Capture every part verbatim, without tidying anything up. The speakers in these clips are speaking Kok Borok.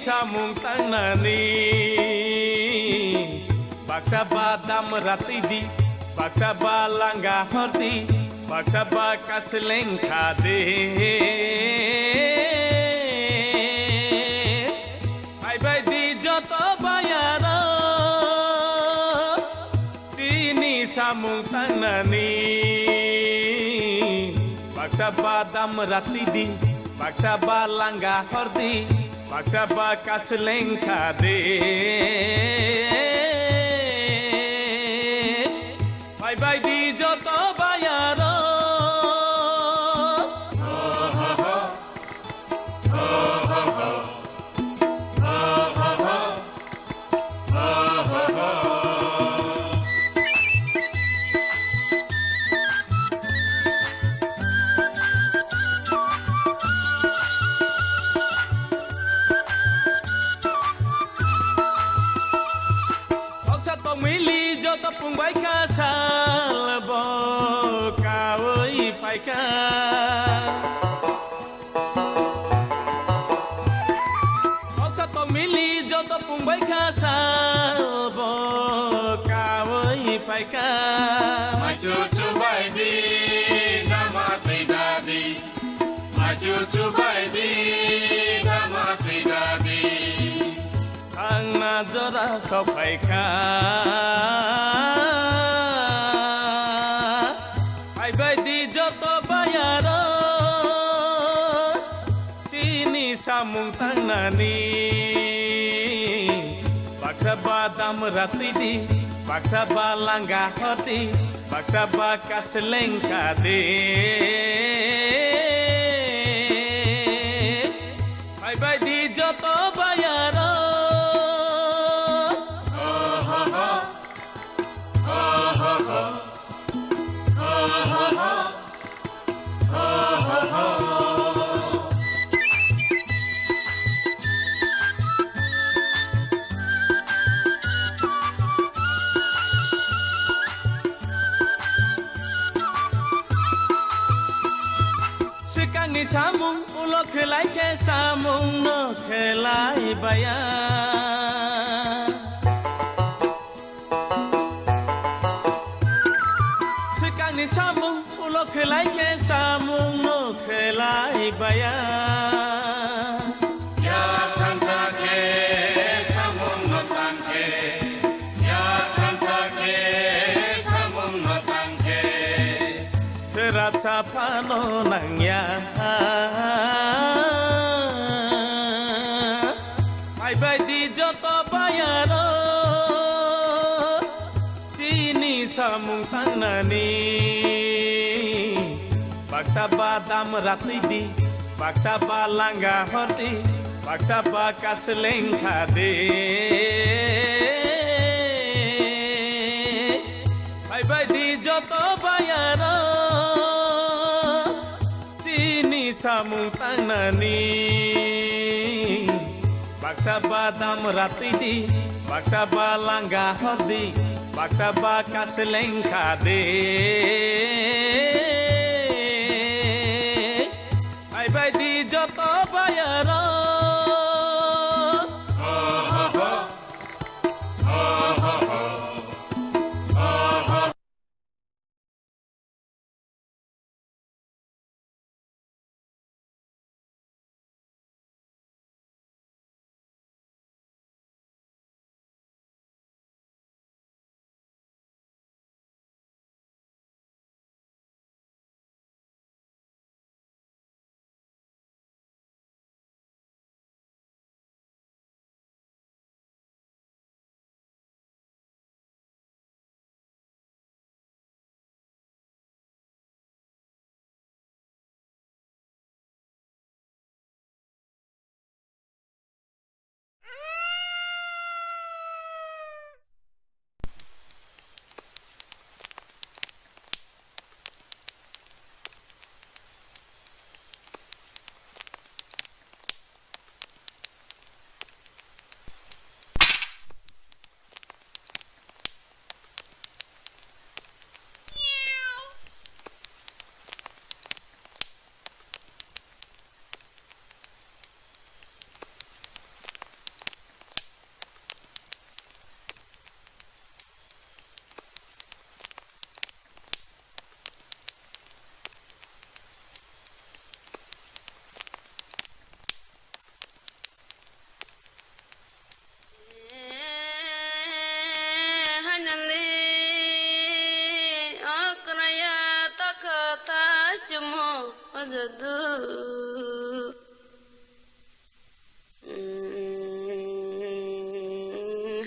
Samung tangnani baksa ba damra twidi, baksa ba langa hordi, baksa ba kasleng khadi. Phaibai di joto bayaro chini samung tangnani. Baksa ba damra twidi, baksa ba langa hordi, baksa ba kasleng khadi. Phaibai di joto bayaro. Khoksa tongmili joto pungbai kha sal bo kaui paikha. Khoksa tongmili joto pungbai kha sal bo kaui paikha. Machu chubai di, dama twi dadi. Machu chubai di, dama twi dadi. Thangna jora sokphaikha. Phaibai di joto bayaro chini samung tangnani. Baksa ba damra twidi, baksa ba langa hordi, baksa ba kasleng khadi. Phaibai di joto bayaro. Swkangni samung ulo khlai khe samung no khlai baya. Swkangni samung ulo khlai khe samung no khlai baya. Ya thansa khe samung no tang khe, ya thansa khe samung no tang khe. Srapsa phano nangya. Phaibai di joto bayaro chini samung tangnani. Baksa ba damra twidi, baksa ba langa hordi, baksa ba kasleng khadi. Phaibai di joto bayaro chini samung tangnani. Baksa ba damra twidi, baksa ba langa hordi, baksa ba kasleng khadi. Phaibai di joto bayaro.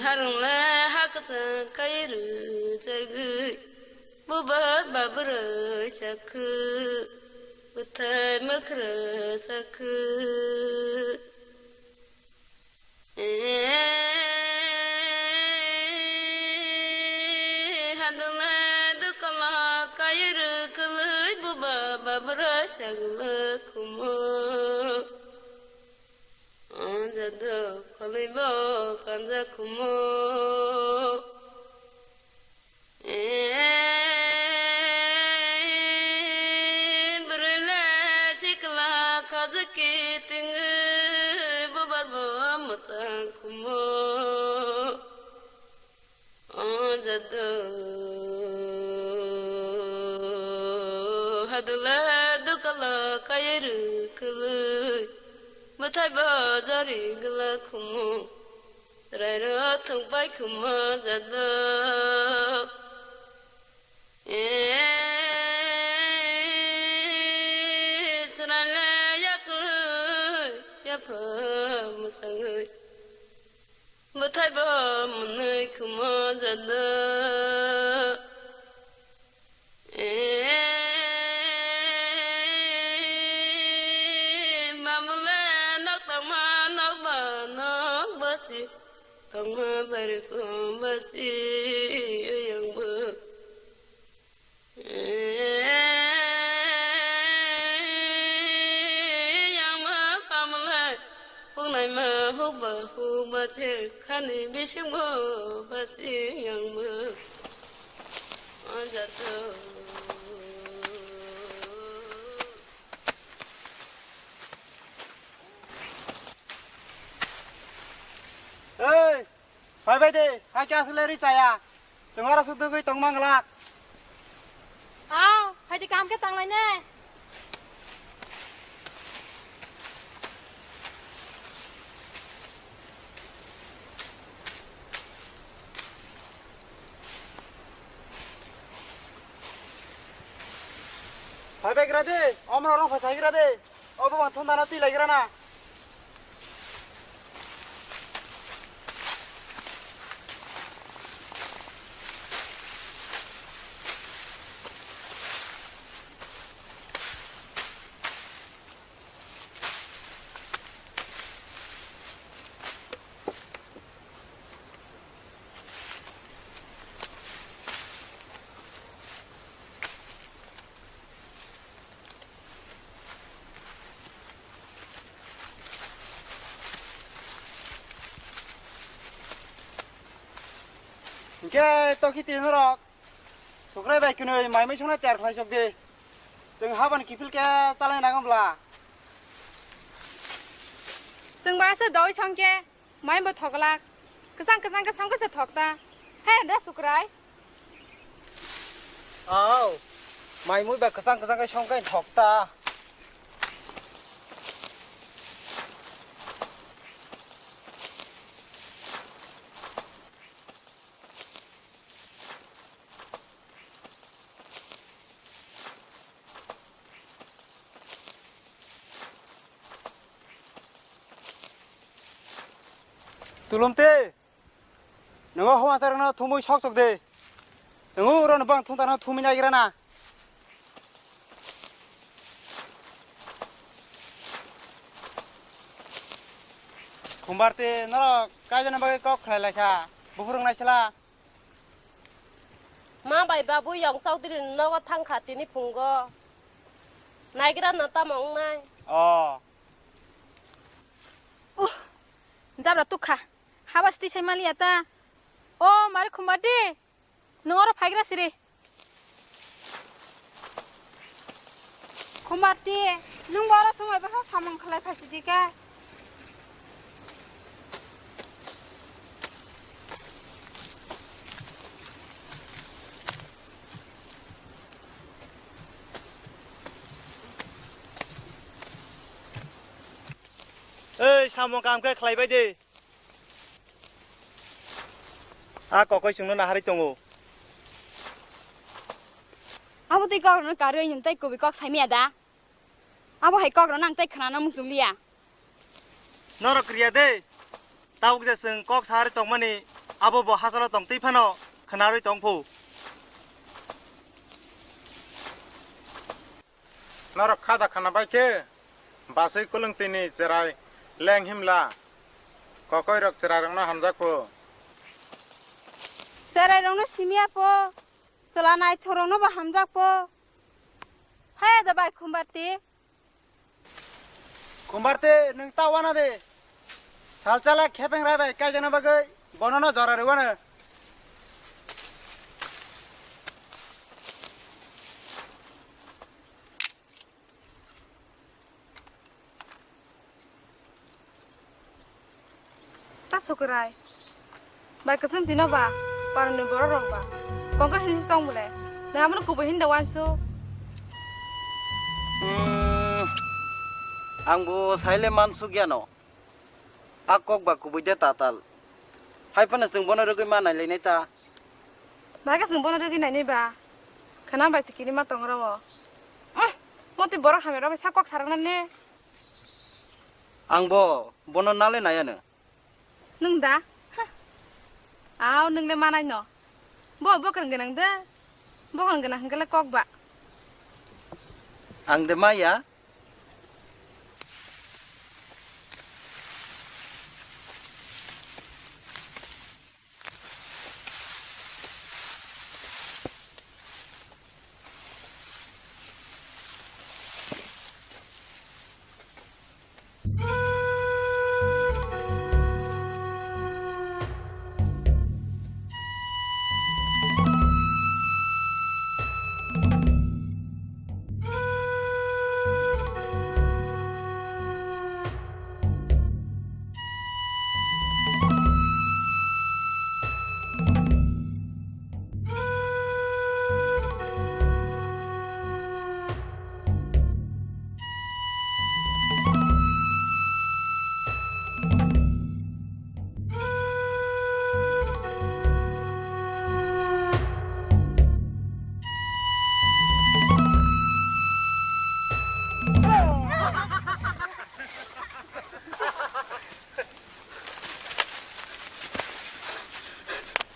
Harungle ha kwchang kai rwjagwi, bubar babrwi sakhu, bwthai mwkhra sakhu. Hadungle dukala kai rwkhwlwi, bubar babrwi sagla khumo. Jado phalwi bo kanja khumo. Bwrwile chikla khajaki tingwi, bubar bo mwchang khumo. O jado hadula dukala kai rwkhwlwi, bwthai bajari gla khumo, rairo thwngpai khumo jado. E, chwraile yaklwi yapha mwchangwi. Bwthai bo mwnwi khumo jado. E, mamule nok tangma nok ba nok basi. Tangma bari kum basi yang bo. Yang ma pamlai, huknai ma hukba hukba che khani bising bo basi yang ma. Ajato. Hey! Phai bai de, hai khe aswk le ri chaya. Chwng oro sudugwi tong mang glak. Aw, phai de, kaham khe tang lai ne. Phai bai gra de, omo rok phai thai gra de. Obo bang thun dana twi lai gra na. Hwnkhe tokhi twi norok sukrai bai kwnwi mai mui songna tiyar khlai sok di. Chwng habani kiphil khe chalai nangam bla. Chwng bai se doi song khe. Mai bo thoklak. Kwchang kwchang khe song khe se thok ta. Hai da sukrai. Aw. Mai mui ba kwchang kwchang khe song khe thok ta. Tulum te, nwngo homa charwkno thumwi sok chok de. Chwng uro no bang thung tangno thumwi naigra na. Khumbar te norok kaijana bagwi kok khlai lai kha, buphuru wngnai sela. Ma bai babu Yong Chaudhary ni nogo thang kha tini phungo. Naigra no tamo wngnai? Oh. Uh, jabra tukha. Haba siti sai maliya ta. O, mare Khumbarti. Nwng oro phaigra siri. Khumbarti, nwng bo oro chwng bai bwsa samung khlai phai sidi khe. Ei, samung kam khe khlai bai di. A kokoi chwngno naharwi tongo. Abo tei kok rwno karwi nwng tei kubui kok saimaya da? Abo hai kok rwno ang tei khwnana muchung liya. Norok kriya de. Tabuk je chwng kok saharwi tongmani Abo bo hachalo tongtwi phano khwnarwi tongphu. Norok kha da khana bai khe, baswi kulwng tini cherai leng himla, kokoirok cherairokno hamjakphu. Cherairokno simiya pho, chwla naithorrokno bo hamjakpho. Haya da bai Khumbarti. Khumbarti, nwng ta wana de. Salchala khepeng rai bai kaijana bagwi bonono jora rwano. Ta sukurai. Bai kwchwng tino ba, paroni borok rok ba. Kongka hinsi chong bole. Nang abono kubui hinda wansu. Hmm, ang bo saile mansuk yano. A kok ba kubui de tatal. Hai phano chwng bono rwgwi ma nailainai ta. Bai khe chwng bono rwgwi nainai ba. Khana bai se kini ma tong rw. Uhm, motwi borok hamya rok bai sa kok sarakna ne. Ang bo bono nale nayano. Nwng da? Huh. Aw, nwng le manai no. Bo bokwrwng gwnang de. Bokwrwng gwnang hwnkhe le kok ba. Ang de maya.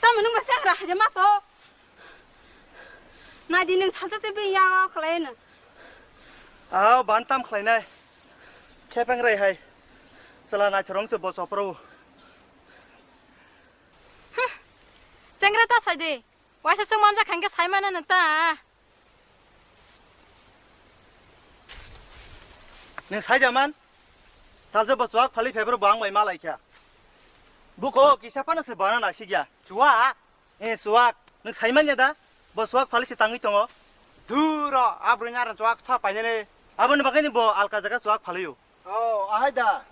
Tamo nwng ba chagra haja ma to. Nai di nwng salsa se bini yago khlai no. Aw, ban tam khlainai. Khepeng rai hai. Chwla naithorong se bo chopro. Hm. Chengra ta sai de. Waisa chwng manjak khankhe sai mano nang ta. Nwng sai da man? Salsa bo chuak phali phebro bo ang bai ma lai kha. Buko kisa phano se bana naisik ya. Chuak? Eh, chuak. Nwng sai man ya da? Bo chuak phali se tangwi tongo. Dhuro, a bwrwini aro chuak sa painani. Aboni bagwi ni bo alka jaga chuak phaliyo. Oh, ahai da.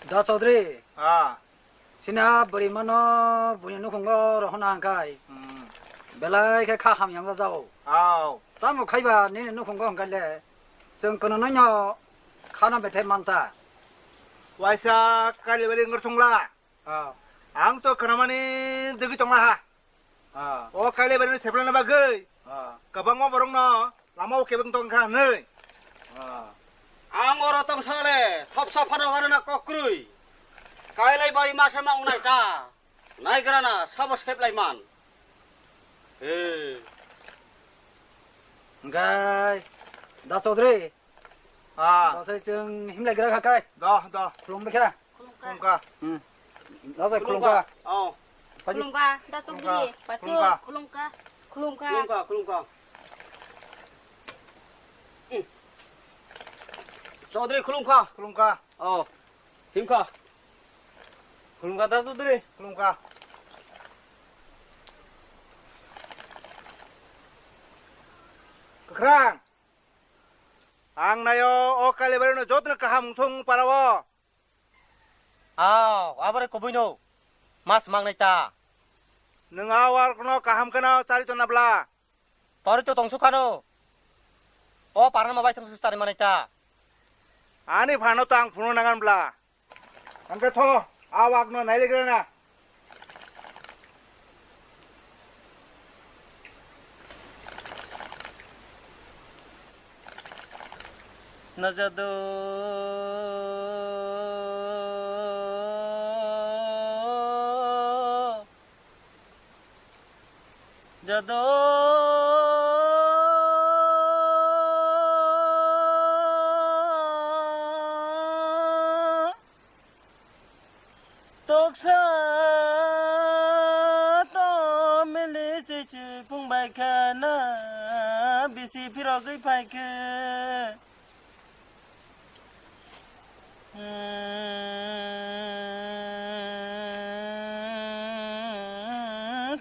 Da Chaudhary. Ah. Sini a bwrwi mano buini nukhungo rohorna hwnkhai. Hmm. Belai khe kha hamya wngjago. Aw. Tamo khaiba nini nukhungo hwnkhai le. Chwng kwno noino khano bethai manta. Waisa Kailabari wngkha thungla. Ah. Ang to khnamani degi tongla ha. Ah. O Kailabari ni seplana bagwi. Ah. Kwbangma borokno lama o kebeng tong kha hwnwi. Ah. Ang oro tong sale thopsa phano warna kok kwrwi. Kailabari masa ma wngnai ta. Naigrana sabo seplai man. He. Hwnkhai Da Chaudhary. Ah. Bwsai chwng himlai gra kha kai. Do, do. Khulum bikha. Khulumkha. Hmm. Bwsai khulumkha. Oh. Khulumkha. Da Chaudhary. Khulumkha. Pachu. Khulumkha. Khulumkha. Khulumkha. Khulumkha, khulumkha. Hmm. Chaudhary khulumkha. Khulumkha. Oh. Himkha. Khulumkha Da Chaudhary. Khulumkha. Kwkhwrang. Ang naio o Kailabari no jotono kaham wngthung para o. Aw, abore kubui no. Mas mangnai ta. Nwng a wark no kaham kheno chari tonna bla. Tori to tongsu khano. O parna ma bai thang su chari manai ta. Ani phano to ang phunu nangan bla. Hangke tho, a wak no nailegrana. Najado. Jado toksa to mili chichi pung bai kha na bisi phirogwi phai khe. Hmm,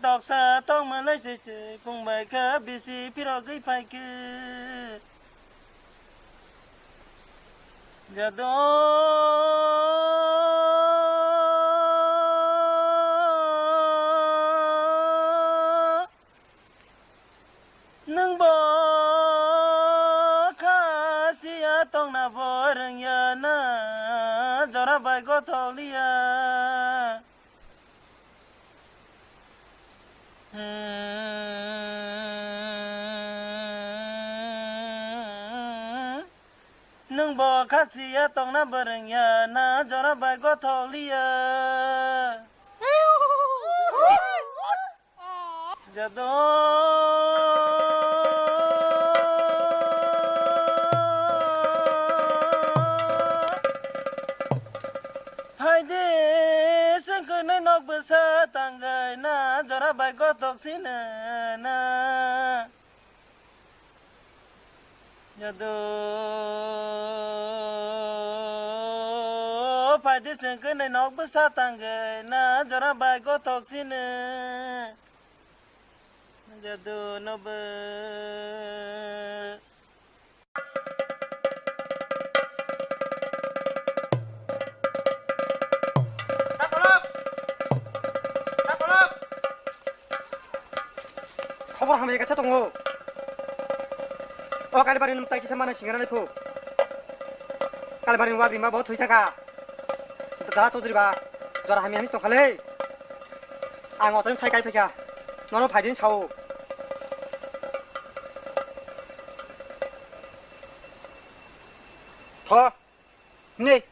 toksa tongma lai se se pung bai kha bisi phirogwi phai khe. Jado nwng bo kha siya tongna bo rwngya na jora bai gothok liya. Hmm. Nwng bo kha siya tongna bo rwngya na jora bai gothok liya. Jado. Hai de, sengkhe nai nok bwsa tangwi na jora bai gothok sina na. Jado, phai de sengkhe nai nok bwsa tangwi na jora bai gothok sina. Jado nobo. Khobor hamya kaisa tongo. O Kalibari nwng tai kisa mana singra nai phu. Kalibari ni wagri ma bo thwi thaka. Da Chaudhary ba jora hamya hanis tongkha le. Ang ochai sai kai phaikha. Nono phaidin sao. Tho. Nei.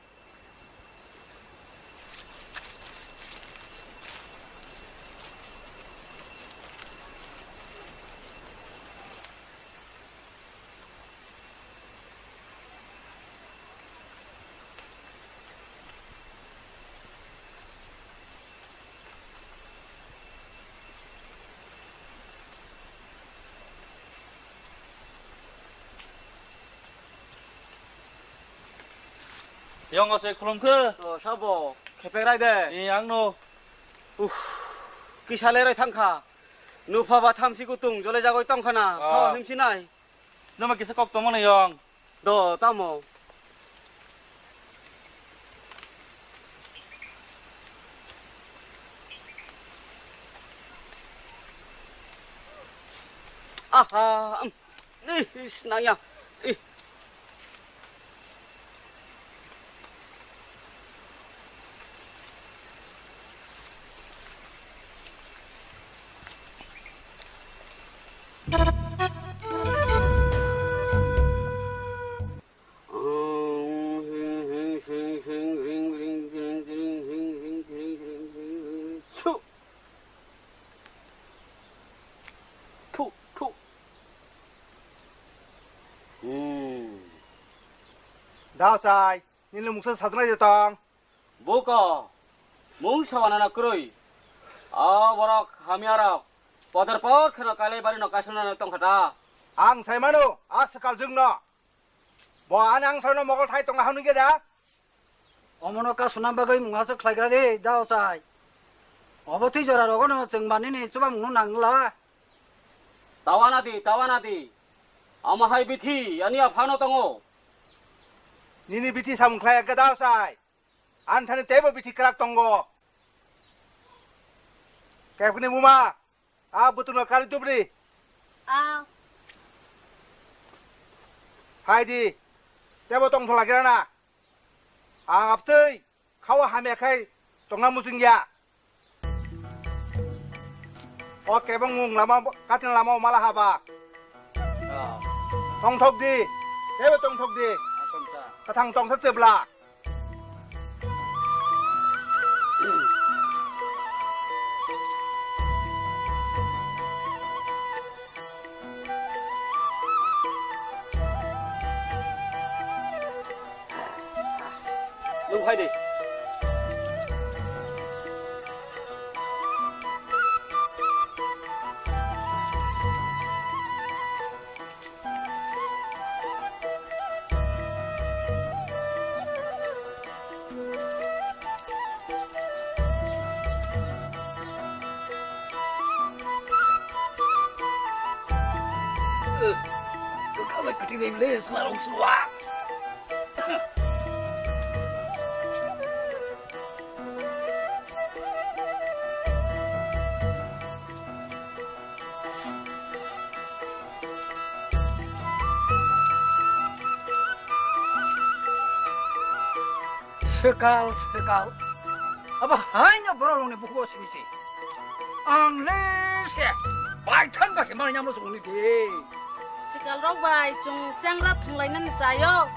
Yong se khulum khe. O, sabo, khepek rai de. Ni ang no. Uff, kisa le rai thang kha. Nupha ba thamsi kutung, jole jagoi tong khana. Ah. Thawa himsi nai. Noma kisa kok tongma na yong. Do, tamo. Aha, um. Ih, is, naya. Ih. Thu. Thu, thu. Hmm. Dao sai, nini mungsa sajna je tong. Buko, mung sawana na kwrwi. A borok hamya rok, podor por kheno Kailaibari no kaisana na tong kha ta. Ang sai mano, a swkal jwng no. Bo ani ang sai no mogol thai tong ha nung ge da. Omono kasuna bagwi mungha se khlaigra de, dao sai. Obo twi jora rogo no chwng manini chuba mungno nangla. Tawana di, tawana di. Ama hai bithi, ani aphano tongo. Nini bithi samung khlai ekka dao sai. Ani thani teibo bithi kwrak tongo. Kepkni buma, a butuno kari dubri. A. Hai di, teibo tong phola gira na. Ang abtwi. Khawa hamya khai tongna muchung ya. O kebeng mung lama, katin lama o mala haba. Ah. Tongthok di. Tebo tongthok di. Asomsa. Kathang tongthok chebla. Tong khai de. Kabai kati bai le sma rong swa. Swkal, swkal. Abo haino borok rokni bukugo simi se. Ang le se baithang ba khe manwi nyamno chwngni de. Swkal rok bai chwng changra thwnglainani chaio.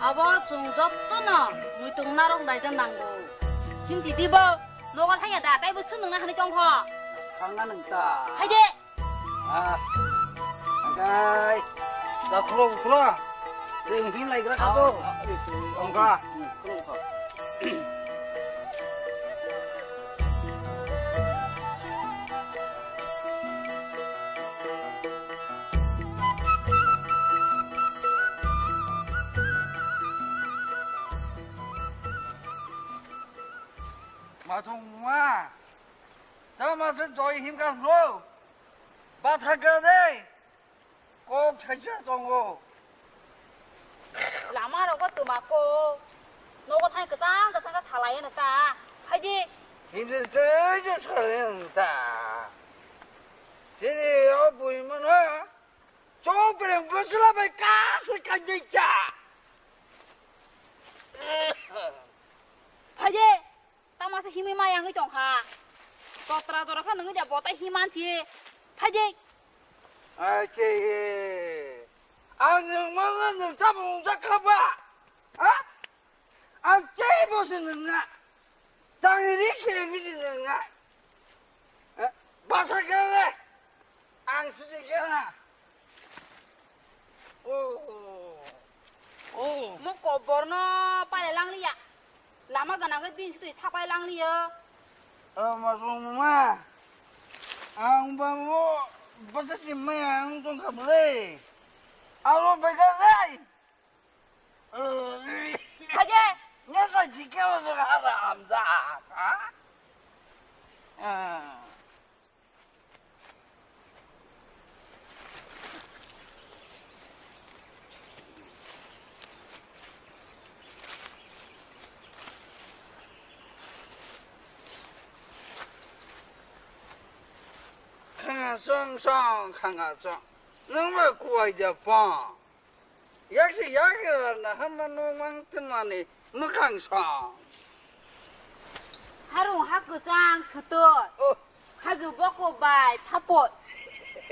Abo chwng jottono muitung narwk naina nango. Himchi di bo, nogo thangya da, taibo swnwngna hwnwi tongkho. Thangna nwng ta. Hai de. Ah. Angkai. Da khro khro. Jeng hin lai gra kabo. Angka. Mathung ma. Tama se doi him ka hlo. Bathakra de. Kok thaisa tongo. Lama rogo twma ko. Nogo thai kwchang kwchang khe salai no ta. Phaidi. Hindi tei jo salai no ta. Sini o bui mana. Chok bereng bwsla bai kasi kai dei cha. Phaidi. Tama se himwi ma yangwi tongkha. Totra jora khe nungwi da botai himan si. Phaidi. Ai che. Ang nung ma nung tabung jakha ba. Ha? Ang che bo se nung na. Jang ri khe ngi si nung na. Eh, basa khe le. Ang sijik ya. Oh. Oh. Mo kobor no pale lang liya. Lama gana ke bin situi sapai lang liya. Oh, ma rong ma. Ang ba mo basa si ma ang tong kha bole. Aro bega lai. Haje. Nya sa jike wa ga ha da am za. Ha? Ah. Khanga chong chong, khanga chong. Nang bai kuai ja pong. Yaksi yagra na hama no mang twnmani mwkhang song. Harung ha kwchang swtwi. Oh. Haju boko bai phapoi.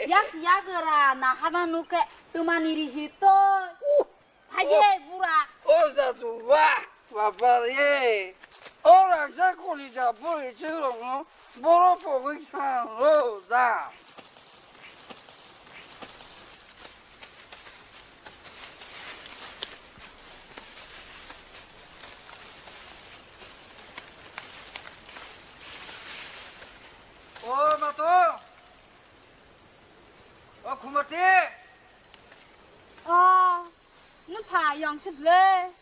Yaksi yagra na hama nukhe twmani risi toi. Uh. Haje bura. Oh, jatu, wah, baba re. O rangsa koli ja buri chirong. Boro pogwi sa ro ja. O mato. O khumati. O, nupha yong se ble.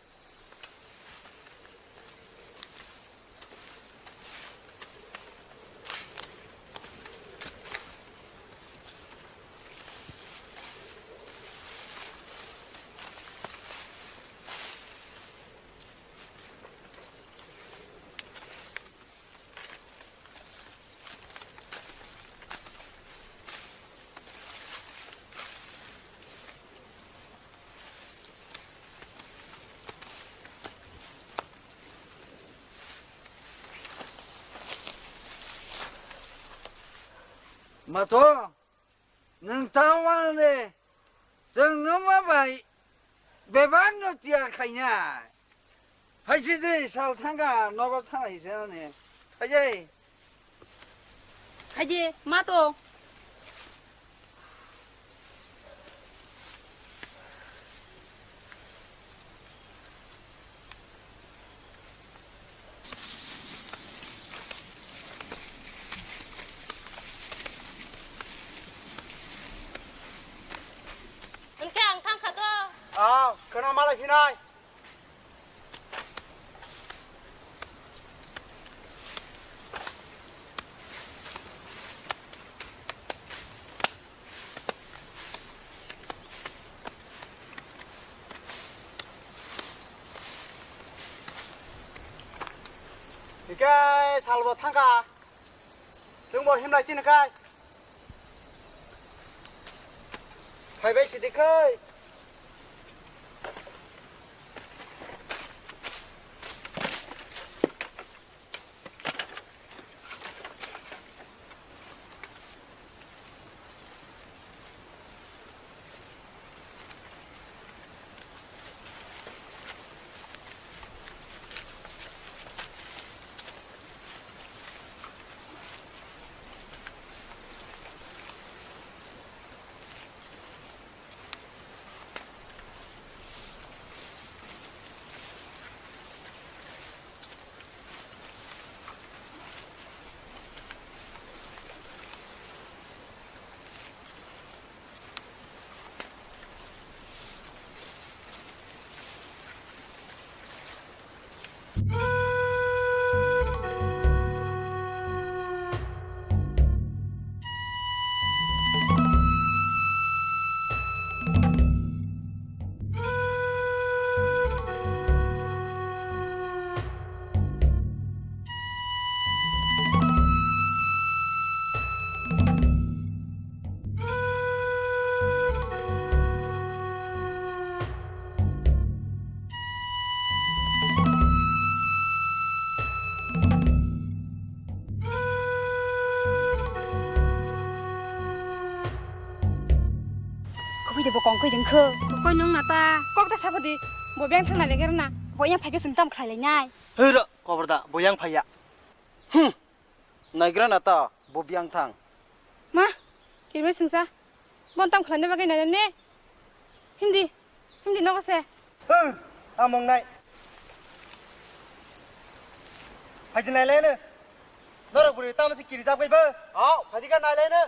Mato, nwng tamo wane, chwng nwma bai bebak no tiyar khainai. Hai se de sal thangkha, nogo thanglai se ani. Hai se. Hai de, ma to. Nai. Hikai salbo thangkha. Chwngbo himlai chini khai. Phaibai sidi khai. Kubui de bo kong koi ding kho. Koi nung na ta. Kok ta sabo di. Bo beng thang na leger na. Bo yang phai ke sung tam khlai lai nai. Hei ro, kobor da, bo yang phai ya. Hmm. Naigra na ta, bo biang thang. Ma, kirme singsa. Bon tam khlai ne bagwi nai ne. Hindi, hindi nogo se. Hei, among nai. Phai di nai le ne. Norok bwrwi tamo se kirijak bai bo? Aw, phai di kha nai lai no.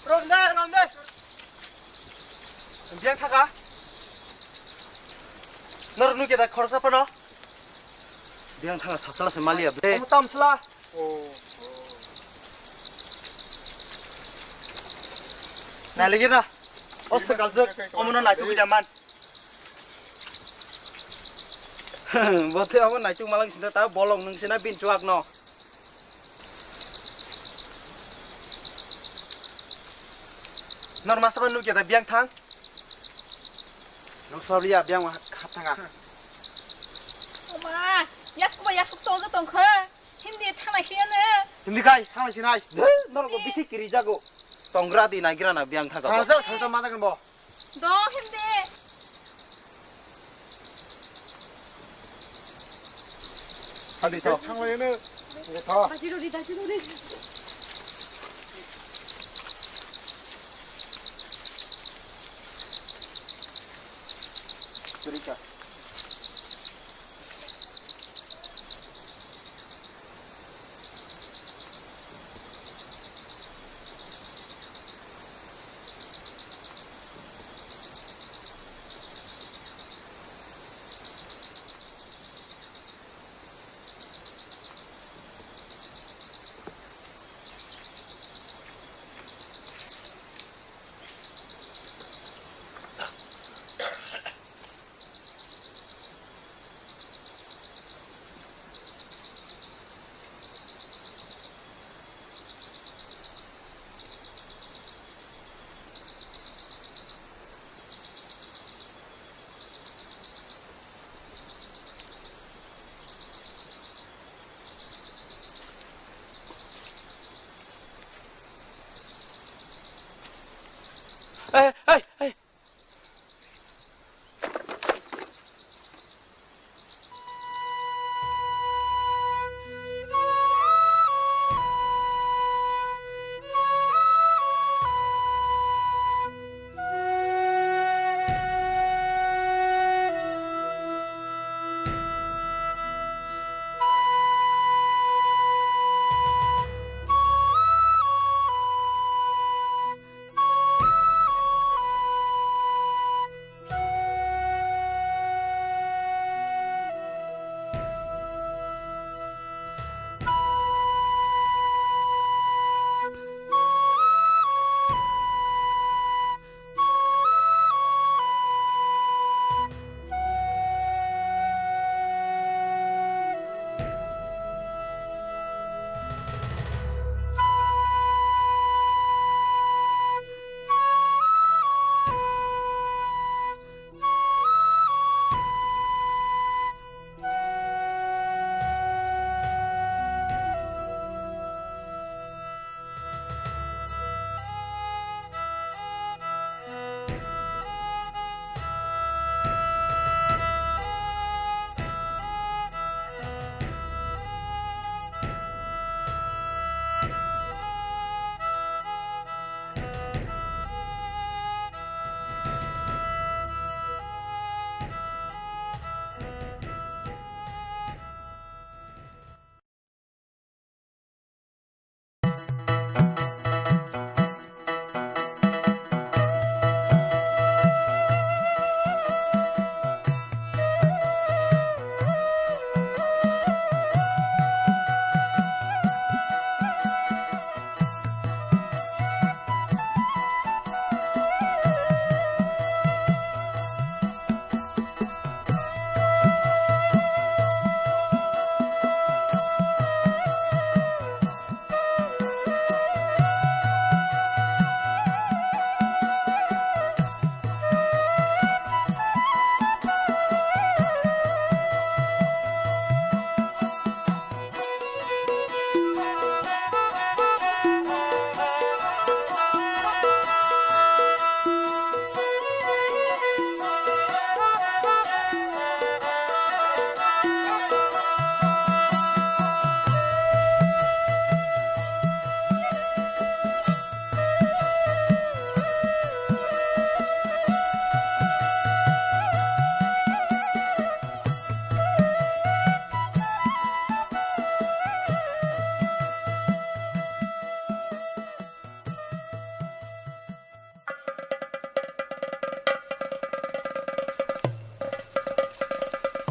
Romde, romde. Biang thaka. Nor nu keda khorsa pano. Biang thaka sasala se malia ble. Omo tamsla. Nai lagi na. Os se kalsuk. Omo no nai tu bidaman. Bote abo naituk malang sinta ta bolong nung sina bin chuak no. Nor masa ko nukya da biang thang. Nok sabli ya biang hap thanga. Oma, yasuk ba yasuk to ga tong kha. Hindi thang lai sina ne. Hindi kai thang lai sinai. Nor ko bisi kiri jago. Tongra di naigra na biang thang. Thang sa sa ma jagan bo. Dong himde. Hadi to. Thang lai ne. Tho. Daji rori, daji rori. Kiri ka. Ei, ei, ei.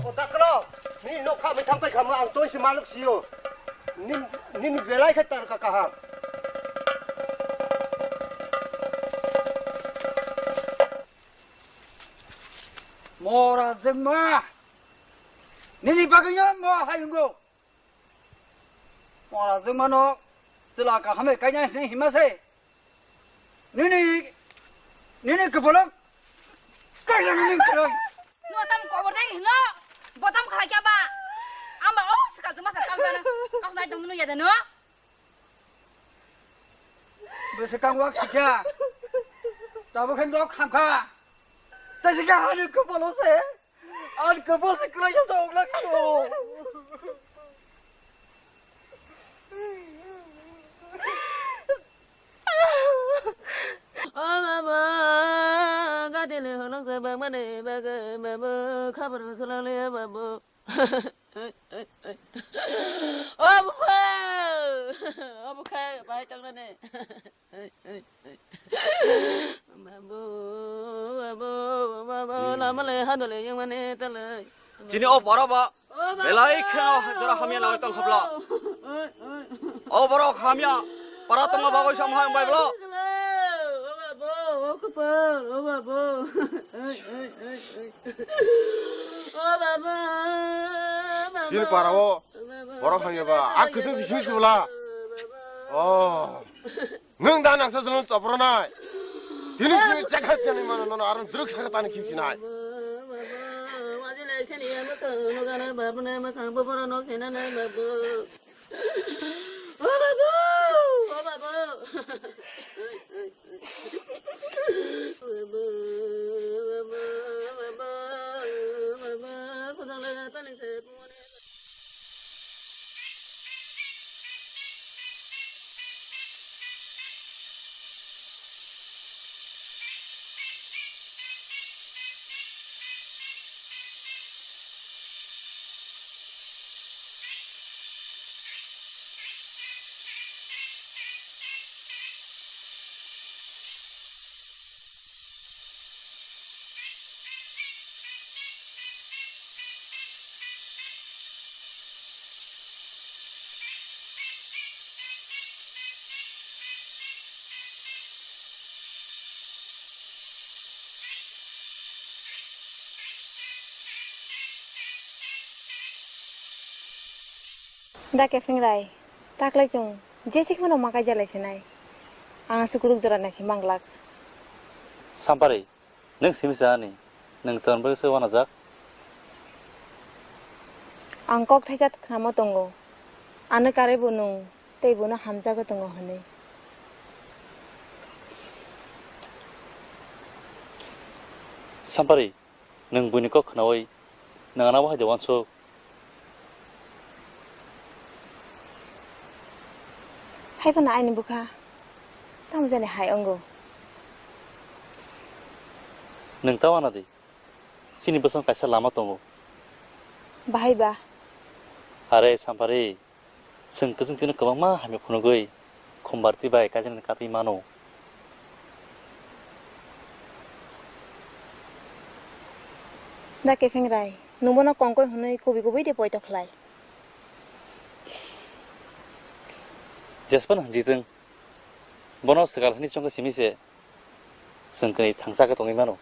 O daklo, nini nok kha mai thang pai kha ma ang tong si maluk sio. Nin, nini belai khe tar ka kaham. Mora jengma. Nini bagwi mo hayungo. Mora jengmano chwla kaham bai kaina hwnwi hima se. Nini, nini kwpalo kaina nini kwrwi. Nwng tam kobor nai hino. Botam khalai kya ba? Amba o swkang jema sa kalbana. Kausnai tong nunu yada no? Bwswkang wak sikya. Tabuk khe nok khamkha. Tei sikya hani kwpalo se. Ani kwpal se kwlai ya sa ongla kho. O babu, gati le holong se bang mane baga babu, khabar salale babu. O bupha, o bupha, bai tong ne. Babu, babu, babu, lama le, hano le, yang mane, tale. Chini o borok ba, belai kheno jora hamya nang tong khobla. O borok hamya, para tong bagwi sam hai bai bla. O babu, o kupal, o babu. O babu, babu. Chini para o, borok hamya ba, a kwchwng simi sibla. O. Nwng da nangsa jwnwi chopronai. Tini simi chekha tini mano nono aro druk saka tani khimsinai. Da Kefengrai, taklai chwng jesi kheno ma kaija lai sinai. Ang sukuruk jora nai si manglak. Sampari, nwng simi sa ani, nwng ton bai se wanajak. Ang kok thaisa khnamo tongo. Ano karwi bo nwng tei bono hamjagwi tongo hwnwi. Sampari, nwng buini kok khnaui nwng ano bahai de wansuk. Hai phano aini bwkha tamo jani hai wngo. Nwng ta wana di. Chini bwswng kaisa lama tongo. Bahai ba? Are Sampari, chwng kwchwng tino kwbangma hamya phunugwi Khumbarti bai kaijaknani katwi mano. Da Kefengrai, nwng bono kongkoi hwnwi kubui kubui de poito khlai. Jespan hwnjitwng, bono swkal hwnwi chongkha simi se. Chwng kwnwi thangsa khe tongwi mano.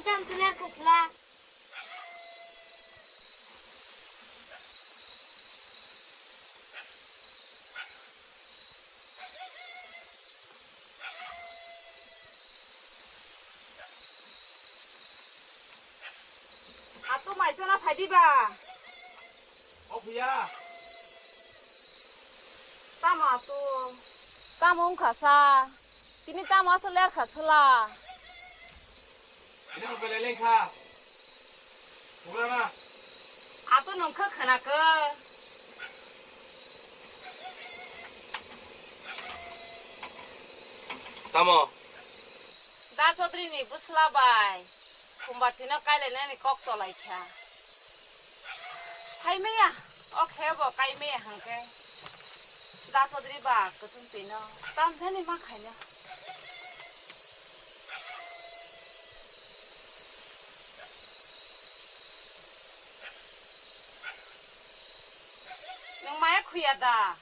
Cham tular kukla. Atu mai chana phai di ba. O phuya. Tamo atu. Tamo wngkha sa. Tini tamo aswk lerkha sela. Ini belai lengkha. Bugra ma. Atu nungkha khana khe. Tamo. Da Chaudhary ni bwsla bai. Khumbathino kailainani kok cholaikha. Phaimaya, o khe bo kaimaya hwnkhe. Da Chaudhary ba kwchwng twino tamjani ma khaina. Nwng maya khuya da?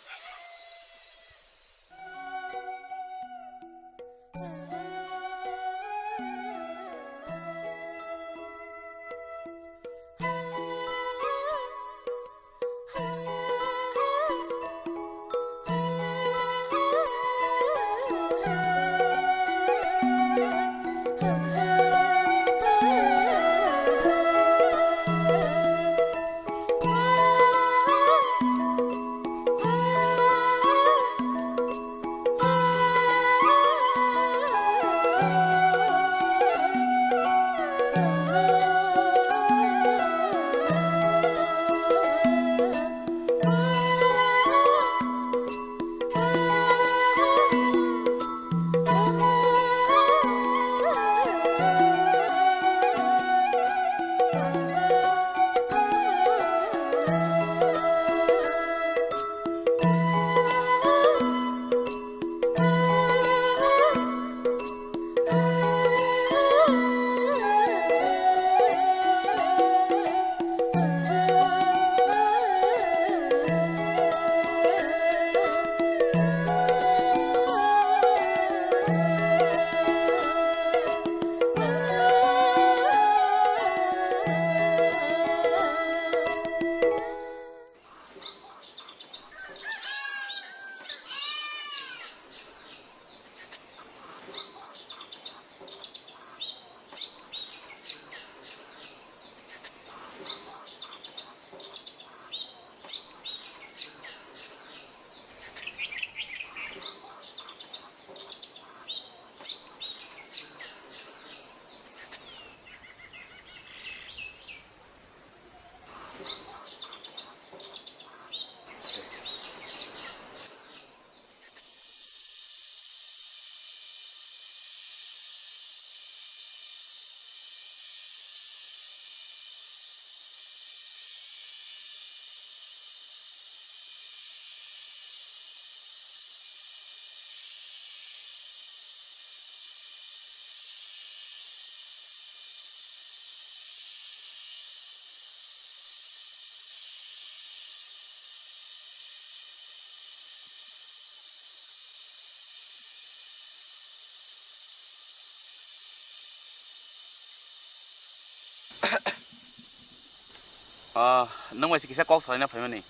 Ah, nwng bai se kisa kok salaina phaimani.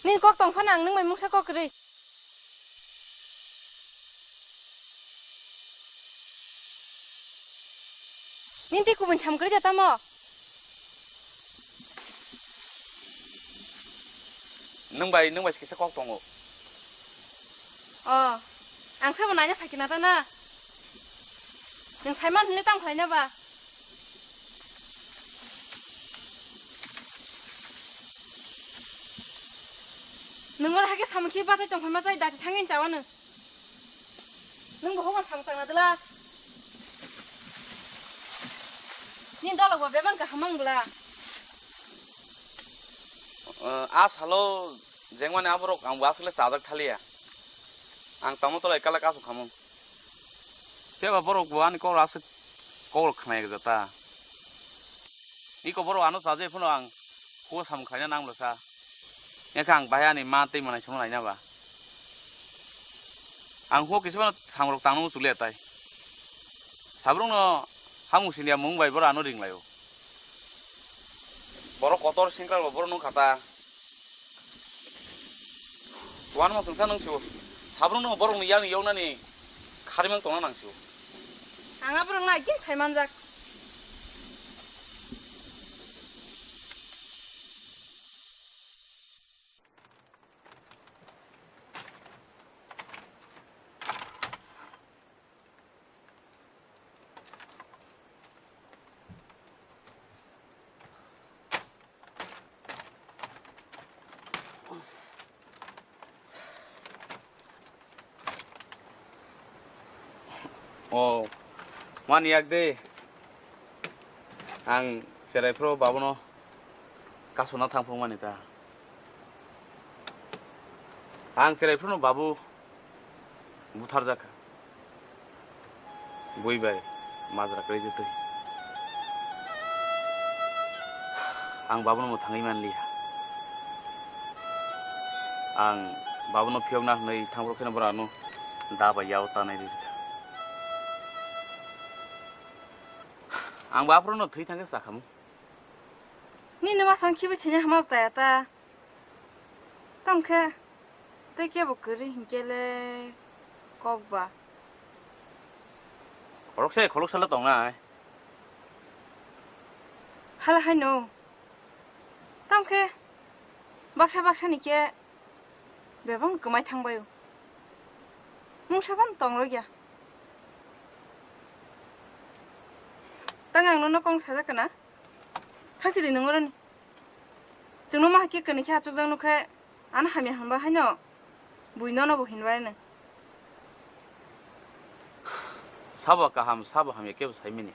Nini kok tong phano ang nwng bai mungsa kok kwrwi. Nini tei kubun sam kwrwi da tamo? Nwng bai, nwng bai se kisa kok tongo. Oh, ang sabo naina phai khe na ta na. Nwng saiman hwnle tamo khlaina ba? Nwng oro hakhe samung khe bachai tong phai ma chai dati thangwi chawa nwng. Nwng bo hokon samung changna dwla. Nini dolok bo bebak kaham mang bwla. Ah, a salo jengmani aborok ang bo aswk le chajak thaliya. Ang tamo tolai kala kasu khamung. Phiya ba borok bo ani kok aswk kok rok khna yak jata. Iko borok ano chaje phano ang khuo samung khlaina nanglo sa. Yakha ang bahai ani ma tei manai sono naina ba. Ang khuo kisa phano samung rok tangno muchukliya tai. Sabrung no Hamung siniya mung bai boro ano ringlaio. Borok kotor sengkrak bo borok nung kha ta. Wanma chwngsa nung sio. Sabrung no borok ni yang yoknani kharimang tongna nang sio. Ang aborok no agin sai manjak. O, mani yak de. Ang cherai phuru babuno kasuna thang phuru mani ta. Ang cherai phuru babu butharjak kha. Bui bai majra kwrwi twi. Ang babuno mwthangwi manliya. Ang babuno phiyokna hwnwi thang phuru kheno bwrano da bai yao tanai rwkha. Ang baphuru no thwi thangkhe chakhamu. Nini masong khibi thanya hama chaya ta. Tamo khe tei kebo kwrwi hinkhe le kok ba. Khoroksa khoroksa le tongnai. Hala haino. Tamo khe baksa baksa ni khe bebak kwmai thang bai o. Mungsa phano tong rwkya. Tang ang nono kong sajak kana? Thangsi di nung oroni. Chwngno ma hakhe kwnwi khe achukjak nukhe ano hamya hwnba haino bui nono bo hinbai nw. Sabo kaham, sabo hamya kebo saimani.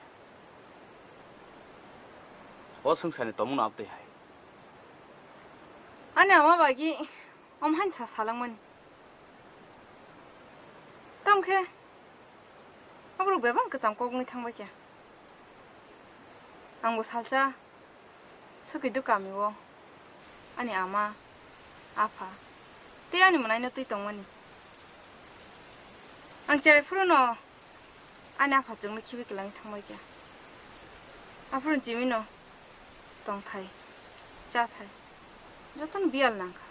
O swngcharni tongmungno abtwi hai. Ani ama bagi om haino sa salangmani. Tamo khe aborok bebak kwcham kok wngwi thangbai khe. Angbo salsa Sukidu kamio ani ama, apha tei ani mwnaino twi tongmani. Ang cherai phuru no ani apha chwngno khibi kwlangwi thangbai kha. Aphuru chimino tongthai, chathai jotono biyal nangkha.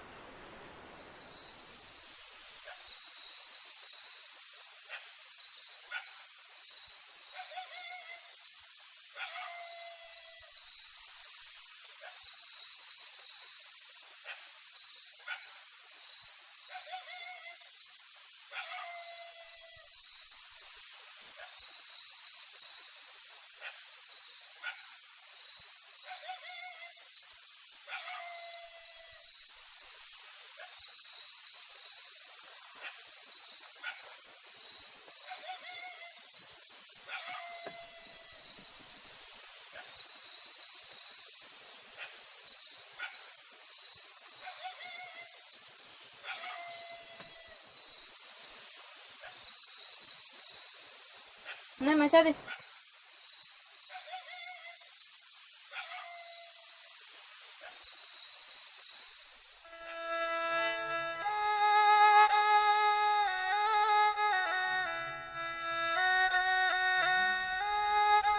Nai mai cha di.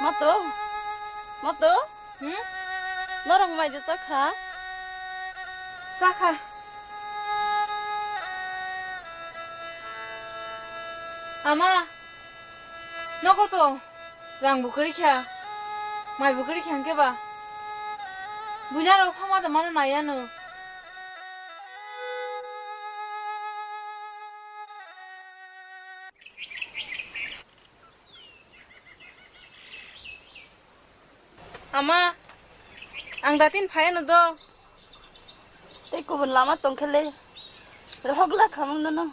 Mato, mato. Hmm? Norok mai de chakha? Chakha. Ama, nogo to rang bo kwrwi kha, mai bo kwrwi kha hwnkhe ba. Buina rok phama da mano nai ano. Ama, ang datin phaiano do. Tei kubun lama tongkhele, rohok la khamung nono.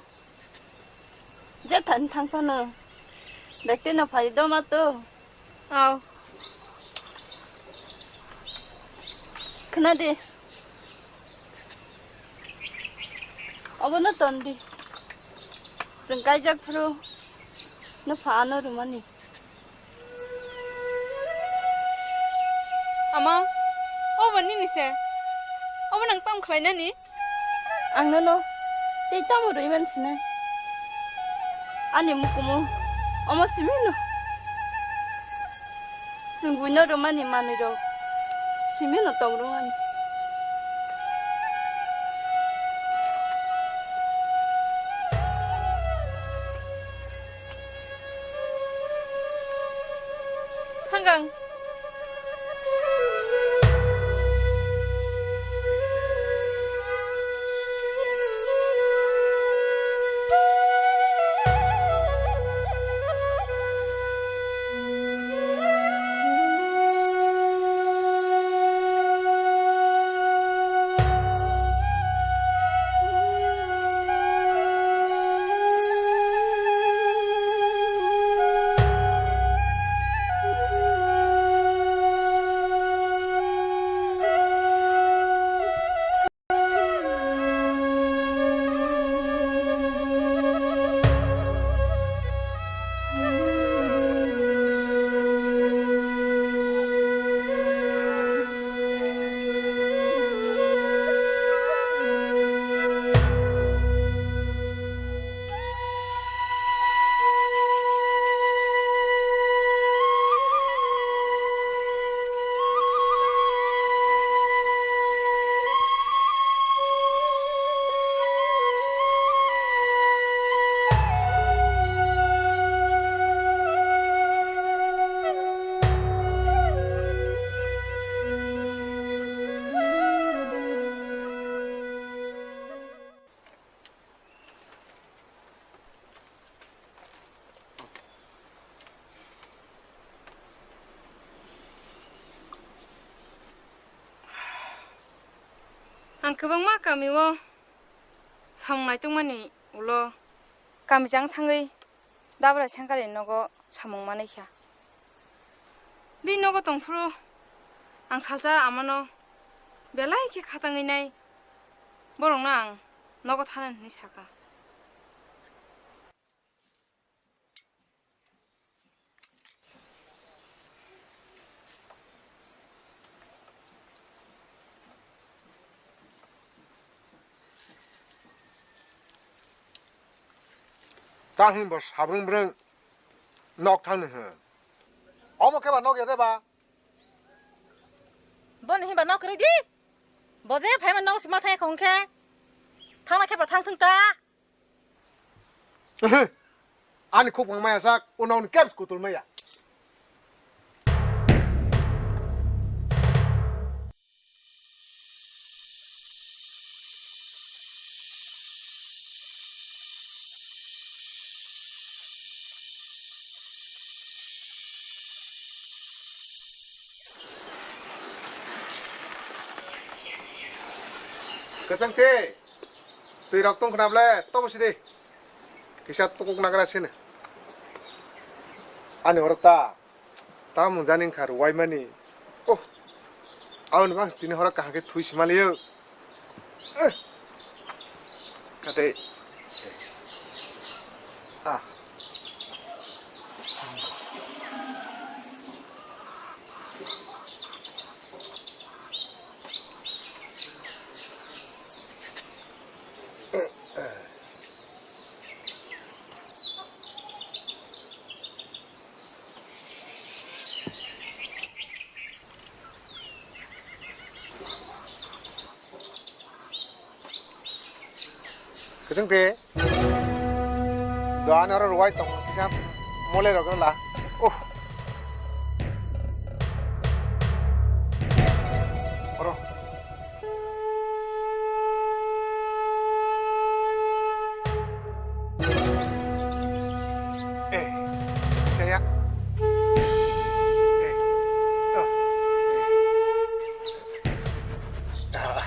Je thani thang phano, bekte no phai do ma to. Aw. Khna de. Obo no ton di. Chwng kaijak phuru no pha ano rumani. Ama, obo nini se? Obo nang tamo khlainani? Ang nono tei tamo rwi man sinai? Ani mukumu omo simi no. Chwng buino rwmani manwirok simino tong rwmani. Thang ang. Ang kwbangma kamio samung naitokmani ulo kami jang thangwi Dabra Sengkarni nogo samung manwi kha. Bini nogo tongphuru ang salsa amano belai khe khatangwi nai, borokno ang nogo thana hinwi sakha. Ta hwnba sabrung brung nok thangni hwn. Omo khe ba nok ya de ba? Boni hwnba nok kwrwi di. Bo je phaima nok sima thai khong khe. Thangna khe ba thang thung ta. Ehe. Ani khuk phang maya sak, uno uni keps kutul maya. Kwchang twi, twi rok tong khna ble, tobo sidi. Kisa tukuk nagra sini. Ani oro ta. Ta mung jani wngkha rwai mani. Oh. Aboni bang tini horo kaham khe thui sima liyo. Eh. Kate. Ah. Kwchwng de. Do ani oro rwai tong kisa mole rok la. Uh. Oro. Eh, saya. Eh, oh, eh. Ah.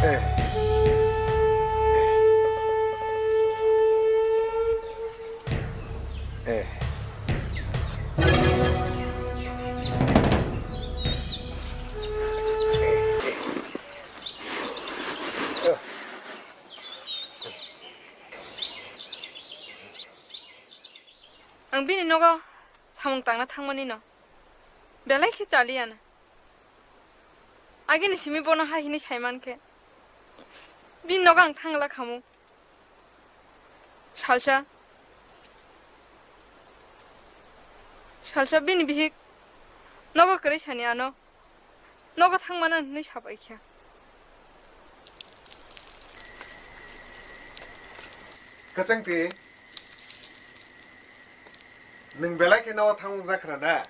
Eh. Eh. Ang bini nogo samung tangna thangmani no belai khe chaliya na. Agini simi bono hai hini saiman khe bini nogo ang thangla khamu. Salsa Salsa bini bihik nogo kwrwi sani ano nogo thangmano hinwi sabai kha. Kwchwngtwi, nwng belai khe nogo thangmung jak khna na?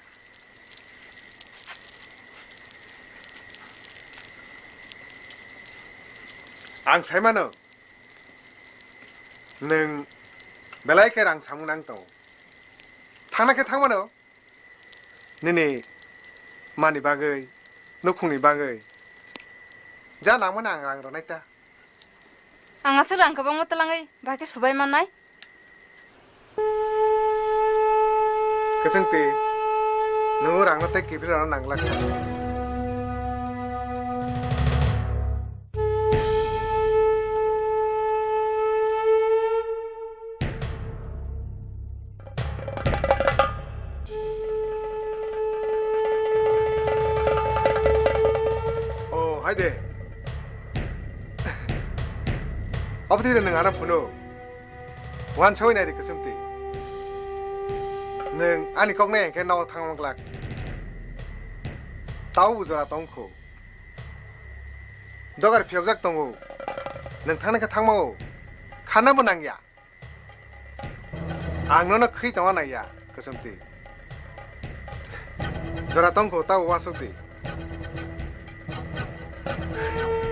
Ang sai mano, nwng belai khe rang samung nang tongo. Thangna khe thang mano, nini mani bagwi, nukhungni bagwi. Ja nangmani ang rang rwnai ta. Ang aswk rang kwbangma twlangwi bahai khe subai mannai. Kwchwngtwi, nwng o rangno tei kiphilrokno nang glak kha. O, hai de. Obo twi de nwng ano phunu. Uansawi nai di Kwchwngtwi. Nwng ani kok nai hwnkhe nogo thangma glak. Tau bo jora tong kho. Dogar phiyokjak tongo. Nwng thangna khe thangma o. Khanna bo nangya. Ang nono khwi tongna nangya, Kwchwngtwi. Jora tong kho, tabo uansuk di.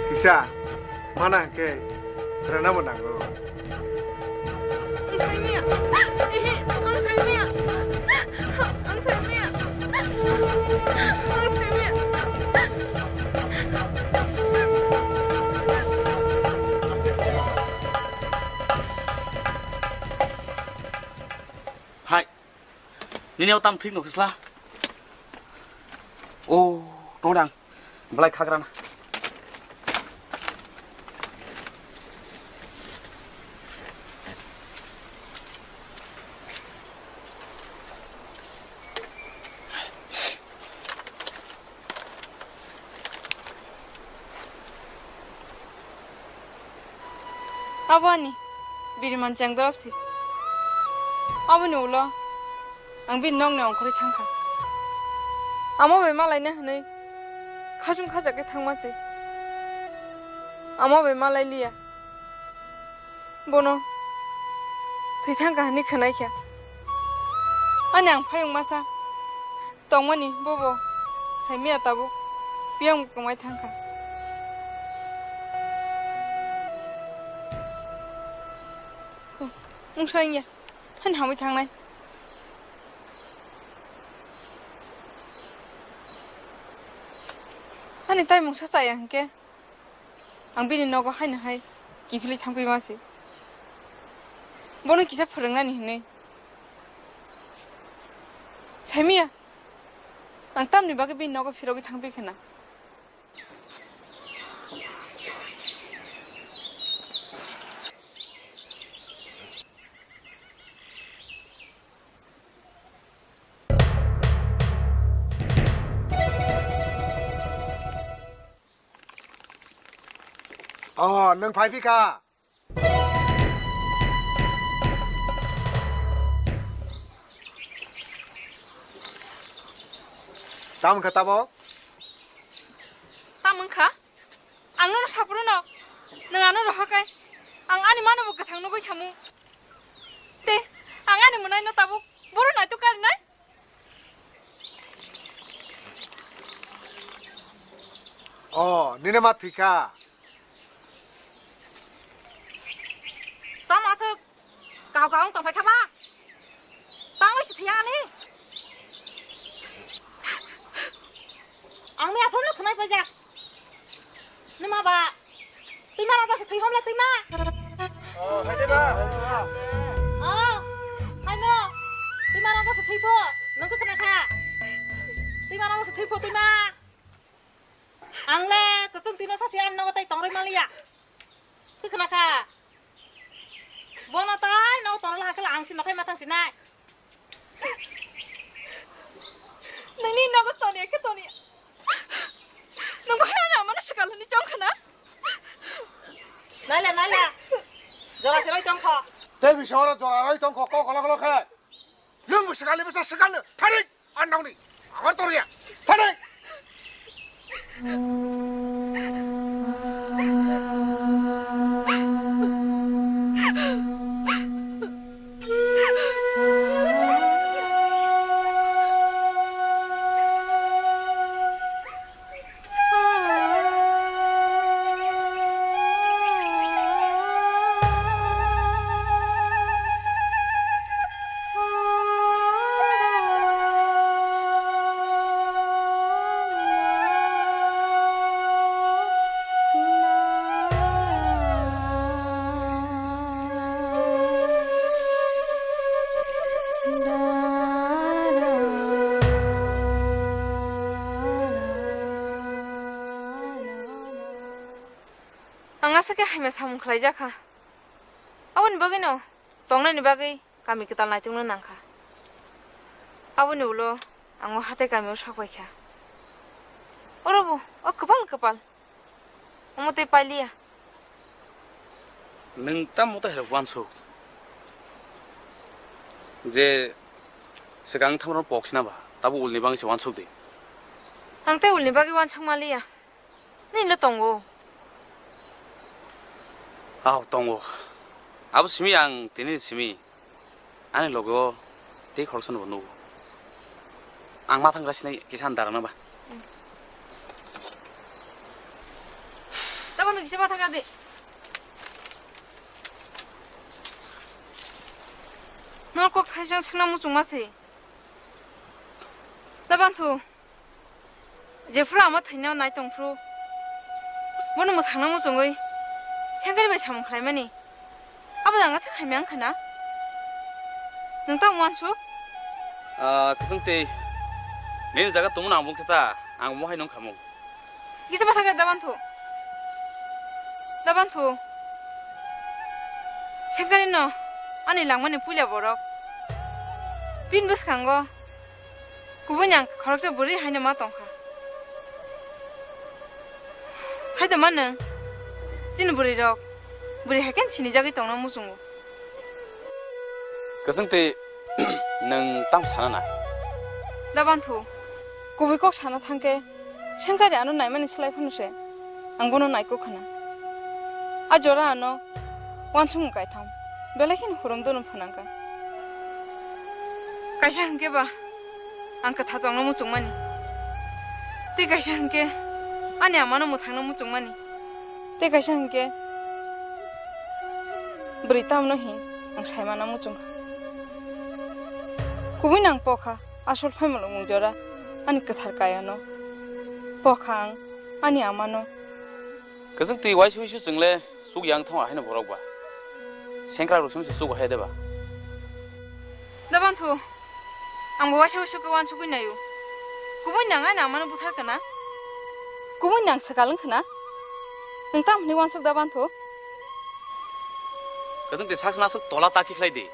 Kisa, mana hwnkhe rwna bo nango. Ang sai maya. Ehe, ang sai maya. Ang sai maya. Ang sai maya. Hai. Nini o tam thik no khisla. O, tong dang. Belai khagrana. Abo ani biriman chengdorop se. Aboni ulo ang bini nokni ongkhorwi thangkha. Amo bai malaina hwnwi khachung khajak khe thangma se. Amo bai malai liya. Bono thwi thangkha hwnwi khwnai kha. Ani ang phayung masa tongmani bobo saimaya tabuk biyang kwmai thangkha. Wngsa wngya, hani hamwi thangnai. Ani tai mungsa chaya hwnkhe, ang bini nogo haino hai kiphilwi thangphaima se. Bono kisa phwrwngnani hwnwi. Saimaya, ang tamni bagwi bini nogo phirogwi thangphi khwna. Oh, nwng phai phi kha? Tamo wngkha tabok? Tamo wngkha? Ang nono saphuru no, nwng ano rohor khe, ang ani mano bo kwthang nugwi thamu. Te, ang ani mwnaino tabuk bohrok naituk karinai? O, nini ma thwikha. Tamo aswk kau kau wng tongphai kha ba? Tamo se thwiya ani? Ang ni aphuru no khwnai paijak. Nima ba? Twima raja se thwi homle twima. Oh, hai de ba. Oh, hai no. Twima raja se thwi pho. Nang khe khna kha. Twima raja se thwi pho twima. Ang le Kwchwngtwi no sasi ang nogo tai tongrai maliya. Twi khna kha. Bono tai nogo tongrai la khe ang si nokhai ma thang si nai. Nini nogo toniya khe toniya. Nwng bahai ano amano swkal hwnwi chong khna? Naila, naila. Jora se roi tong kho. Tei bisa oro jora roi tong kho, kok kolok kolok khe. Nwng bo swkal ni bwsa swkal no. Thari. Ang nokni. Abar tor ya. Thani. Ang aswk khe hamya samung khlaijak kha. Aboni bagwino tongnaini bagwi kami kwtal naitokno nangkha. Aboni ulo ang o hatai kamio sok paikha. Orobo o kwpal kwpal. Omo tei pailiya. Nwng tamo tei hai uansuk je swkang thamrok pok sina ba, tabo ulni bagwi se uansuk di. Ang tei ulni bagwi uansuk maliya. Nini le tongo? Ao, tongo. Abo simi ang tini simi. Ani logo tei khoroksa no bo nugo. Ang ma thangra sinai kisa ang darang nang ba. Tamo no kisa ma thangra di. Nor kok thaisang singna muchung ma se. Tabanthu. Jephuru ama thwino nai tongphuru, bono mwthangna muchungwi Sengkari bai samung khlaimani. Abo danga se hamya wngkha na? Nwng tamo uansuk? Ah, kwchwng tei nini jaga tongmano ang bung khe ta, ang mohai nung khamung. Kisa bathakhe Dabanthu. Dabanthu. Sengkari no ani langmani puila borok. Bini bwskango Kubui nang khoroksa bwrwi haino ma tongkha. Hai tongma nwng, chini bwrwi rok bwrwi hai khe sinijagwi tongna muchungo. Kwchwng twi nwng tamo sana na? Dabanthu, kubui kok sana thangkhe, Sengkari ano naimani slai phano se. Ang bono naikok khna. A jora ano uansukmung kaitham, belai kheno hurum dunu phunangkha. Kaisa hwnkhe ba ang kwthar tongno muchungmani, tei kaisa hwnkhe ani amano mwthangno muchungmani, tei kaisa hwnkhe bwrwi tamno hin ang saimano muchungkha. Kubui nang pokha asol phaimalo mung jora ani kwthar kayano pokha ang ani amano. Kwchwng twi waisa waisa chwngle chuk yang thangma haino borok ba. Sengkrak rok sumse chuk hai de ba. Dabanthu, ang bo waisa waisa khe uansugwi naio. Kubui nang ani amano buthar kana? Kubui nang swkal wng khna? Nwng tamo hwnwi uansuk Dabanthu? Kwchwng twi sak sna aswk tola taki khlai di.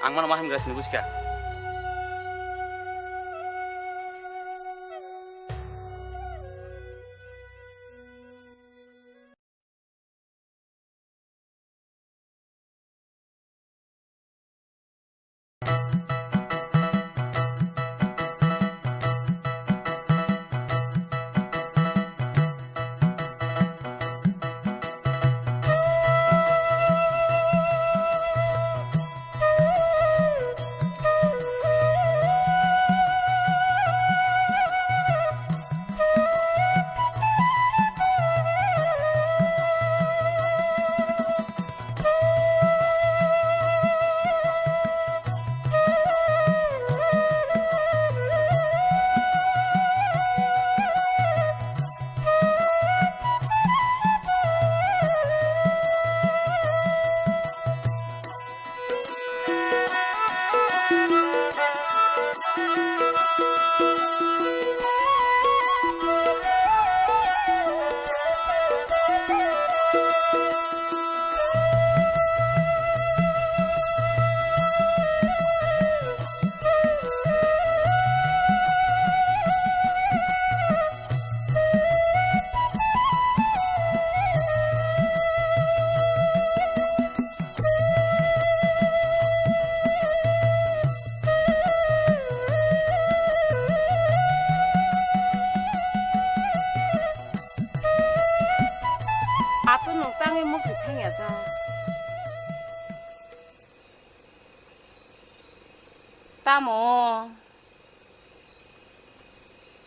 Ang mano ma himgra sini buchka.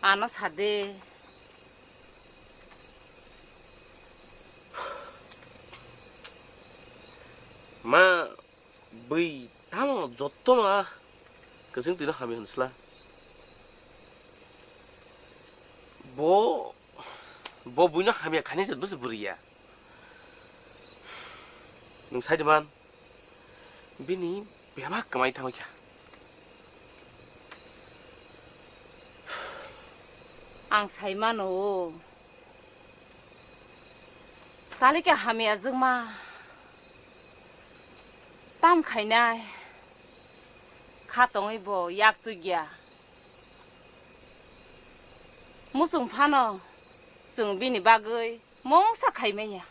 Ano sa de. Ma, bui tamo jotto no a kwchwng twino hamya hwn sla. Bo, bo buino hamya khaini se bwswk bwrwi ya. Nwng sai de man, bini bebak kwmai thangwi kha. Ang sai mano, talika hamya jwkma tam khainai kha tongwi bo yak chukya. Muchung phano chwng bini bagwi mungsa khaimaya.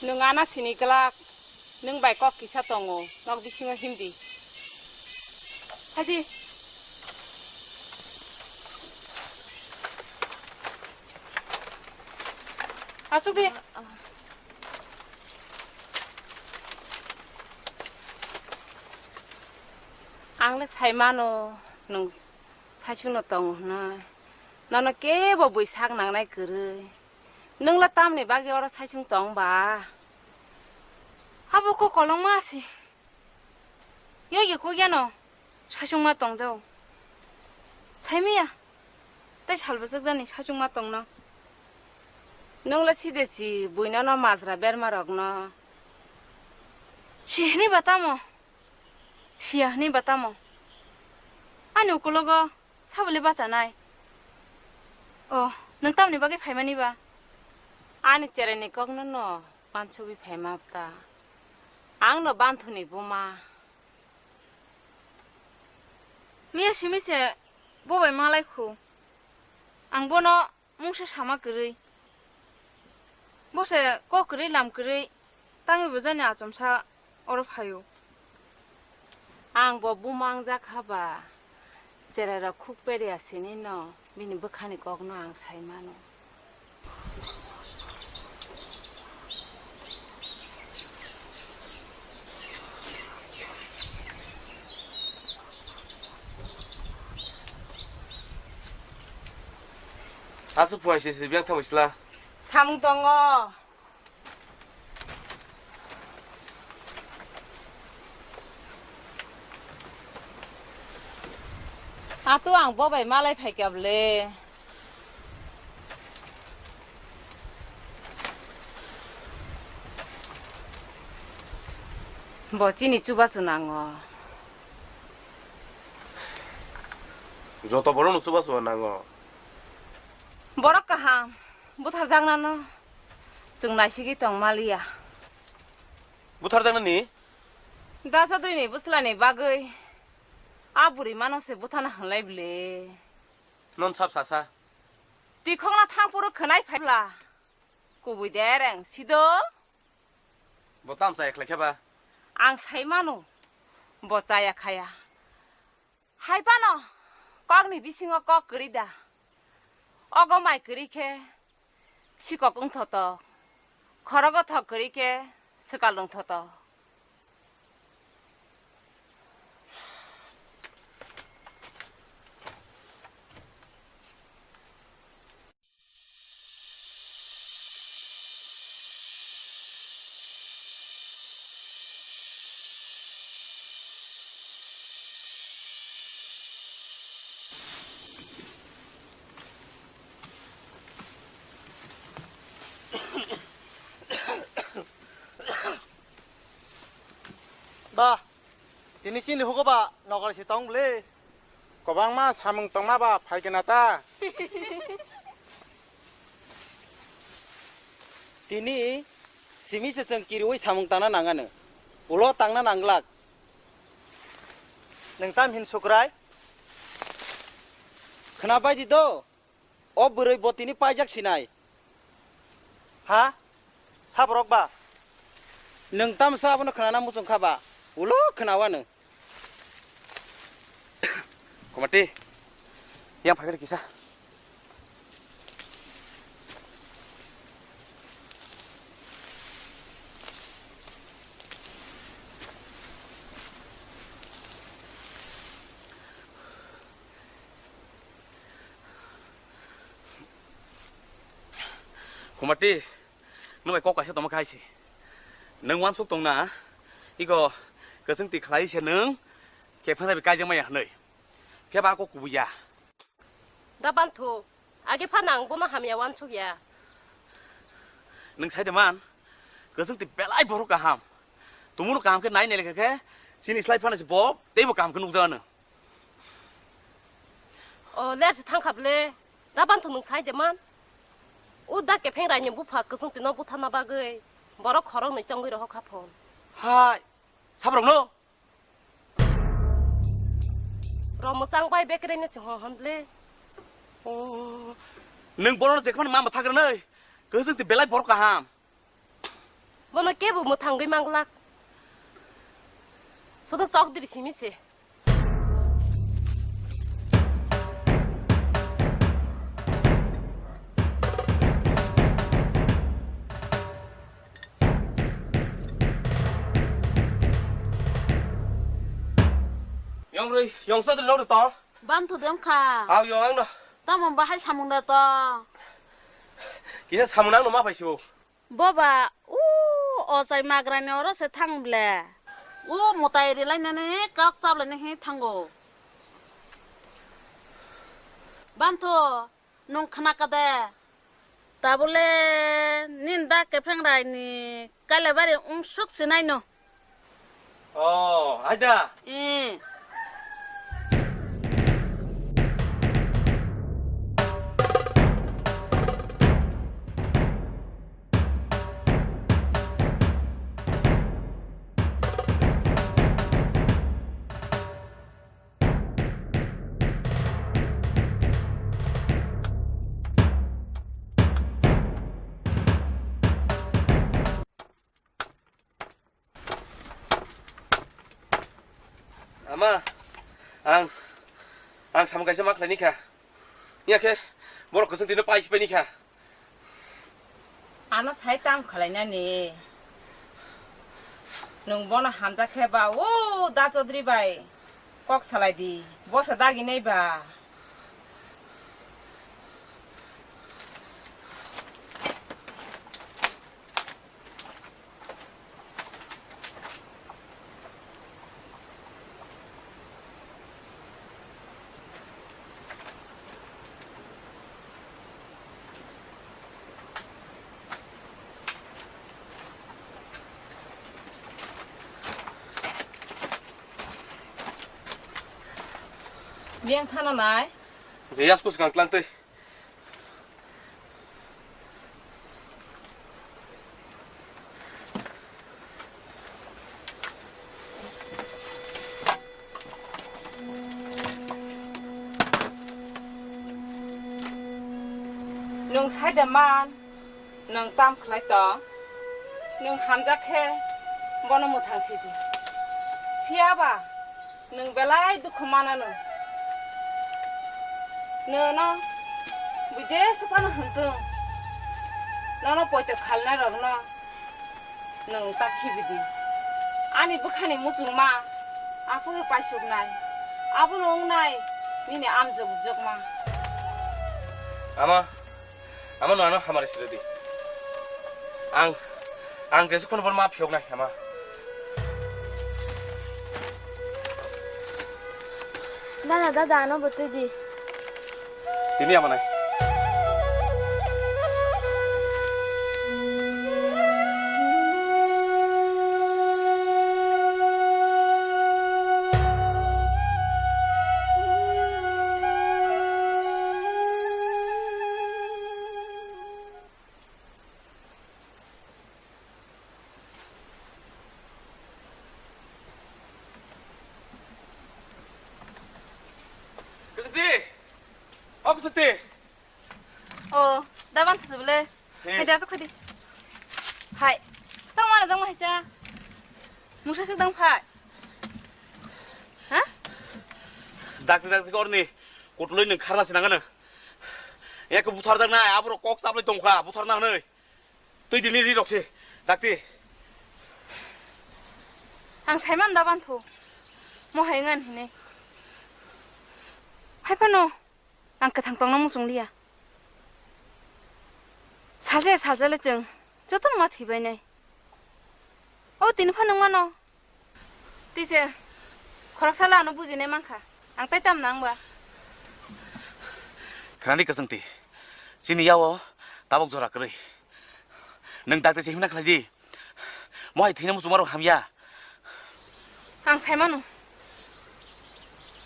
Nwng ana sini glak, nwng bai kok kisa tongo, nok bisingo himdi. Haji. Asuk di. Ang le sai mano, nwng saichung no tongo hwnwi. Nono kebo bui sak nangnai kwrwi. Nwng le tamni bagwi oro saichung tong ba? Abo kok kolongma se. Yogi kok yano saichung ma tong jao. Sai miya. Tei sal bwswk jani saichung ma tong no. Nwng le side si bui nono majra berma rok no. Si hwnwi ba tamo? Siya hwnwi ba tamo? Ani ukulogo sabole bachanai. O, nwng tamni bagwi phaimani ba? Ani cheraini kokno no pansugwi phaima ta. Ang no banthuni buma. Miya simi se bo bai malai khu. Ang bono mungsa sama kwrwi. Bo se kok kwrwi lam kwrwi tangwi bo jani achomsa oro phaio. Ang bo buma wngjak kha ba, cherai rok khuk perya sini no bini bwkhani kok no ang sai mano. Aswk phuaise se biyang thangwi sla. Samung tongo. Atu ang bo bai malai phaikya bwle. Bo chini chubachu nango. Joto borokno chubachu nango. Borok kaham, butharjaknano chwng naisigwi tong maliya. Butharjaknani? Da Chaudhary ni bwslani bagwi a bwrwi mano se buthana hwnlai bwle. Non sap sasa. Tikhokna thang phuru khwnai phaibla. Kubui dereng sido. Bo tamsa ekhlai khe ba? Ang sai mano, bo chaya khaya. Hai phano kokni bisingo kok kwrwi da. Ogo mai kwrwi khe sikok wngthotok, khorogo thok kwrwi khe swkal wngthotok. Ba, tini chini hugo ba nogar si tong bwle. Kwbangma samung tongma ba phaikhe na ta? Tini simi se chwng kiriui samung tangna nangano. Ulo tangna nanglak. Nwng tam hin sukrai? Khwna bai di do. O bwrwi bo tini paijak sinai. Ha? Saborok ba? Nwng tamsa abono khwnana muchung kha ba? Ulo khwnawa nwng. Komati, yang phai kisa. Khumati, nwng bai kok kaisa tongma khai se. Nwng uansuk tong na, iko kwchwng twi khlai se nwng khe phana bai kaijak maya hwnwi. Phiya ba kok kubui ya. Da banthu, age phano ang bono hamya uansuk ya. Nwng sai de man, kwchwng twi belai borok kaham. Tumunu kaham khe nai nai lekha khe, chini slai phano se bo, teibo kaham khe nukjagano. O, ler se thang kha ble. Da banthu nwng sai de man. O da kepheng raini bupha kwchwng twi no butharna bagwi borok khorok nwi chongwi rohor kha phon. Hai, sabrok no? Ro mwchang bai bekreng no se hon hon ble. O, nwng bono jekhmani ma mwthang rwnai. Kwchwng twi belai borok kaham. Bono kebo mwthangwi manglak. Sodo chok diri simi se. Yong rwi, yong sodri rok to. Banthu de wngkha. Aw yong ang no. Tamo bahai samung da to. Kisa samung nang no ma phai sibo. Boba, u ochai magrani oro se thang ble. U mwtai rilainani kok chaplainani hi thango. Banthu, nwng khna ka de? Tabule nini da kepheng raini Kailaibari wngsuk sinai no. Oh, aida. Eh. Ama, ang, ang samung kaisa ma khlaini kha. Nya khe, borok kwchwng tino pai sipai ni kha. Ano sai tam khwlainani. Nwng bono hamjak khe ba o da Chaudhary bai kok salai di. Bosa dagi nai ba. Biyang thana nai. Je yasku swkang tlang twi. Nwng sai de man, nwng tam khlai tong, nwng hamjak khe bono mwthang si di. Phiya ba nwng belai dukhu manano. Nono bui jesa phano hwn thung, nono poito khalnai rokno nwng ta khibi di. Ani bwkhani muchungma aphuru paisuknai, abono wngnai nini amjok jokma. Ama, ama no ano hamari sirodi. Ang, ang jesu kono bor ma phiyok nai ama. Nana dada ano botwi di. Tini ama nai. Kasakti! O Kasakti! O, da ban thasubule. He. Hai da, sok hai di. Hai. Tamo na jang hai cha. Mungsa sik dang phai. Ha? Dakti dakti korni. Kutuloi nung kharna sinangano. Eko buthar dak nai, abro kok chaplai tongkha, buthar nang nai. Twi dini ri rok se, dakti. Ang saiman da banthu. Mo hai ngan hine. Hai phano ang kwthang tongna muchung liya. Salsa salsa le chwng jotono ma thwibai nai. O tini phano mano. Tise, khoroksa lano bujinai mankha. Ang tai tam nang ba. Khnani kwchwngti. Chini yao tabok jora kwrwi. Nwng dakti se himna khlai di. Mohai thwina muchungmarok hamya. Ang saimano.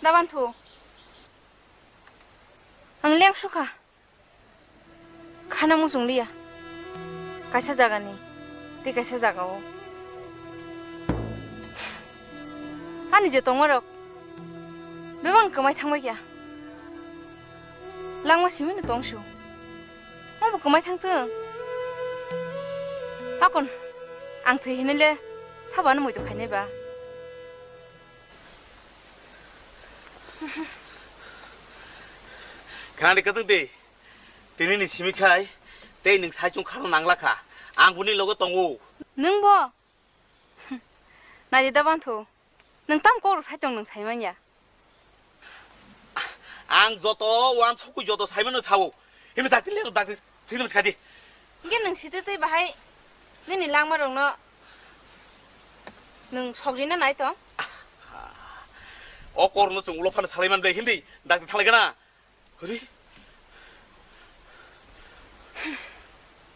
Daban thu. Ang leng sukha. Khana muchung liya. Kaisa jagani, tei kaisa jagao. Ani je tongmarok, bebak kwmai thangbai kya. Langma simi no tongsu. Obo kwmai thangtwng. Akon, ang thwi hinile sabano muitu khainai ba. Khnani kwchwng di. Tini ni simi khai tei nwng saichung khana nangla kha. Ang buni logo tongo. Nwng bo? Naidi da banthu. Nwng tam kok rok sai tong nwng sai manya. Ang joto uansukgwi joto saimano sao. Himni dakti le dakti thwino bwskadi. Hingke nwng sitwi twi bahai nini langma rokno nwng sogrina nai tong? O korno chwng ulo phano salai man bai hindi dakti thalai gana. Hori.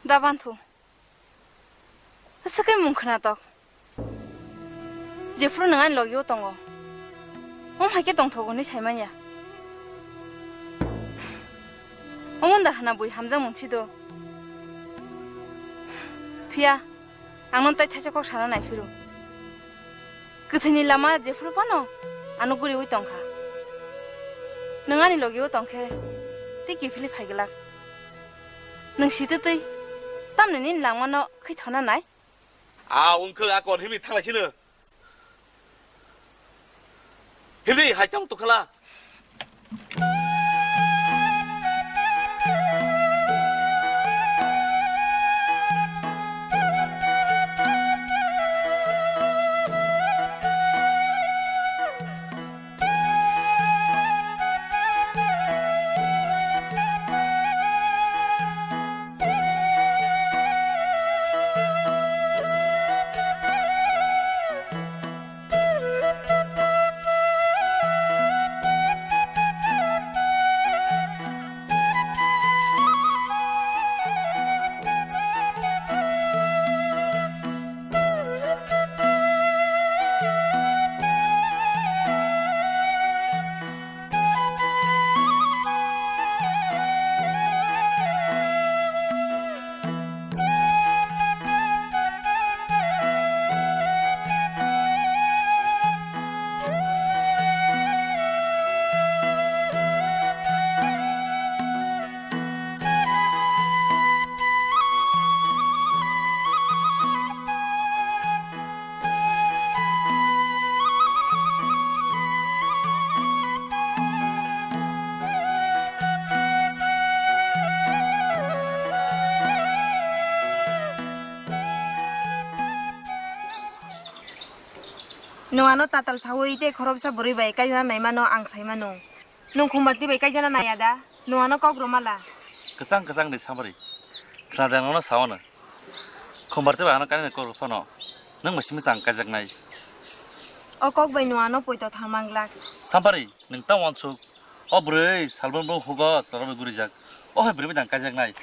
Da banthu. Aswk khe mung khwnatok. Jephuru nwng ani logio tongo. Wng hai khe tongthogo hinwi sai manya. Omo da hwna bui hamjakmung si do. Phiya, ang no tai thaisa kok sana nai phiro. Kwthwini lama jephuru phano ano guriwi tongkha. Nwng ani logio tongkhe tei kiphilwi phai glak. Nwng sitwi twi tamni nini langmano khwi thona nai? A wngkhe a kon himwi thanglai sino. Himwi hai tong tokhala. Nwng ano tatal sawi tei khoroksa bwrwi bai kaijana naimano ang saimano. Nwng Khumbarti bai kaijana naiya da? Nwng ano kok rwmala. Kwchang kwchang de samari. Khna de nono saono. Khumbarti bai ano kainwi kok rw phano. Nwng bai simi chang kaijaknai. O kok bai nwng ano poito thangma glak. Sampari, nwng ta uansuk. O bwrwi salbon bo hugo chwla rok bai gurijak. O hai bwrwi bai dang kaijaknai.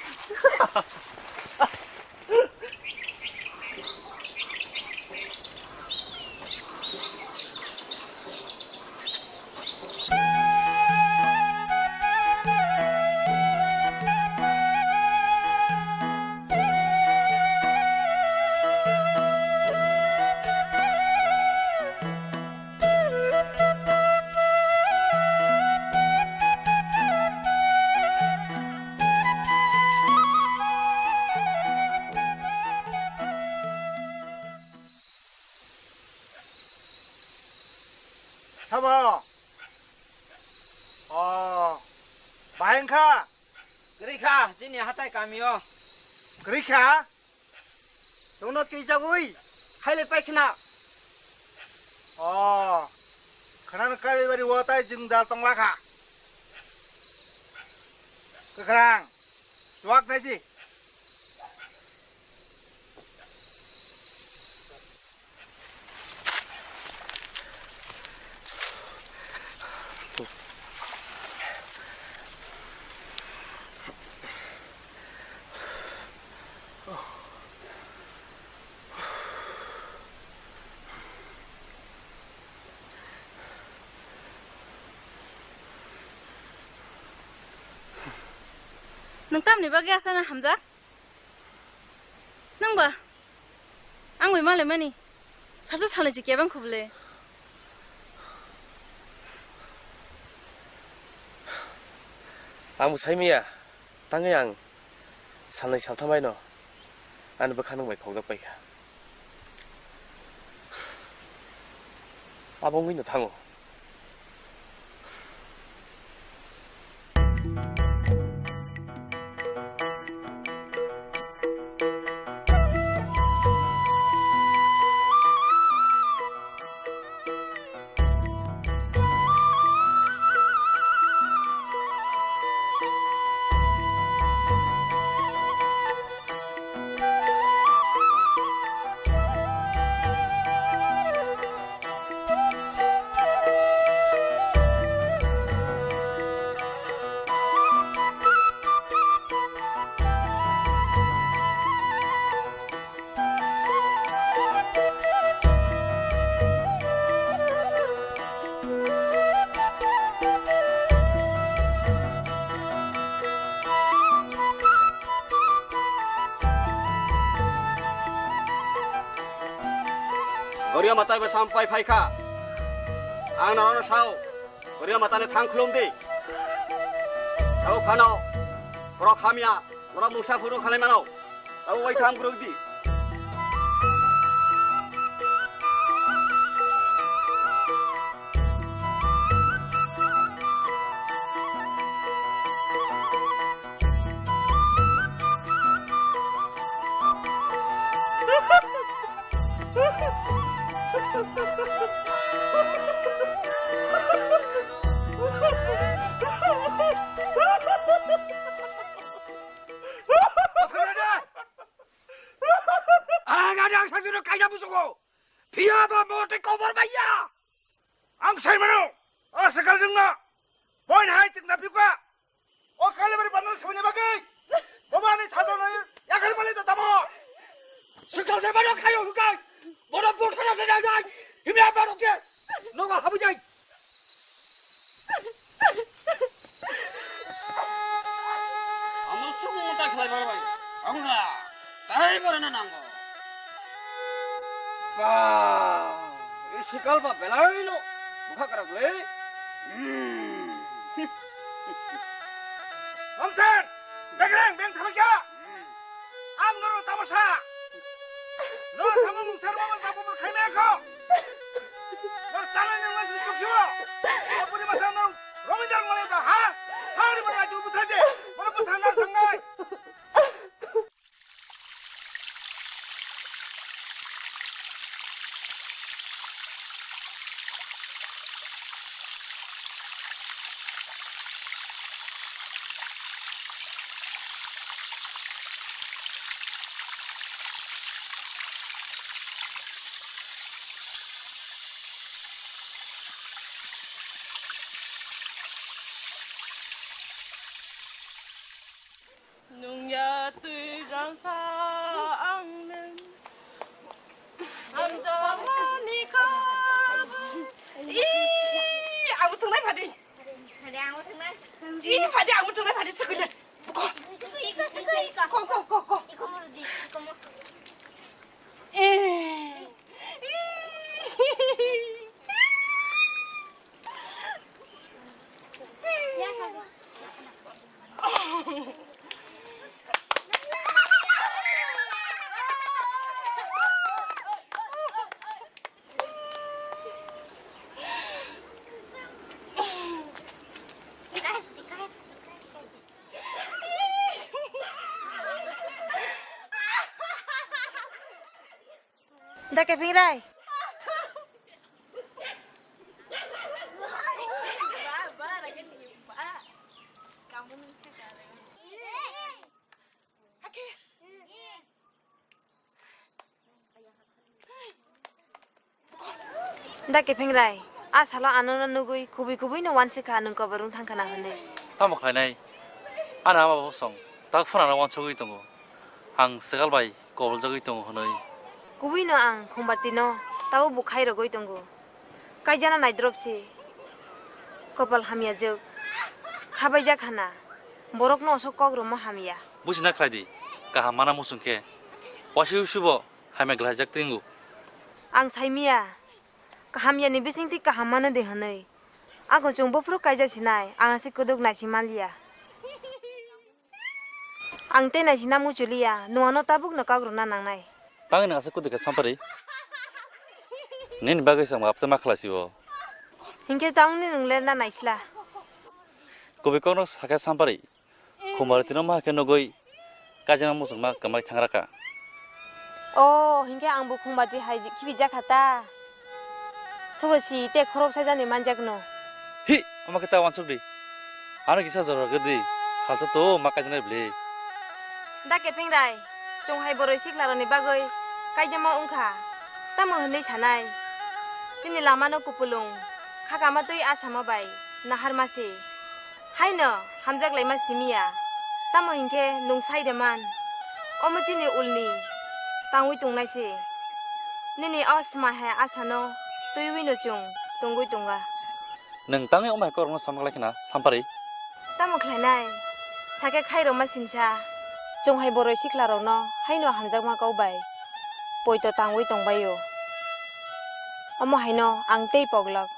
Abo. O. Bahai wngkha? Kwrwi kha, chini hatai kamio. Kwrwi kha? Chwngno twijagwi khailai pai khna. O. Khwnano kaiwi bari o tai jwngjal tongla kha. Kwkhwrang. Chuwak naisi. Nwng tamni bagwi aswkno hamjak? Nwng ba? Ang bai malaimani. Sacha salnwi se kebeng khuble. Ang bo sai maya. Tangwi ang salnwi saltham baino ani bwkha nwng bai khokjak paikha. Abo wngwino thango. Goria matai bo sampai phaikha. Ang norokno sao, Goria matani thang khulum di. Tabo phano, borok hamya, borok mungsa phuru khalai mano. Abo bai tham kwrwk di. Ang ada ang sajuno kaida busugo. Phiya ba mote kobor baiya. Ang sai mano, o swkal jwngno boin hai chwngna phikha. O Kalibari bandar swmani bagwi bobo ani sajwknani yakhar mali da tamo. Swkal se mano khayo hwnkhe bono buthana se nangnai. Himya borok khe nogo habwi jai. Amo sumo ta khlai bar bai. Amra. Tai borano nango. Ba, i swkal ba belai no bwkha kwrak le. Hmm. Ramsen, begreng beng thalakya. Ang norok tamasa. Norok tamo mungsar mama tapu pun khaimaya kho. Norok chalai nang mas mukuk sio. Apuni masa norok romidar ngolai ta ha. Thangri mana tu buthar je. Mana buthar na sangai. Nungya twi rangsa ang nung. Hamjakmani kabo. Ih, ang bo thwngnai phadi. Phadi ang bo thwngnai. Ih, phadi ang bo thwngnai phadi, sukui le. Buko. Sukui, iko, sukui, iko. Ko, ko, ko, ko. Iko mo rudi, iko mo. Eh. Ya, phadi. Da Kepengrai. Da Kepengrai, a salo ano no nugwi kubui kubui no wansi kha, nwng koborung thang khana hwnwi. Tamo khlainai? Ani ama bo song tak phano ano wansugwi tongo. Ang swkal bai koboljagwi tongo hwnwi. Kubui no ang Khumbarti no tabo bo khai rogwi tongo. Kaijana naidrop se. Kopal hamya jwk. Khabaijak hana. Borok no osok kok romo hamya. Busi na khlai di. Kaham mana muchung khe. Wasi usi bo hamya glaijak tingo. Ang saimia. Kaham yani bising ti kaham mano de hwnwi. Ako chwng bophuru kaija sinai. Ang asi kuduk naisi manliya. Ang tei naisina muchuliya, nuano tabukno kakrwna nangnai. Tangwi nang aswk kwtwi kha Sampari? Nini bagwi se ang mapte ma khlai si o. Hinkhe tangni nwng lerna naisla. Kubui kokno sakhe Sampari, Khumbartino ma khe nugwi kaijana muchungma kwmai thangra kha. O, hinkhe ang bo Khumbarti hai khibi jakha ta. Sobo si te khorok saijani manjakno. Hi, omo khe ta wansuk di. Ano kisa jora rwgwi di, salsa to ma kaijaknai bwle. Da Kepengrai, chwng hai boroi siklarokni bagwi kaijama wngkha, tamo hwnwi sanai? Chini lamano kupulung, khakama twi asama bai naharma se. Haino hamjak laima simiya, tamo hinkhe nwng sai de man? Omo chini ulni tangwi tongnai se. Nini o swmai hai asano twiwi no chwng tongwi tonga. Nwng tangwi omo hai kokrokno samwk lai khna, Sampari? Tamo khlainai? Sakhe khairokma sinsa, chwng hai boroi siklarokno haino hamjakma kok bai poito tangwi tongbai-o. Omo haino ang tei poglok.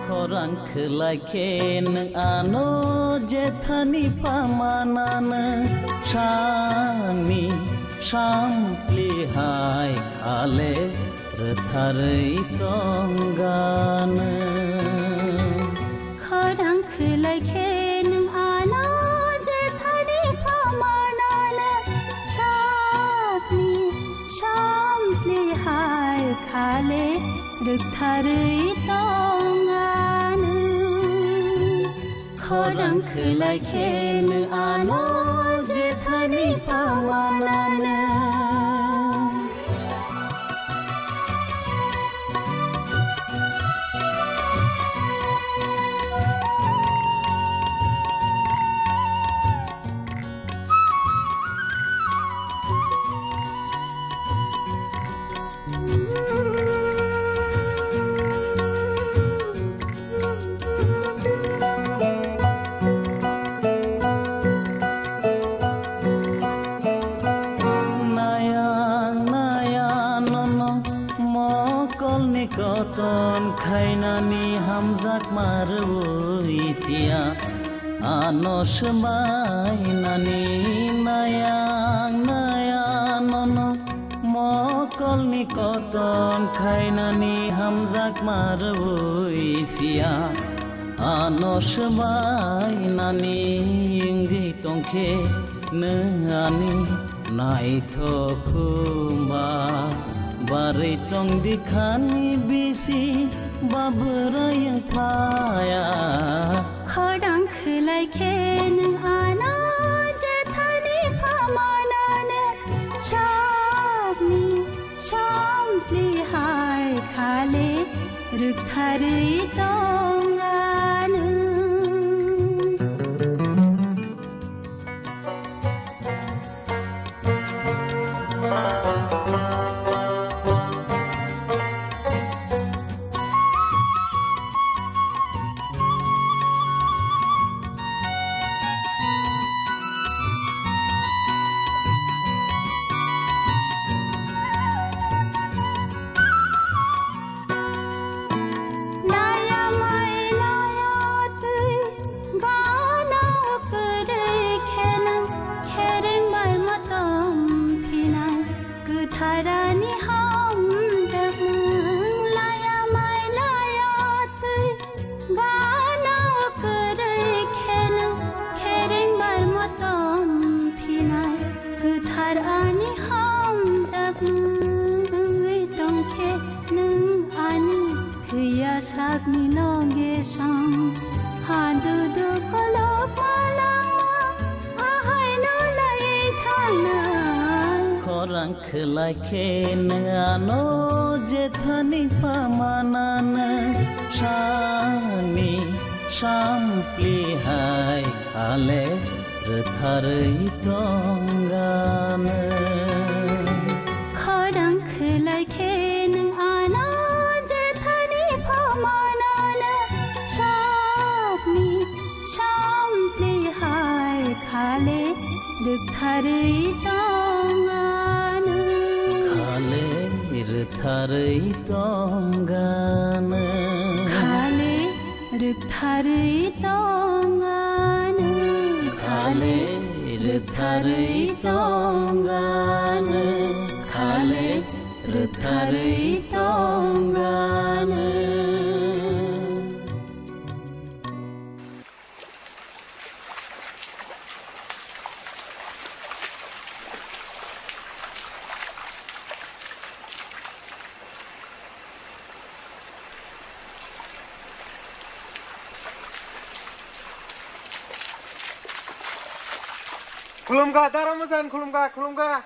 Khorang khwlai khe nwng ano jethani phamananw, sani sampli hai khale rwtharwi tongganw. Khorang khwlai khe nwng ano jethani phamananw, sakni sampli hai khale rwktharwi tonganw. Khorang khwlai khe nwng ano jethani phamananw. Nayang naya nono mokolni koton khainani hamjakma rwui phiya. Ano swmainani nayang naya nono mokolni koton khainani hamjakma rwui phiya. Ano swmainani wngwi tongkhe nwng ani Naithok khumba barwi tong dikhani bisi babwrayang phaya. Khorang khwlai khe nwng ano jethani phamanano sakni sampli hai khale rwktharwi tong ano. Laya mai laya twi gana kwrwi khenang khereng bai matam phinai kwtharani hamjakmung. Laya mai laya twi gana kwrwi khenang khereng bai matam phinai kwthar ani hamjakmung wngwi tongkhe. Nwng ani thwiya sakni loge song, hadudu kolok malama, ahaino lai thangnai. Khorang khwlai khe nwng ano jethani pamanano sani sampli hai khale rwtharwi tongano. Khorang khwlai khe nwng ano jethani phamanano sakni sampli hai khale rwktharwi tongano. Khale rwktharwi tongano. Khale rwktharwi tongano. Khale rwktharwi tongano. Khale rwktharwi tongano. Khulumkha, dara mojan khulumkha, khulumkha.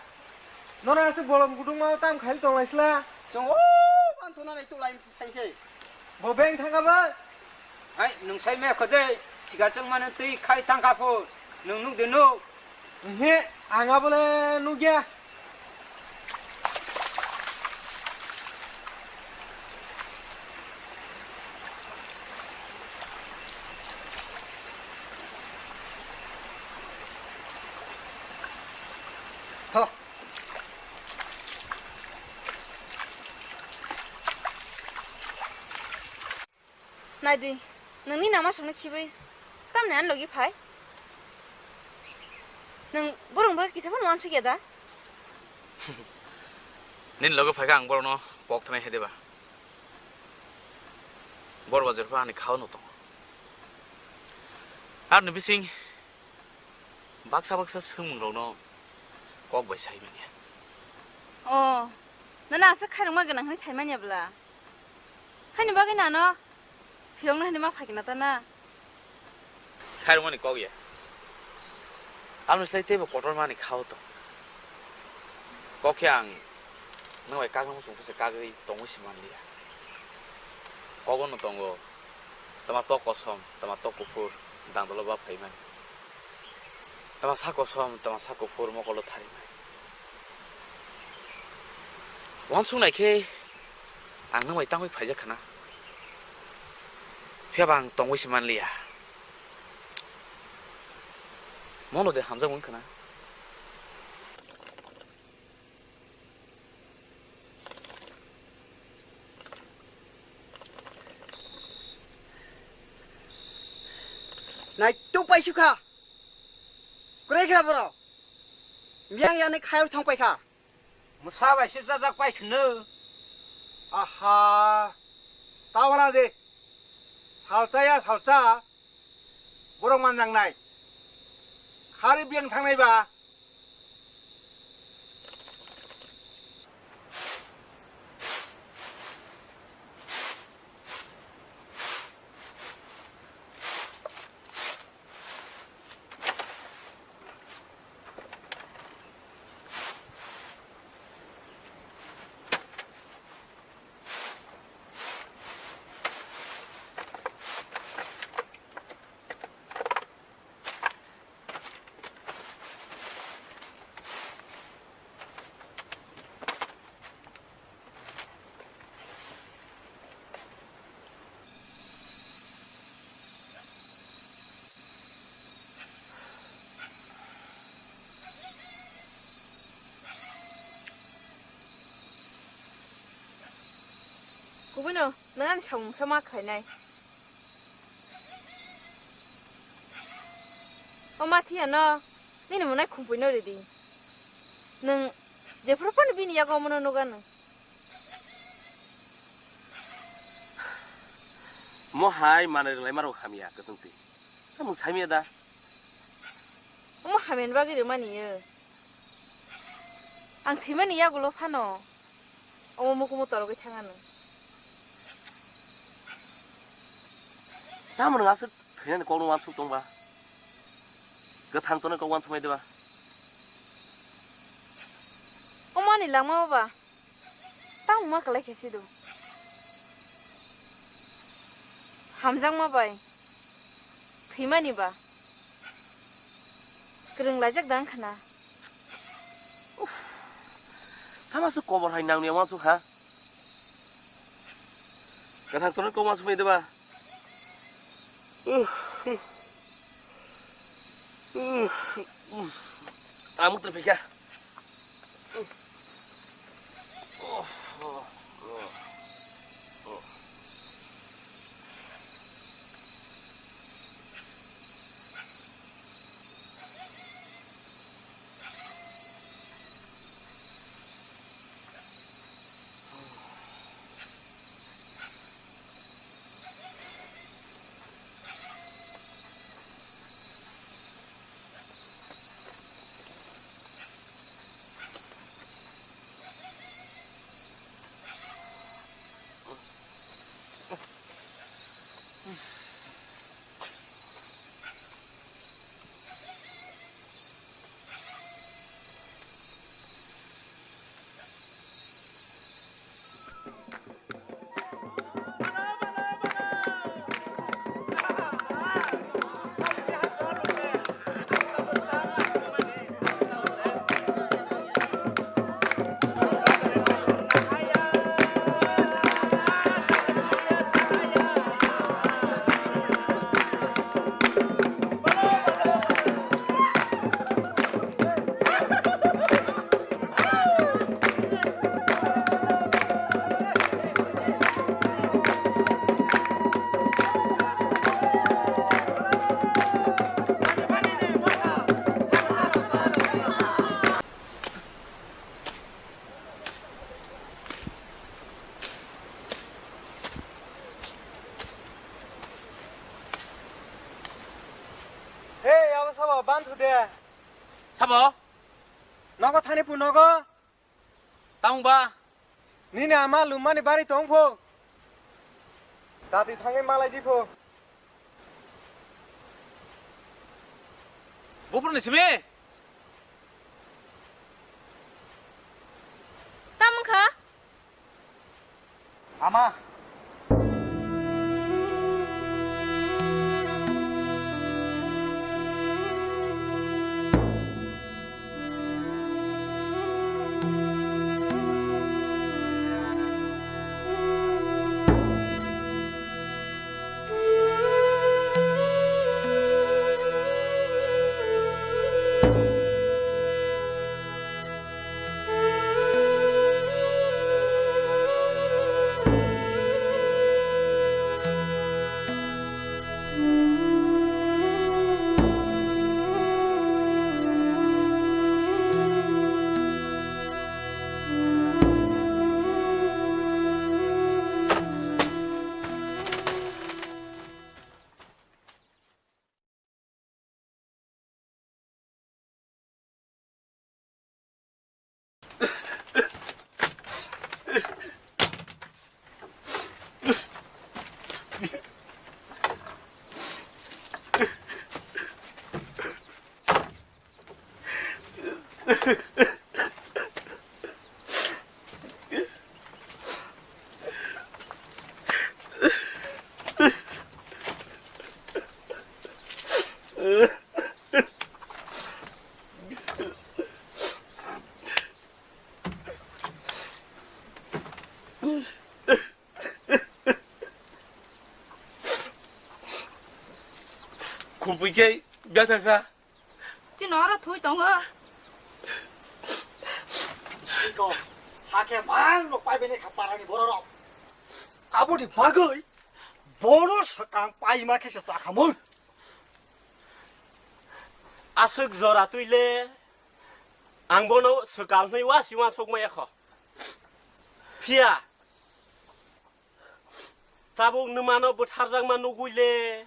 Nono aswk bolong gudungma tam khail tonglaisla. Chwng o manthona nai tuklai thaise. Bo beng thangkha ba? Hai, nwng sai me khode, sigar chwng mane twi khai thangkha pho. Nwng nuk de nuk. Ehe, ang abole nukya. Tho. Naidi, nwngni nama songno khibwi tamni ani logi phai? Nwng borok bai kisa phano uansukya da? Nini logi phaikha ang borokno pok thanai hai deba? Bor bajar pha ani khao no tongo. Aroni bising baksa baksa swngmungrokno kok bai sai manya. O, nono aswk khairokma gwnang hwnwi sai manya bwla? Haini bagwi nano phiyokno hwnwi ma phaikha na ta na? Khairokmani kok ya. Aboni slai teibo kotorma ni khao tong. Kok khe ang nwng bai kakno muchung phese kagwi tongwi se manliya. Kogo no tongo. Tama tok kosom, tama tok kuphur, dangdolo ba phaimani. Tama sa kosom, tama sa kuphur, mokolo tharimani. Wansuk nai khe ang nwng bai tangwi phaijak khna. Phiya ba ang tongwi se manliya. Mono de hamjak wng khna. Naituk paisukha. Kwrwi kha borok. Miyang yani khayal thang paikha. Mwsa bai se chajak pai khwno. Aha. Tawana de. Salsa ya salsa. Borok manjaknai. Khari biyang thangnai ba. Kubui no nang ani samung sa ma khainai. O ma thiya no, nini mwnai khumpui no ridi. Nwng jephuru phano bini yago omono nukha nwng. Mo hai manwi rwlai ma rok hamya kwchwng twi. Tamung saimya da? Omo hamya ni bagwi rwmani yo. Ang thwimani yagulo phano omo mukumu torogwi thangano. Tamo nwng aswk thwinani kokno uansuk tongba? Kwthang tongnai kok uansukmai deba? Omo ani langma ba? Tamo ma kwlai khe sido. Hamjakma bai thwimani ba kwrwng laijak da wngkha na. Uff. Tamo aswk kobor hai nangni uansuk ha? Kwthang tongnai kok uansukmai deba? Amuk twi phaikha. Hey, abo sabo, ban thu de. Sabo? Nogo thani pu nogo. Tamo ba? Nini ama lumani bari tong pho. Dati thangwi malai di pho. Buphuruni simi? Tamo wngkha? Ama. Khumpui khe bethaksa. Tini oro thui tongo. Ko, hakhe mang no pai bini kha parani bororok. Aboni bagwi bono swkang paima khe se chakhamung. Aswk jora twi le ang bono swkang hwnwi wasi uansuk maya kho. Phiya tabuk nwmano bwtharjakma nugwi le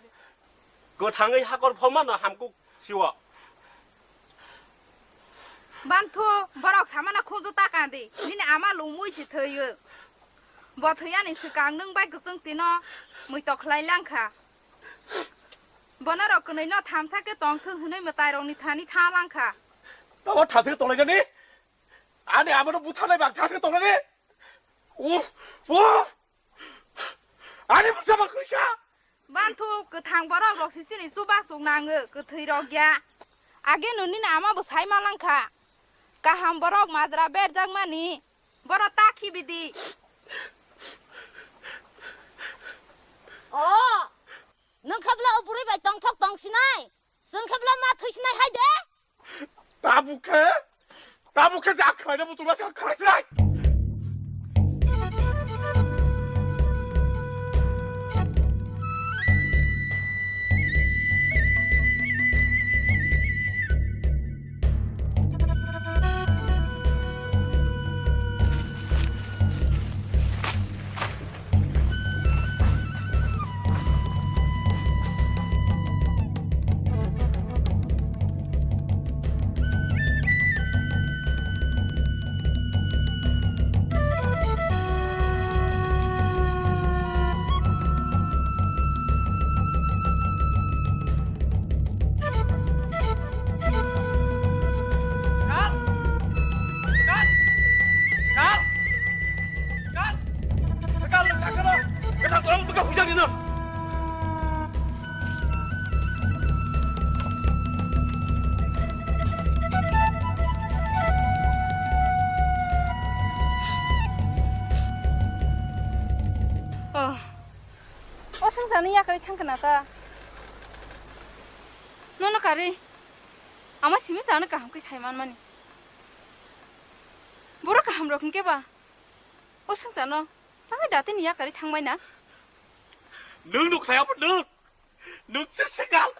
kwthangwi hakor phomano hamkuk siwo. Banthu, borok samana khunju ta kandi, nini ama lungmui si thwiyo. Bo thwiyani swkang nwng bai kwchwng tino muitok khlai langkha. Bonorok kwnwi no thamsa khe tongthwng hwnwi mwtairokni thani tha langkha. Tamo thamsa khe tonglainani? Ani amano butharnai bang thamsa khe tongnani? Uff, uff! Ani bwsa ma kwrwi kha! Banthu, kwthang borok rok si chini chuba chuk nango, kwthwi rok ya. Age nini ama bo sai ma langkha. Kaham borok majra berjak mani. Boro ta khibi di. O, nwng khe bwla o bwrwi bai tongthok tong sinai? Chwng khe bwla ma thwi sinai hai de? Tabuk khe, tabuk khe jak khlaina butuma se khlai sinai? Sekal! Sekal! Sekal! Sekal! Sekal, nwng ta kheno? Kwthang tong bwkha hujak di nwng. Oh. O swngcharni yakarwi thangkha na ta? Nono karwi ama simi chano kaham khe sai manmani. Borok kaham rok hwnkhe ba o swngcharno tangwi datini yakarwi thangbai na? Nwng nuk khlai abo nwng. Nwng se sekal.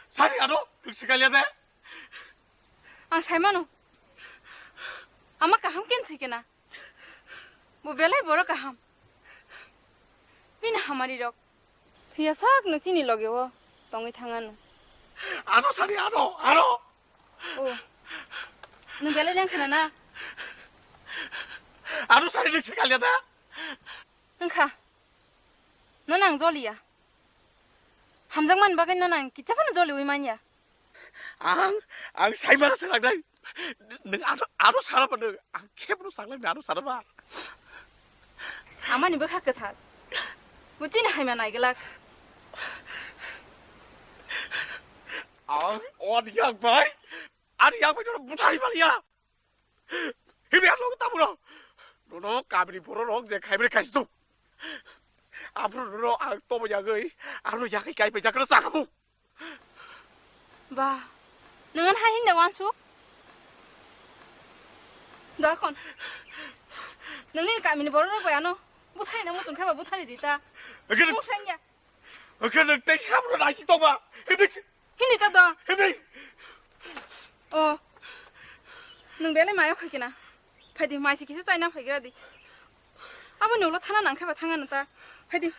Sari ano nwng sekal ya de. Ang sai mano. Ama kaham khe thwi khe na. Bo belai borok kaham. Bini hamari rok. Thwiya sak no chini loge o tongwi thang ano. Ano sari ano, ano. O. Nwng belai leng khna na? Ano sari nwng se kalia da? Wngkha. No nang joliya. Hamjakmani bagwi no nang kicha phano joliwi manya. Ang, ang saimano swkang nai. Nwng ano, ano sana ba nwng. Ang khe bono saklang ano sana ba. Amani bwkha kwthar. Bo chini haima naiglak. Ang on yak bai. Ani yak bai no buthari baliya. Himni ang logo taburo. Nono kamini borok rok je khaimani kaisi tong. Abro nono ang tobo yagwi, abro yagwi kai pai jakra chakamu. Ba, nang an hai hinda wansuk? Dakon. Nangni kamini borok rok bai ano buthari na muchung khaba buthari dita. Oke. Buthari ya. Oke, nwng tei samro naisi tongma. Himni. Himni ta do. Himni. O. Nwng belai mayo khaikena. Phaidi maisi kisa chaina phaigra di. Abo ni ulo thana nangkhe ba thangano ta. Phaidi.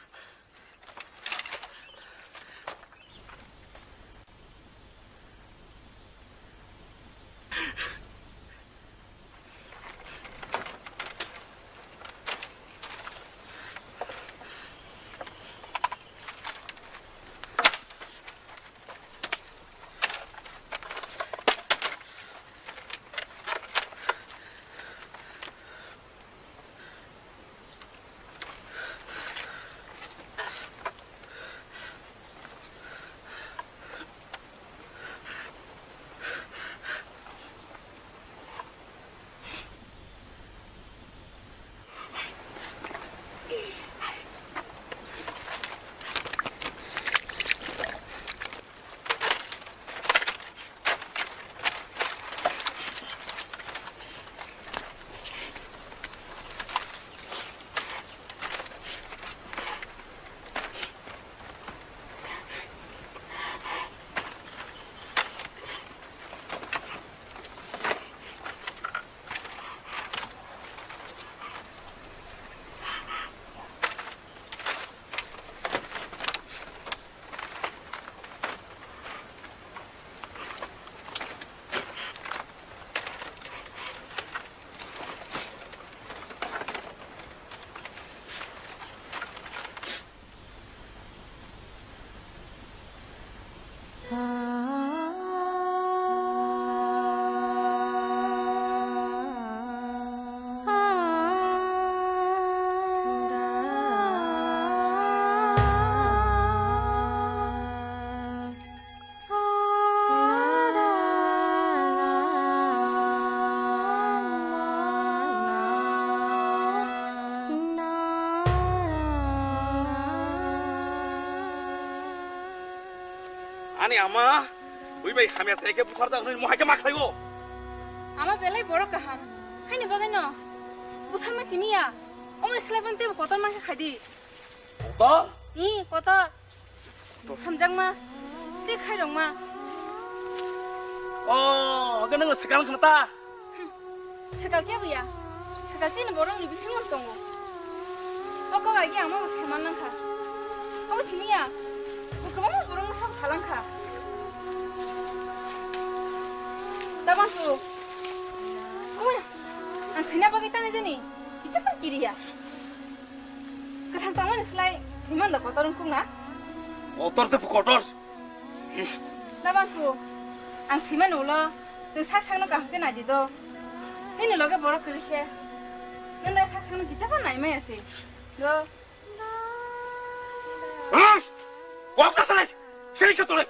Ani ama, ui bai hamya se ke bukhar da nui mohai ke ma khlaibo. Ama belai borok kaham. Haini bagwi no. Buthar ma simi ya. Omni slai ban tebo kotor ma khe khai di. Kotor? Ni kotor. Hamjakma, tei khairokma. O, hwnkhe nwng swkang khna ta? Swkang kebo ya. Swkang chini borokni bisingo tongo. O kok agi ang mabo saiman nangkha. Abo simi ya. Bo kwbangma borokno sabo salangkha. Dabansu. Koi, ang thwina bagwi tani jani. Kicha kiri ya. Kwthang tongmani slai thwiman da kotor wngkuk na? Kotor tei kotor. Nabangku, ang thwimani ulo nwng sak sakno kaham khe naidi do. Nini loge borok kwrwi khe nwng da sak sakno kicha pha nai maya se. Do. Hey! Kok ta salai! Sini khe tolai!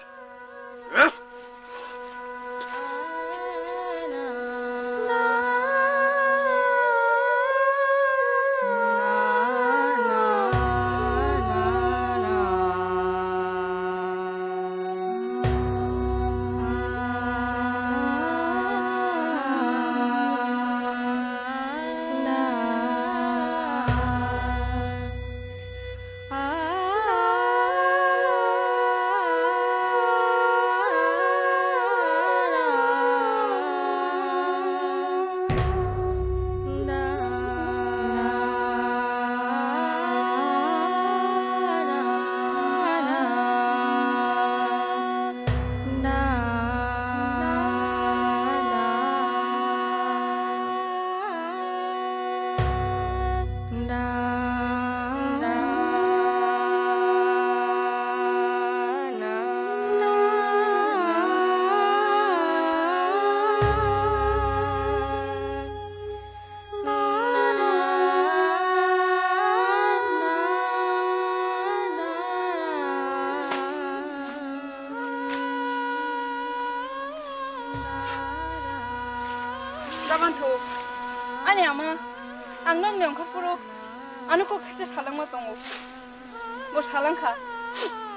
Daban thu, ani ama, ang nokni ongkhorphuru ano kok khaisa salangma tongo. Bo salangkha,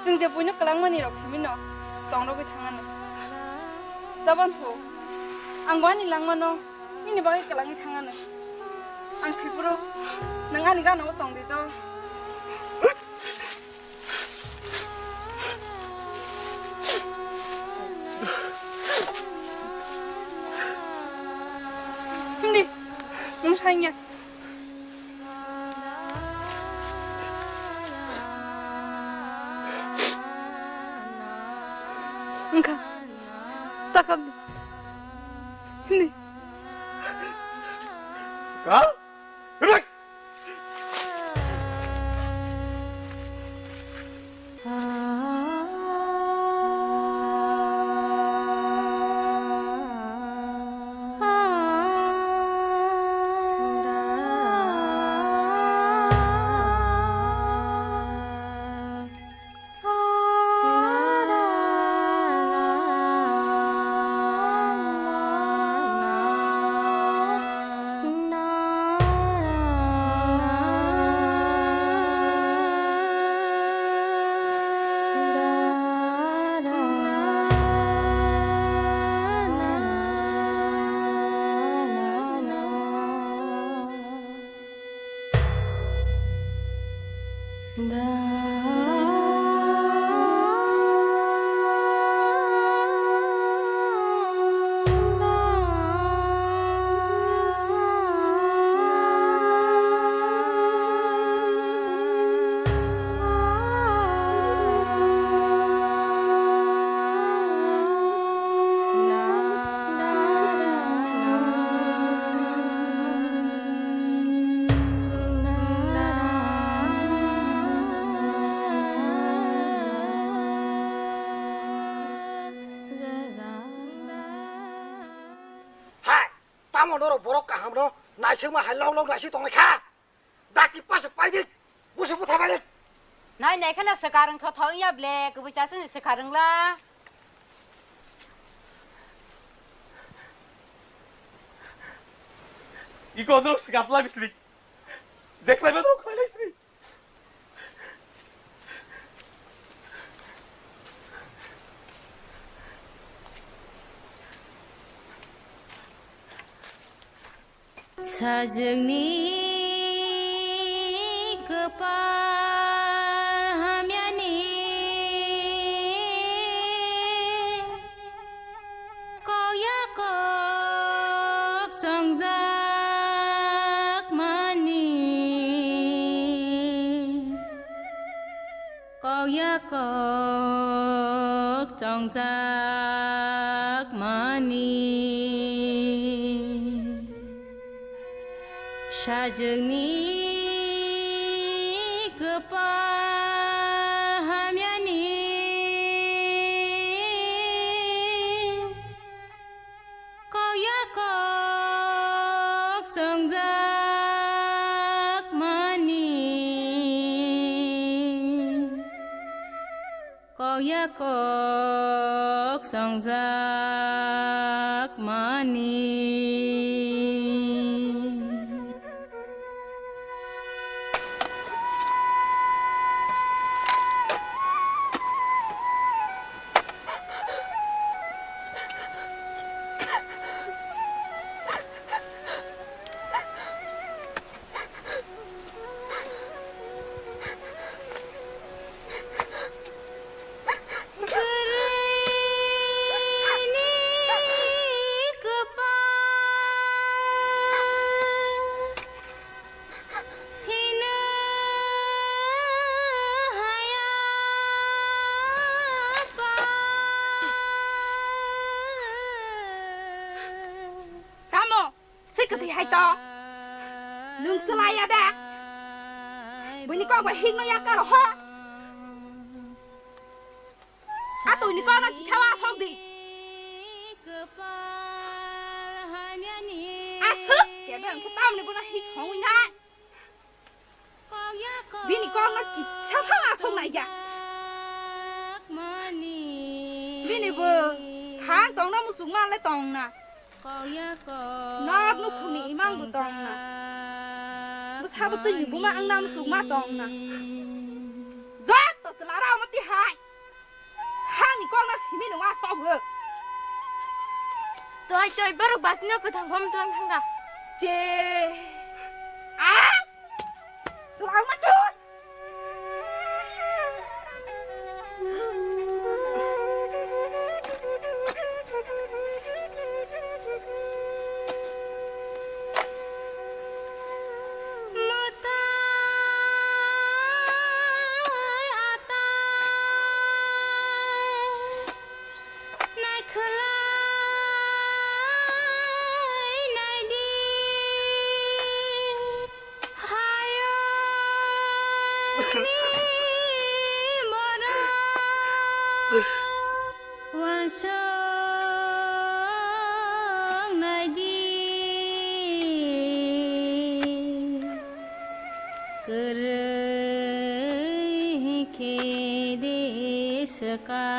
chwng je buino kwlangmani rok simino tongrogwi thangano. Daban thu, ang bo ani langmano nini bagwi kwlangwi thangano. Ang thwiphuru nwng ani gana-o tongdi do. Hindi, nwng saingya. Wngkha, takha. Hindi. Ka? Norok borok kaham no naisingma hai lok lok naising tonglai kha. Dakti pasa paidi, busu butha balik. Nai nai khana swkang rwng tho tho wngya ble, kubui chasani swkang rwngla. Iko norok swkang pla bisri. Jekhlai ba norok khlai sri. Sajwkni kwpal hamyani kok ya kok chongjak mani. Kok ya kok chongjak mani. Sajwkni kwpal hamyani kok ya kok chongjak mani. Kok ya kok chongjak mani. Samo, swi kwthwi hai to. Nwng swlaiya da? Buini kok bai hikno ya karo ho? Atwini kokno kisa wa sok di. Aswk kebe ang khe tamni bono hik songwi nai. Bini kokno kisa phano aswk nai ya. Bini bo thang tongna muchungma le tongna. Nok nukhungni imang bo tongna. Bwsabo twini buma wngna muchungma tongna. Joto chwla rao mati hai. Sani kokno simi nungma sogo. Toi toi borok basino kwthang phom tong thangka. Je. Ah! Chwla ma tui. Uansuk nai di, kwrwi khe de swkang.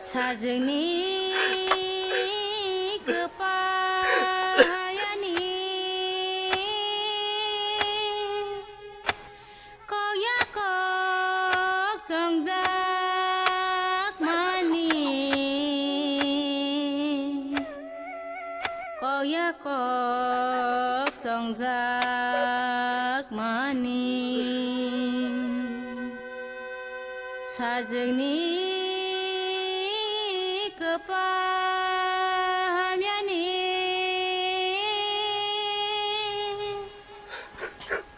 Sajwkni kwpal hayani kok ya kok chongjak mani. Kok ya kok chongjak mani. Sajwkni kwpal hamyani.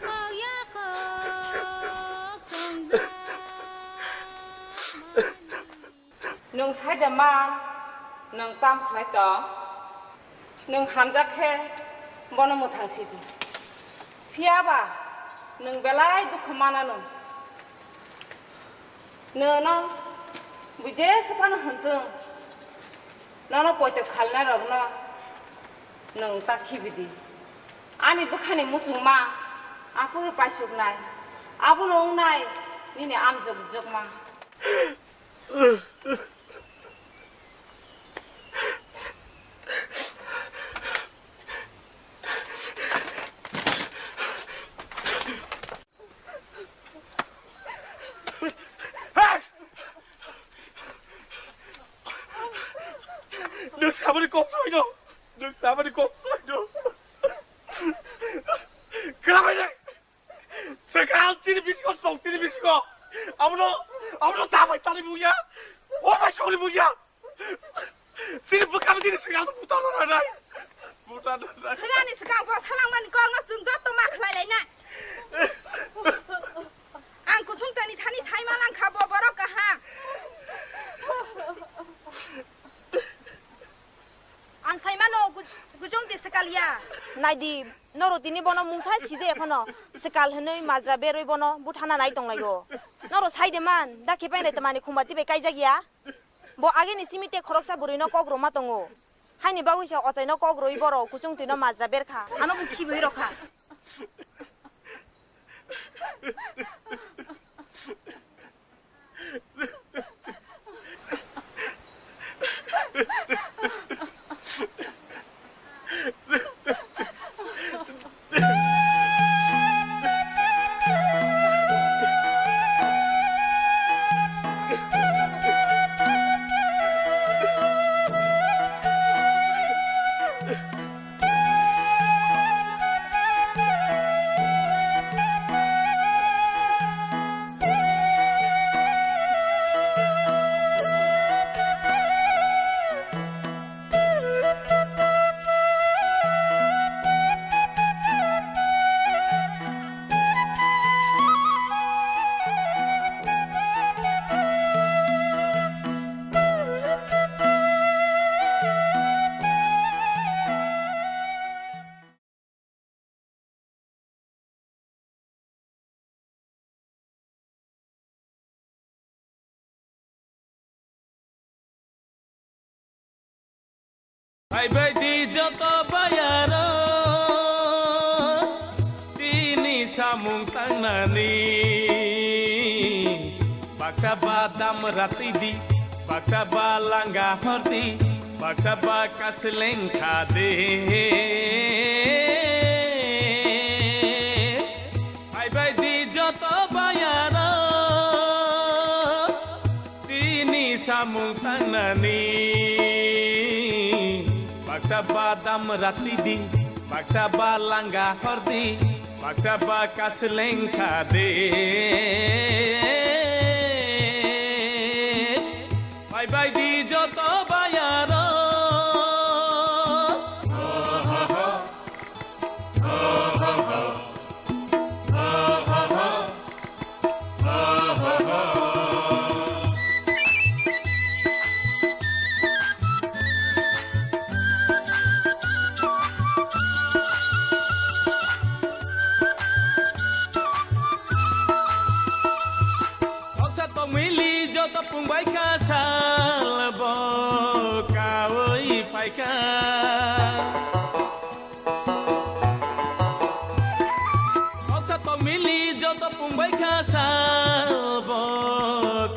Kok ya kok chongjak mani. Nwng sai de ma, nwng tam khlai tong? Nwng hamjak khe bono mwthang si di. Phiya ba nwng belai dukhu mananw. Nwng no bui jesa phano hwn thung, Nono poito khalnai rokno nwng ta khibi di. Ani bwkhani muchungma aphuru paisuknai, abono wngnai nini amjok jokma. Nwng samani kok soi no. Nwng samani kok soi no. Kra bai dai. Swkang chini bisingo, song chini bisingo. Abono, abono ta bai tani buya. O bai sori buya. Chini bwkha chini swkang buta no nai. Buta no nai. Thwiyani swkang bo salangmani kokno chwng joto ma khlai lainai. Ang kuchung tani thani sai ma lang kha bo borok kaham. Ang sai mano ku-, kuchung di swkal ya. Naidi, noro tini bono mungsa sije phano swkal hwnwi majra berwi bono buthana nai tong laio. Noro sai de man, da khe pai nai tamani khumbar tibai kaijak ya. Bo ageni simi te khoroksa bwrwino kok rwma tongo. Haini bagwi se ochaino kok rwi borok kuchung twino majra berkha. Ano bo khibiwi rokha. Phaibai di joto bayaro, chini samung tangnani. Baksa ba dam ratwi di, baksa ba langa hordi, baksa ba kasleng khade. Phaibai di joto bayaro, chini samung tangnani. Baksa ba dam ratwi di, baksa ba langa hordi, baksa ba kasleng khade. Phaibai di joto bayaro. Noksa tongmili joto pungbai kha sal bo kaui phaikha. Noksa tongmili joto pungbai kha sal bo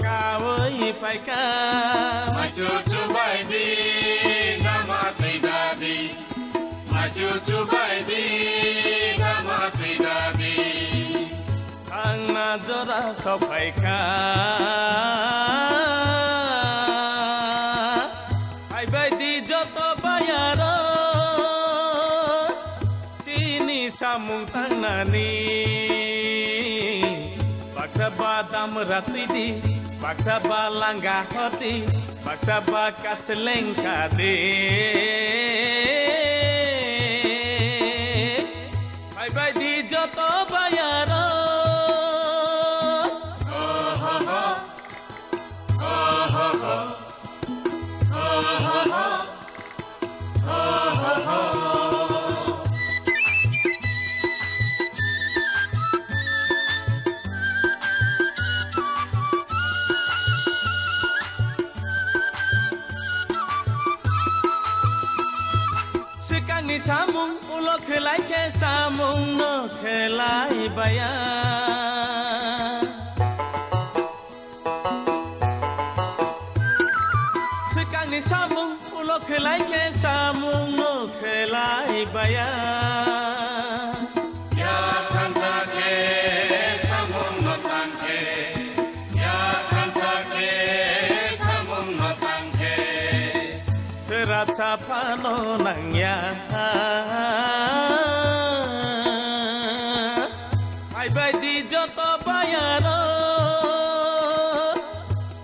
kaui phaikha. Machu chubai di, dama twi dadi. Machu chubai di, dama twi dadi. Thangna jora sokphaikha. Phaibai di joto bayaro, chini samung tangnani. Baksa ba dam ratwi di, baksa ba langa hordi, baksa ba kasleng khade. Phaibai di joto bayaro. Samung ulo khlai khe samung no khlai baya. Swkangni samung ulo khlai khe samung no khlai baya. Ya thansa khe samung no tang khe, ya thansa khe samung no tang khe. Srapsa phano nangya. Phaibai di joto bayaro,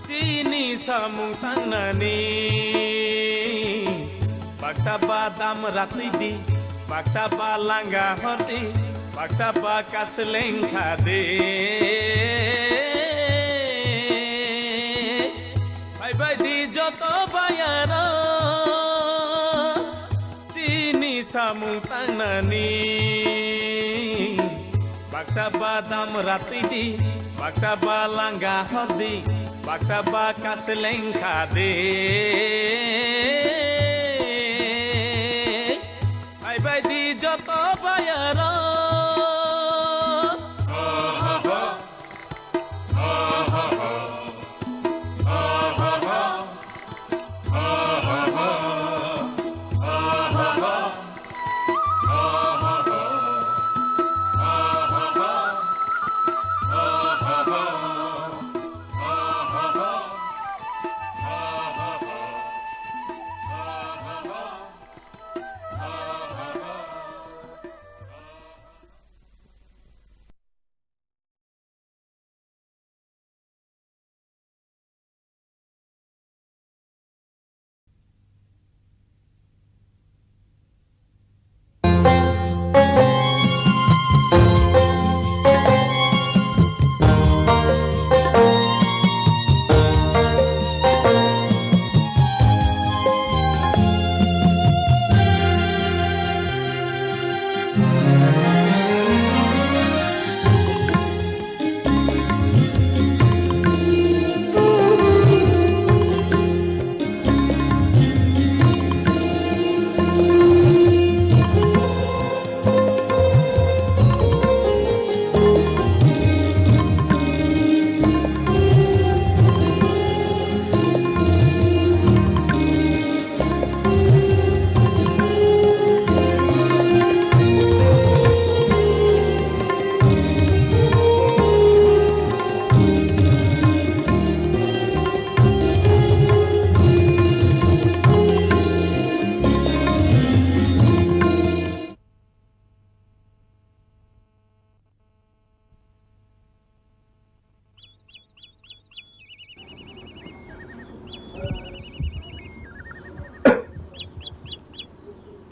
chini samung tangnani. Baksa ba dam ratwi di, baksa ba langa hordi, baksa ba kasleng khadi. Phaibai di joto bayaro, chini samung tangnani. Baksa ba dam ratwi di, baksa ba langa hordi, baksa ba kasleng khadi. Phaibai di joto bayaro.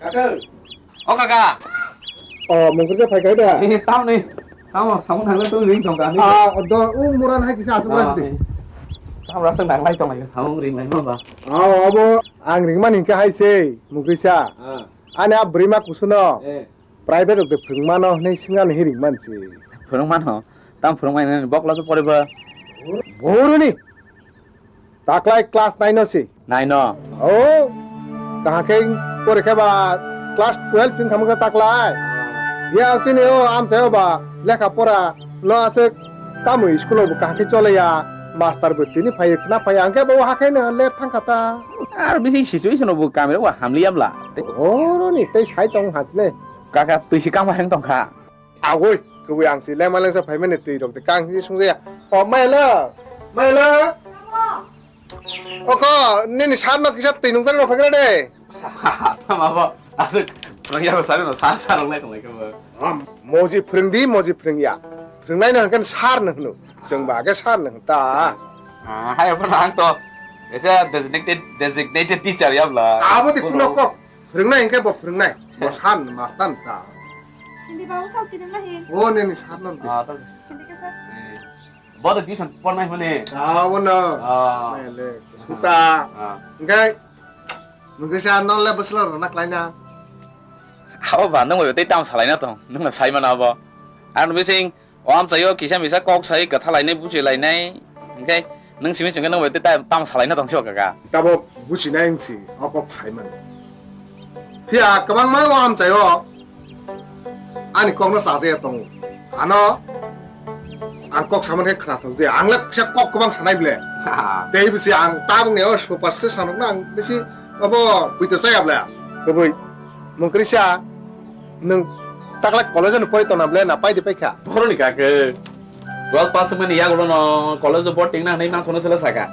Kaka. O kaka. O, mungkir je phai kai da. Eh, tamo ni. Tamo, samung thangla to ring tong kani. Ah, do, u muran hai kisa asuk ras di. Tamo rasa nang lai tong lai, samung ring lai ma ba. Ah, abo ang ring man hingke hai sei, mungkisa. Ah. Ani a brima kusuno. Eh. Private rok de phwrwngmano hwnwi swngani hwnwi ringmansi. Phwrwngmano? Tamo phwrwngmani hwnwi bokla se poriba? Boroni. Taklai class nine no si. Nine no? O, kahakhe porikhe ba class twelve chwng khamkha taklai. Ya chini o amchaio ba lekha pora no aswk tamo school o bo kahakhe choleya. Master bo tini phaiyo khna phaiya hwnkhe bo hakhe no let thangkha ta. Ar bisi situation o bo kamiro bo hamliya bla. Boroni tei sai tong hasne. Kaka twi si kang baheng tongkha. Agoi, kwbwi ang si lengma lengsa phaimani twi rok de kang si sungjaya. O maila, maila. Oko nini sar no kisa twi nungtani rok phaikra de. Tama bo aswk phwrwngya rok sari no sar sar rok lai tonglai khe bo. Moji phwrwngdi, moji phwrwngya. Phwrwngnai no hwnkhe sar no hwno. Chwng ba age sar no hwn ta. Ah, hai phano ang to kaisa designated, designated teacher ya bla. Abo di phunok kok. Phwrwngnai hwnkhe bo phwrwngnai, bo sar ni master ta. Hindi babu sao tini lahi. O nini sar no de. Ah, to. Hindi ka sir? Eh, bo to tuition pornai hone. Ah, o no. Ah. Mele, suta. Ah. Hwnkhe, nungkhe sa no le bwsla rwna khlaina. Abo ba, nung bai tei tam salaina tong. Nung no sai mana abo. Ang bising O amchaio kisa misa kok sai kwtha lainai buchi lainai, hwnkhe nwng simi chwngkhe nwng bai tei tam, tam salaina tong si o kaka. Tabo buchinai wngsi o kok saimani. Ya, kwbangma o amchaio ani kokno chajaya tongo. Ano ang kok samani khe khnathok je, ang le kisa kok kwbang sanai ble. Tei bisi ang tabukni o super se sanokno ang bisi obo buito chaya ble. Kwbwi, mungkrisa, nwng taklai college-o pori tongna ble na paidi paikha? Boroni kake. Twelve pass wngmani yagulo no college o boarding na hinwi mangsa no sele saka.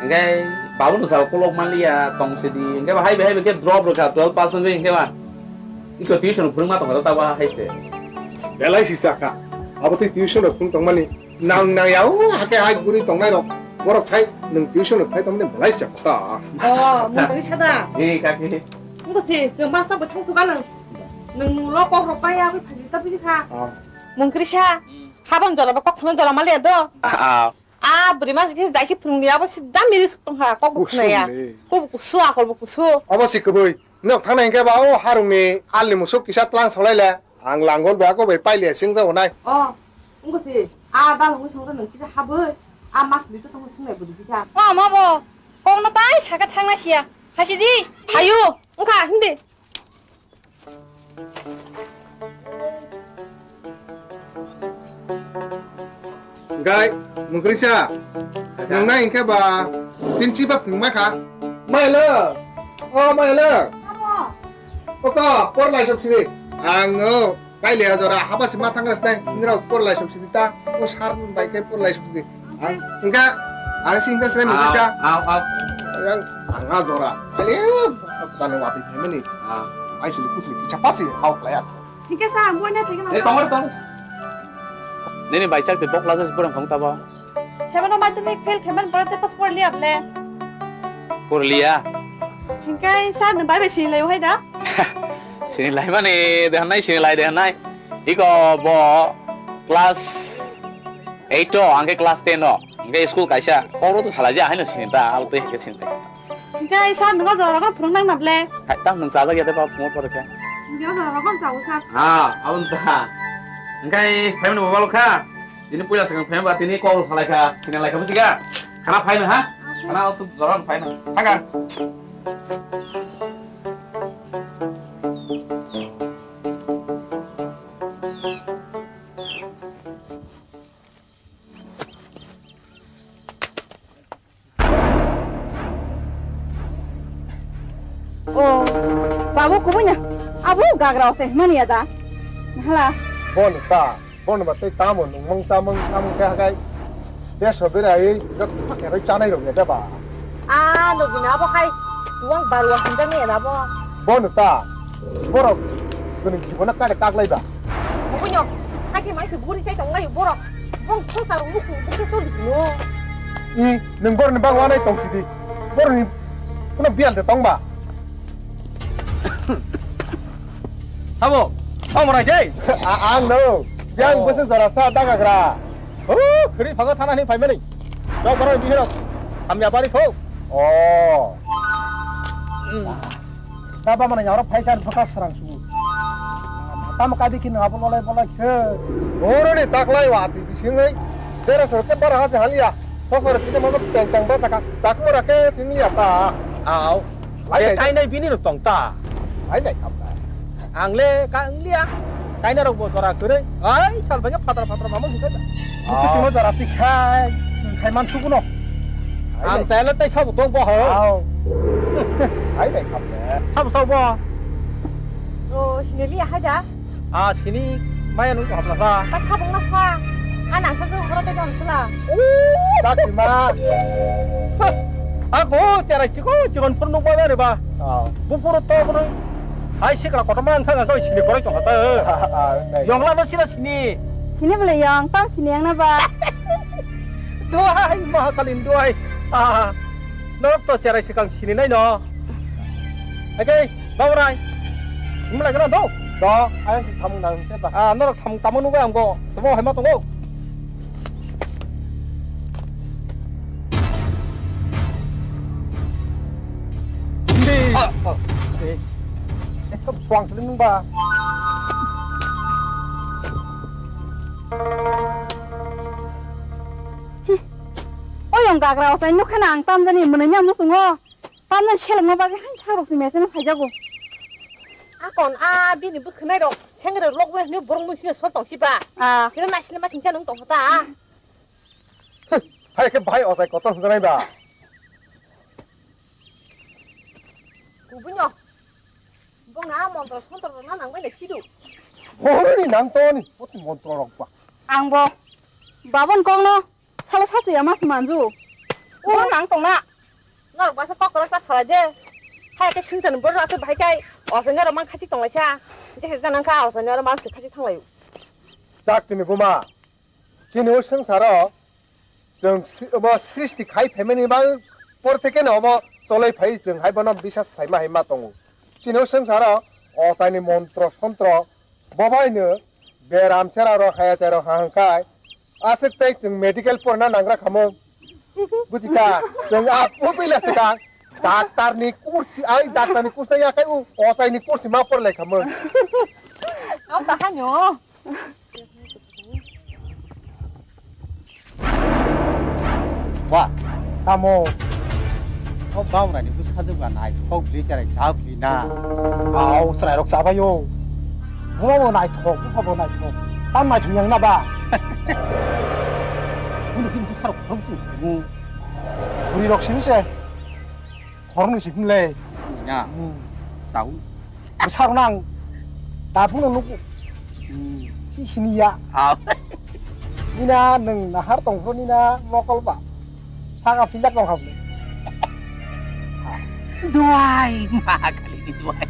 Hingke babu no saka kolok manliya tong sidi. Hingke ba haibe haibe ke drop rwkha twelve pass wngwi hingke ba. Iko tuition phwrwngma tongkha tabo hai se. Belai si saka. Abo tei tuition rok phwrwng tongmani nang nang ya o hake hai guri tongnai rok. Borok sai nwng tuition rok khai tongmani belai si saka. Oh, mungkari sada. Eh, kaki. Mungko si, se masa bo thang suka nang. Nwng lo kok rok kaya ko phaji ta phaji kha. Ah. Mungkari sa. Hmm. Habang jora ba kok sama jora maliya do. Ah, ah. Ah, bwrwi ma se jai khe phwrwng liya, abo sida miri suk tong kha, kok bo khna ya. Kusu le. Kok bo kusu, akol bo kusu. Abo si kwbwi. Nok thangna hingke ba o harungni alni musuk kisa tlang solai le. Ang langol ba ko bai pailiya singja onai. Oh, wngko si. Ah, dal hung sung nang kisa habwi. Ah, mas li to tong sung nai bwrwi kisa. Ma, ma bo. Kok no tai saka thangna siya. Hasi di. Hayu. Wngkha, hindi. Gai, mungkrisa. Nang na hingke ba, tinchi ba phung ma kha. Maila. Oh, maila. Amo. Oko, por lai sok sini. Ang, oh, kai le jora, haba si ma thang ras nai. Nira por lai sok sini ta. Oh, sar bai kai por lai sok sini. Ang, enggak. Ang sing gas nai mungkrisa. Au, au. Yang, ang jora. Kai le, sa tane wati pemeni. Ah. Ai sili kusli kicha pasi, au klaya. Thik asa, ang buaina thik na. Eh, tongor, tongor. Nini bai chak de bok lajak borang khong tabo. Seven o madhyamik fail kheman borok te pass porliya ble. Porliya. Hingkai sir no bai bai sini lai hai da. Sini lai mani de hanai sini lai de hanai. Iko bo class eight o angke class ten o. Angke school kaisa. Koro to salai ja hai no sini ta. Al te ke sini ta. Hingke sir, nwng o jora rogo phwrwng nang na ble? Hai, tamo nwng chajak ya de ba, phungo pore khe. Hingke o jora rogo chao sir. Ah, aboni ta. Hingke phaimani bo balo kha. Tini puila swkang phaima ba tini kok rw phalai kha, sinai lai kha, buji kha? Khana phai nw ha? Khana o suk jora phai nw. Thang kha. O, babu kubui na. Abo gagra ose mani ada. Hala. Bon ta, bon ba tei tamo nung mung chamung chamung khe hakai. Deso berai, jok khe roi chanai rok ya ba. Ah, logi na abo kai. Tuang baru hinda ni na bo. Bon ta, borok kuni jibona kare kaklai ba. Kubui no, haki mai se buri chai tong lai borok. Bong thong sa rung bukung bukung to lipno. I, nung bor ni bang wanai tong sidi. Bor ni kuno bial de tong ba. Abo, tamo rai dei. A, ang no. Yang bese jora sa daga gra. Oh, khri phaga thana ni phai mani. Jok boro bihiro. Hamya bari kho. Oh. Hmm. Baba mana nyara phaisa ni bwkha srang sugo. Tamo kadi kini abo lolai bolai khe. Boroni taklai wa ti bisingwi. Dera sor ke bara hase haliya. Sosor kisa mano teng teng ba saka. Takmo ra ke sini ya ta. Au. Ai, ai. Kainai bini no tong ta. Ai, ai, kam ta. Ang le ka ang liya. Kaina rok bo jora kwrwi. Ai, sal bai patra patra mama sukai. Kuchung no jora tikhai. Khai man sukuno. Ang chayalo tei sabo tong bo ho. Au. Hai bai kham de. Sabo sabo. O, sini liya hai da. A sini maya nung hapla sa. Tak khabung na sa. An ang sa horo te don sala. Dak ma. Ako cherai chiko chikon phuru nung ba re ba. Au. Bu phuru to phuru. Hai sikra kotoma ang thang ang sini koroi tong ta. Yongla no sira sini. Sini bole yang tam sini yang na ba. Duhai, Mahakalin duhai. Ah, norok to cherai swkang sini nai no. Ake, Baburai. Imla gana do? Do, ayang si samung nang te ba. Ah, norok samung tamo nugo ang go. Tamo hai ma tongo. Hindi. Ah, ah. Eh, eh, buang seling nung ba. Oyong gagra osai nukha na ang tamjani mwnwi ya musungo. Tamjani selengma bagwi hai sakrok si meseno phaijago. Akon a bini bwkhwnai rok sengre lok bai hwnwi borok mui sino sol tong si ba. Ah. Sino naisile ma singcha nung tong ta. Hai khe bhai ojai kotor hwnjanai ba. Kubunyo. Bongna montro sontro na nang bai le sidu. Horoni nang toni poti montro rok ba. Ang bo babon kong no. Salo sasu ya mas manju. O nang tong na. Norok basa kok kolok ta salai de. Hai ke singsan bor ase bhai kai. Osanya ro mang khachik tong lai sa. Je he janang kha osanya ro mang se khachik thang lai. Chak tini buma. Chini o sangsaro. Chwng si-, obo srishti khai phaimani bang por theke no obo cholai phai chwng hai bono bisas khlaima hai ma tongo. Chini o sangsaro. Ochaini montro sontro. Bobaino beram sera rok haya chai rok ha hangkai. Aswk tei chwng medical porna nangra khamung. Bujika, chwng a pupila swkang. Daktar ni kursi, ai daktar ni kursi ya kai u, osai ni kursi ma porlai khamung. Au ta hanyo. Wah, tamo. Kok bang rani bwsa jwk ba naithok bwlwi cherai cha bwlwi na. Au, chwrairok chabaio. Buma bo naithok, buma bo naithok. Tam naithok yang na ba? Bini bini bwsarok khorok chwng thangwi. Bwrwirok simi se. Khoroknwi si phunle. Na. Hmm. Chau. Bwsarok nang. Tabukno nugo. Hmm. Si sini ya. Ah. Nina nwng nahar tongphuru nina mokol ba. Saka phijak tong hablo. Duai, ma kali ni duai.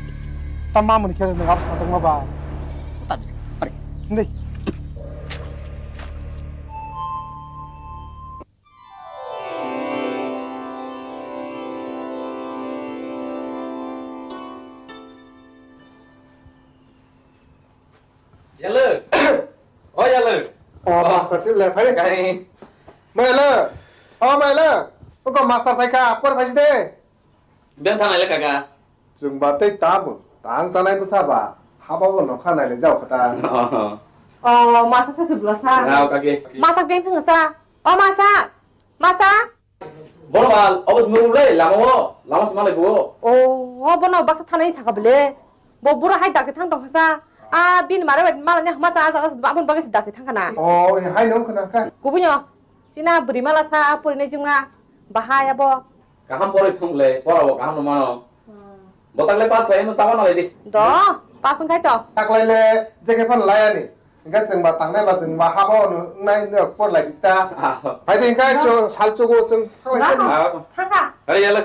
Tamamuni khe nwng abo satongma ba. Utam, pare. Hindi. Yalo. O yalo. O, master sip le, phai. Kai. Mailo. O mailo. Uko master phaikha, por phaisi de. Beng thanai le kaka. Chwng ba tei tamo. Tang chanai bwsa ba. Haba bo nokha nai le jao khata. O, master sa se bwla sa. Rao kaki. Masak beng thang sa. O masak. Masa? Bono bal, obo simi rw lai, lama o, lama sima lai bo. O, o bono baksa thanai saka bele. Bo bura hai dakti thang tong khasa. A bini mare bai mala nya masa a jaga abon bagwi se dakti thang khana. O, hai nong khana kha. Kubunyo. China bwrwi mala sa a puri nai jingma. Bahai abo. Kaham pori thung le, pora bo kaham no mano. Hmm. Botak le pass khai no tama nalai di. Do, pass wng khai to. Taklai le jeke phan laya ni. Hingke chwng ba tangnai ba chwng ba habo no wngnai no por lai ta. Ah. Hai de hingke cho sal chugo chwng thanglai. Ah. Thangkha. Are yalo.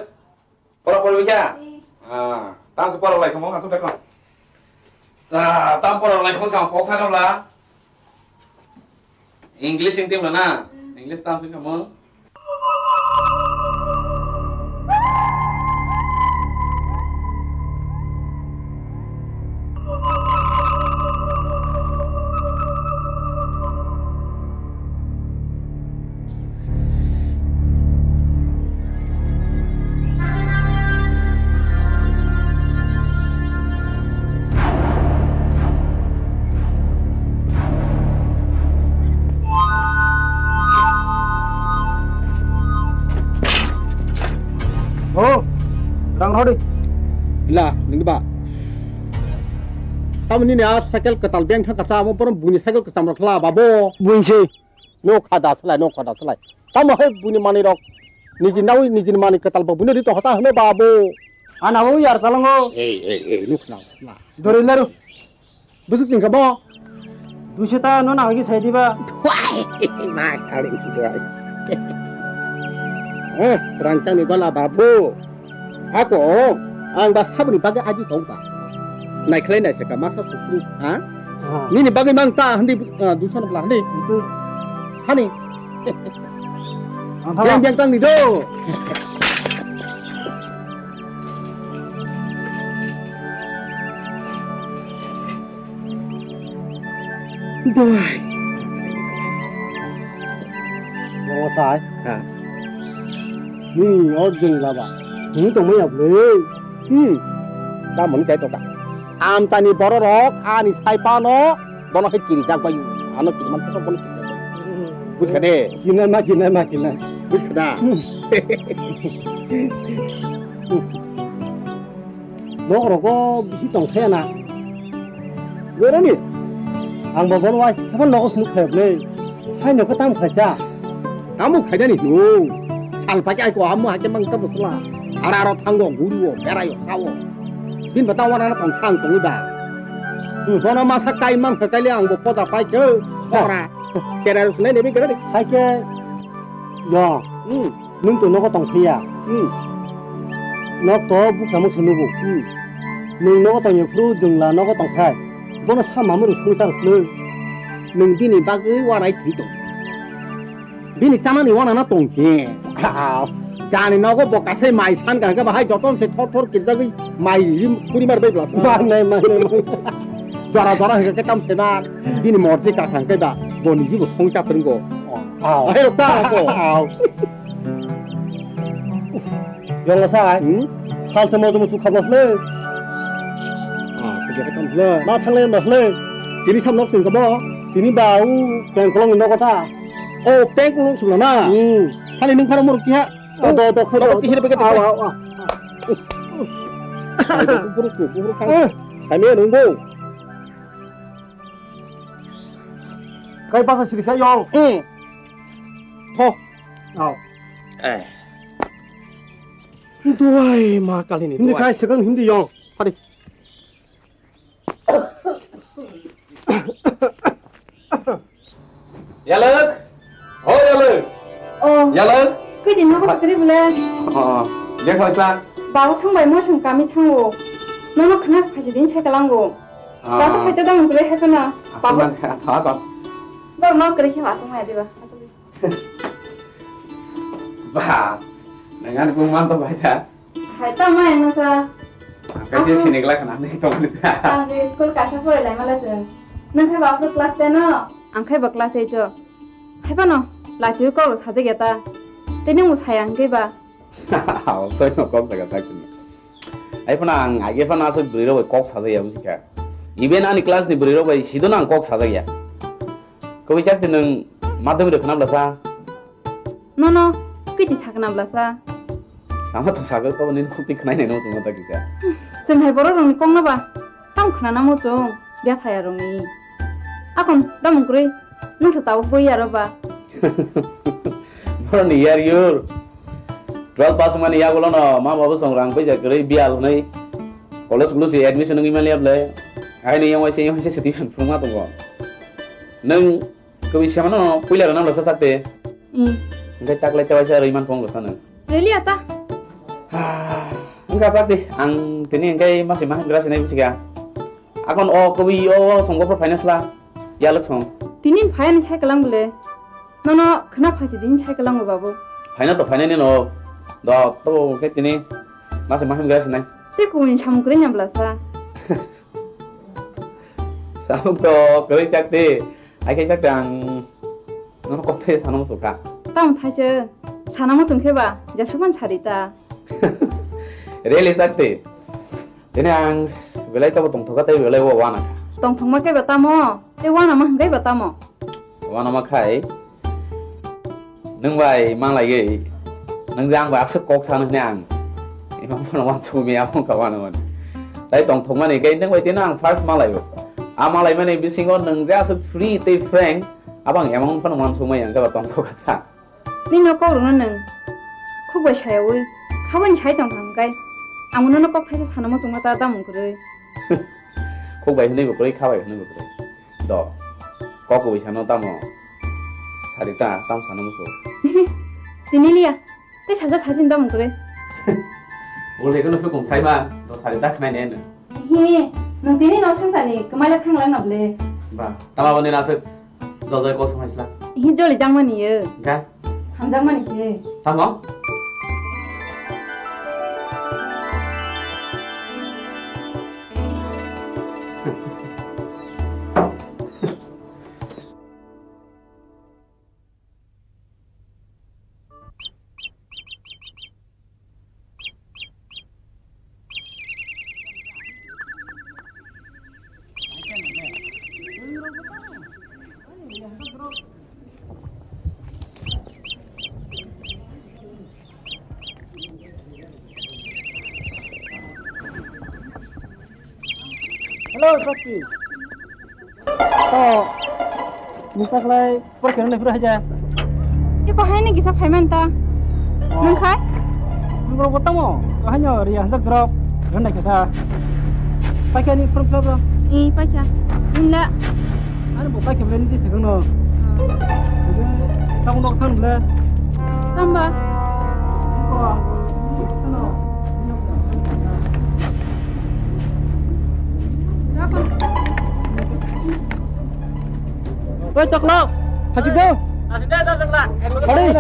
Pora pori bikha. Hmm. Ah, tam se pora lai khamo asuk dakho. Ah, tam pora lai khamo sa pok thangkha bla. English sing tim na. English tam sing khamo. Oh, rang rodi. Ila, nini ba. Tamoni ni a cycle ketal beng thang kacha amo borom buni cycle kecham rok la babo. Buni se. No khada salai, no khada salai. Tamo hai buni mani rok. Niji nawi niji mani ketal bo buni ri to hota hne babo. Ana o yar talango. Ei, ei, ei, nuk na. Dori laru. Busuk sing kabo. Duiso ta no na hogi sai diba. Wai, ma kali ni duai. Eh, rangchang ni bala babu. Ako, ang ba sabuni bagwi aji tong ba. Naikhlai naisaka masa sukru, ha? Ha. Nini bagwi mang ta hindi, ah, duiso no bla hindi. Itu. Hani. Ang thang. Yang yang tang ni do. Doi. Bo sai. Ha. Ni ojeng laba. Ni tong maya ble. Hmm. Da mani kai to ka. Amtani bororok ani sai pano bono hai kiri jak bayu. Ano kiri man sa bono kiri jak bayu. Buj kade. Kina ma kina ma kina. Buj kada. Hmm. Nok rogo bisi tong khe na. Berani? Ang bo bono wai sabo nogo sunu khe ble. Hai no khe tam khaisa. Tamo khaidani no. Sal pai ai ko amo hai mang ta busla. Ara aro thango guru o berai o sawo. Bin bata wana na tong sang tong da. Hmm. Bono masa kai mang khe kai le ang bo poda pai khe. Ora. Kera sunai ne bi kera ni. Hai khe. Yo. Hmm. Nwng to nogo tong phiya. Hmm. Nok to bukha mukha nugo. Hmm. Nwng nogo tong phuru jwngla nogo tong khai. Bono sa mamuru sungsar sle. Nwng bini bagwi wanai thwi tong. Bini chamani wana na tong khe. Jani nogo bo kasai mai san ka hwnkhe bahai joton se thor thor kirjagwi mai rim kuri mar bai blas. Manai, manai, manai. Jora jora hwnkhe tam se mar. Bini morji ka thang khe ba bo niji bo song cha phring go. Aw. Ahai rok ta ko. Aw. Yong la sai. Hmm? Sal se mo mo su khabla sle. Ah, su jaka tam sle. Ma thang le ma sle. Tini sam nok sing kamo. Tini ba u peng kolong ni nogo ta. Oh, peng kolong sung na. Hmm. Khali nung pharo mor kiha. Oh, do, do, do, do, do, do, kihir beke. Aw, aw, aw. Buru ku, buru kang. Eh. Kami nunggu. Kai basa siri khai yong. Hmm. Tho. Aw. Eh. Duai ma kali ni. Hindi duai. Khai sekarang hindi yong. Hari. Yaluk. Oh, Yaluk. Oh. Yaluk. Koi din nogo sakri bole. Oh, je khaisa. Babu song bai mo song kami thango. Nono khna phaji din sai kalango. Ah. Babu khaita dang bole hai kana. Asal babu. Nang kha tha kon. Bor no kri khe asal mai diba. Ba, nang ani bung man to bai ta. Hai ta mai no sa. Ang kaisa sini gla kana ni tong ni ta. Ang je school kasa pore lai mala jeng. Nang khai ba class ten no? Ang khai ba class eight o. Hai ba no, la chui kok sajak ya ta. Tei nung bo sai ang khe ba. Aw, soi no kok saga tak ni. Hai phana ang age phana aswk bwrwi rok bai kok sajak ya busi kha. Even ani class ni bwrwi rok bai sido no ang kok sajak ya. Kobwi chak ti nwng madhyamik rok khna bwlasa? Nono kiti sakna bwlasa? Sama to sagwi tobo nini khukti khwnai nai no chwngno ta kisa. Chwng hai borok rokni kokno ba tam khwnana muchung bya thaya rokni. Akon damung kwrwi nwng sa tabuk bui aro ba. Borokni yar yur. Twelve pass wngmani yagulo no ma babu song rang paisa kwrwi biyal hwnwi college kulusi admission wngwi manya bwle. Aini yang waisa yang waisa situation phunukma tongo. Nwng Kwbwi se mano puila rwna bwsa sakte. Hmm. Hwnkhe taklai tewaisa rwi man phone bwsano. Rwliya ta? Hwnkha sakti, ang tini hwnkhe masi ma hwngra sinai busiga. Akon o kwbwi o songbo pho finance la. Yalwk song. Tini phai ani cycle ang bwle. Nono khwna phaisi din cycle ang babu. Phaina to phainani no. Do to hwnkhe tini masi ma hwngra sinai. Tei kubuni samung kwrwi nya bwlasa. Samung to kwrwi chakti. Hai khe chakti ang nono kok thai sana muchung kha. Tamo thaise sana muchung khe ba, jesuk phan sari ta. Really chakti. Tini ang belai tobo tongthok kha tei belai o wana kha. Tongthok ma khe ba tamo? Tei wana ma hwnkhe ba tamo? Wana ma khai. Nwng bai malaiwi, nwng je ang bai aswk kok sano hwnwi ang imang phano uansukmani abo wngkha uanamani. Tai tongthokmani khe nwng bai tino ang first malaio. A malaimani bisingo nwng je aswk free tei frank, abo ang emang phano uansukmaya hwnkhe ba tongthok kha ta. Nini nok kok rwno nwng khuk bai sayawi, khaboni sai tongkha hwnkhe, ang nono kok thaisa sana muchungma ta tamo kwrwi. Khuk bai hwnwi bo kwrwi, kha bai hwnwi bo kwrwi. Do, kok kubui sano tamo? Sari ta, tamo sana musu? Tini liya, tei saja sajin tamo kwrwi. Bole kono khe kung sai ma, do sari ta khnai ne no. Hi, nwng tini no sung sani, kwmai le thang lang na ble. Ba, tama boni na se, jol jol kok samai sila. Hi, joli jang mani ye. Ga? Hamjakmani se. Tamo? O Sakti. O, nung taklai porikha rwna phuru haja. Tei bahai ni kisa phaiman ta. O. Nung khai? Nung rok bo tamo? Bahai no ria hanjak drop. Rwna kisa. Paikha ni form fill up rok? I, paikha. Nung la? Ani bo paikha bwlai ni se sakang no. O. Tamo nok thang bwlai. Tamba. Oi, toklo. Hachik do. Sorry.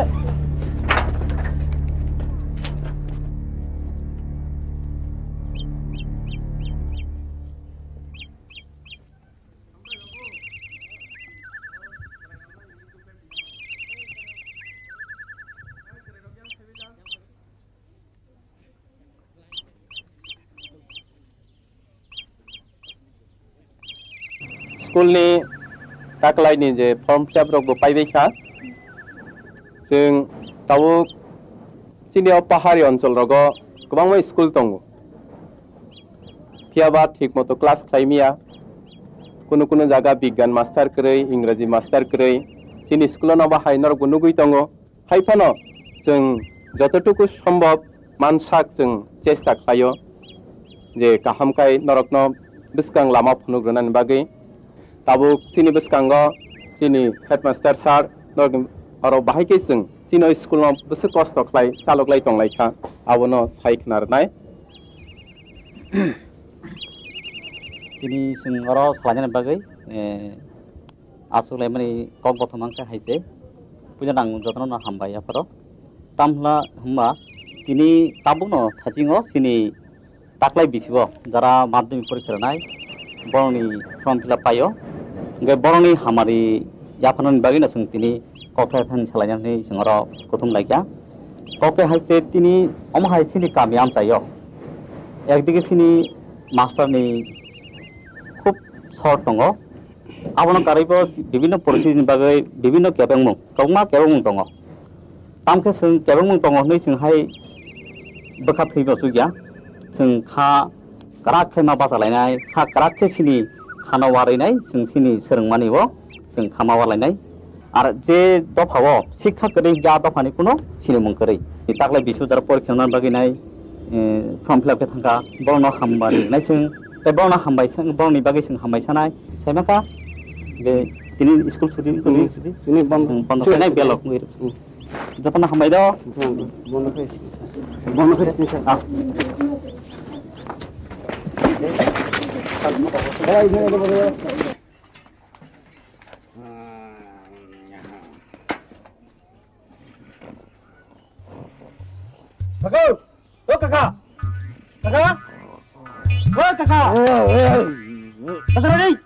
School ni taklai ni je form fill up rok bo paibai kha. Chwng tabuk chini o pahari onchol rogo kwbangma school tongo. Phiya ba thik moto class khlai maya. Kunu kunu jaga bigyan master kwrwi, Ingraji master kwrwi. Chini school o no bahai norok bo nugwi tongo. Hai phano chwng jototuku sombhob mansak chwng chesta khlaio je kaham khai norokno bwskang lama phunuk rwnani bagwi. Tabuk chini bwskango chini headmaster sir norokni oro bahai khe chwng chini o school no bwswk kosto khlai chaloklai tonglaikha, abono sai khna rwnai. Tini chwng oro salainani bagwi, eh, Aswk laimani kok bothom wngkha hai se. Puila nang jotono no hambai apharo. Tamhla hwnba tini tabukno thachingo chini taklai bisingo jara madhyamik porikha rwnai, borokni form fill up paio. Hwnkhe borokni hamari yapharnani bagwino chwng tini kok thai thani salaina hwnwi chwng oro kuthum laikha. Kok khe hai se tini omo hai chini kami amchaio. Ekdigi chini masterni khub short tongo. Abono karwi bo bibinno poristiti ni bagwi bibinno kebengmung, kwbangma kebengmung tongo. Tamkhe chwng kebengmung tongo hwnwi chwng hai bwkha thwibo chukya. Chwng kha kwrak khe ma bacha lainai, kha kwrak khe chini khano warwi nai, chwng chini swrwngmani o chwng kha ma warlainai. Ar je dopha o sikha kwrwi hwnkhe a dophani kuno sinimung kwrwi. Taklai bisu jara porikha rwna bagwi nai, eh, form fill up khe thangkha, borokno hambai rwnai chwng, tei borokno hambai sa-, borokni bagwi chwng hambai sanai. Saimankha je tini school chuti wngkha, hmm, chuti. Tini bondo, hmm, bondo khainai belok wngwi rw. Hmm. Jotono hambai do. Bondo khai. Bondo khai. Ah. Kaka! O kaka! Kaka! O kaka! Kaka ready?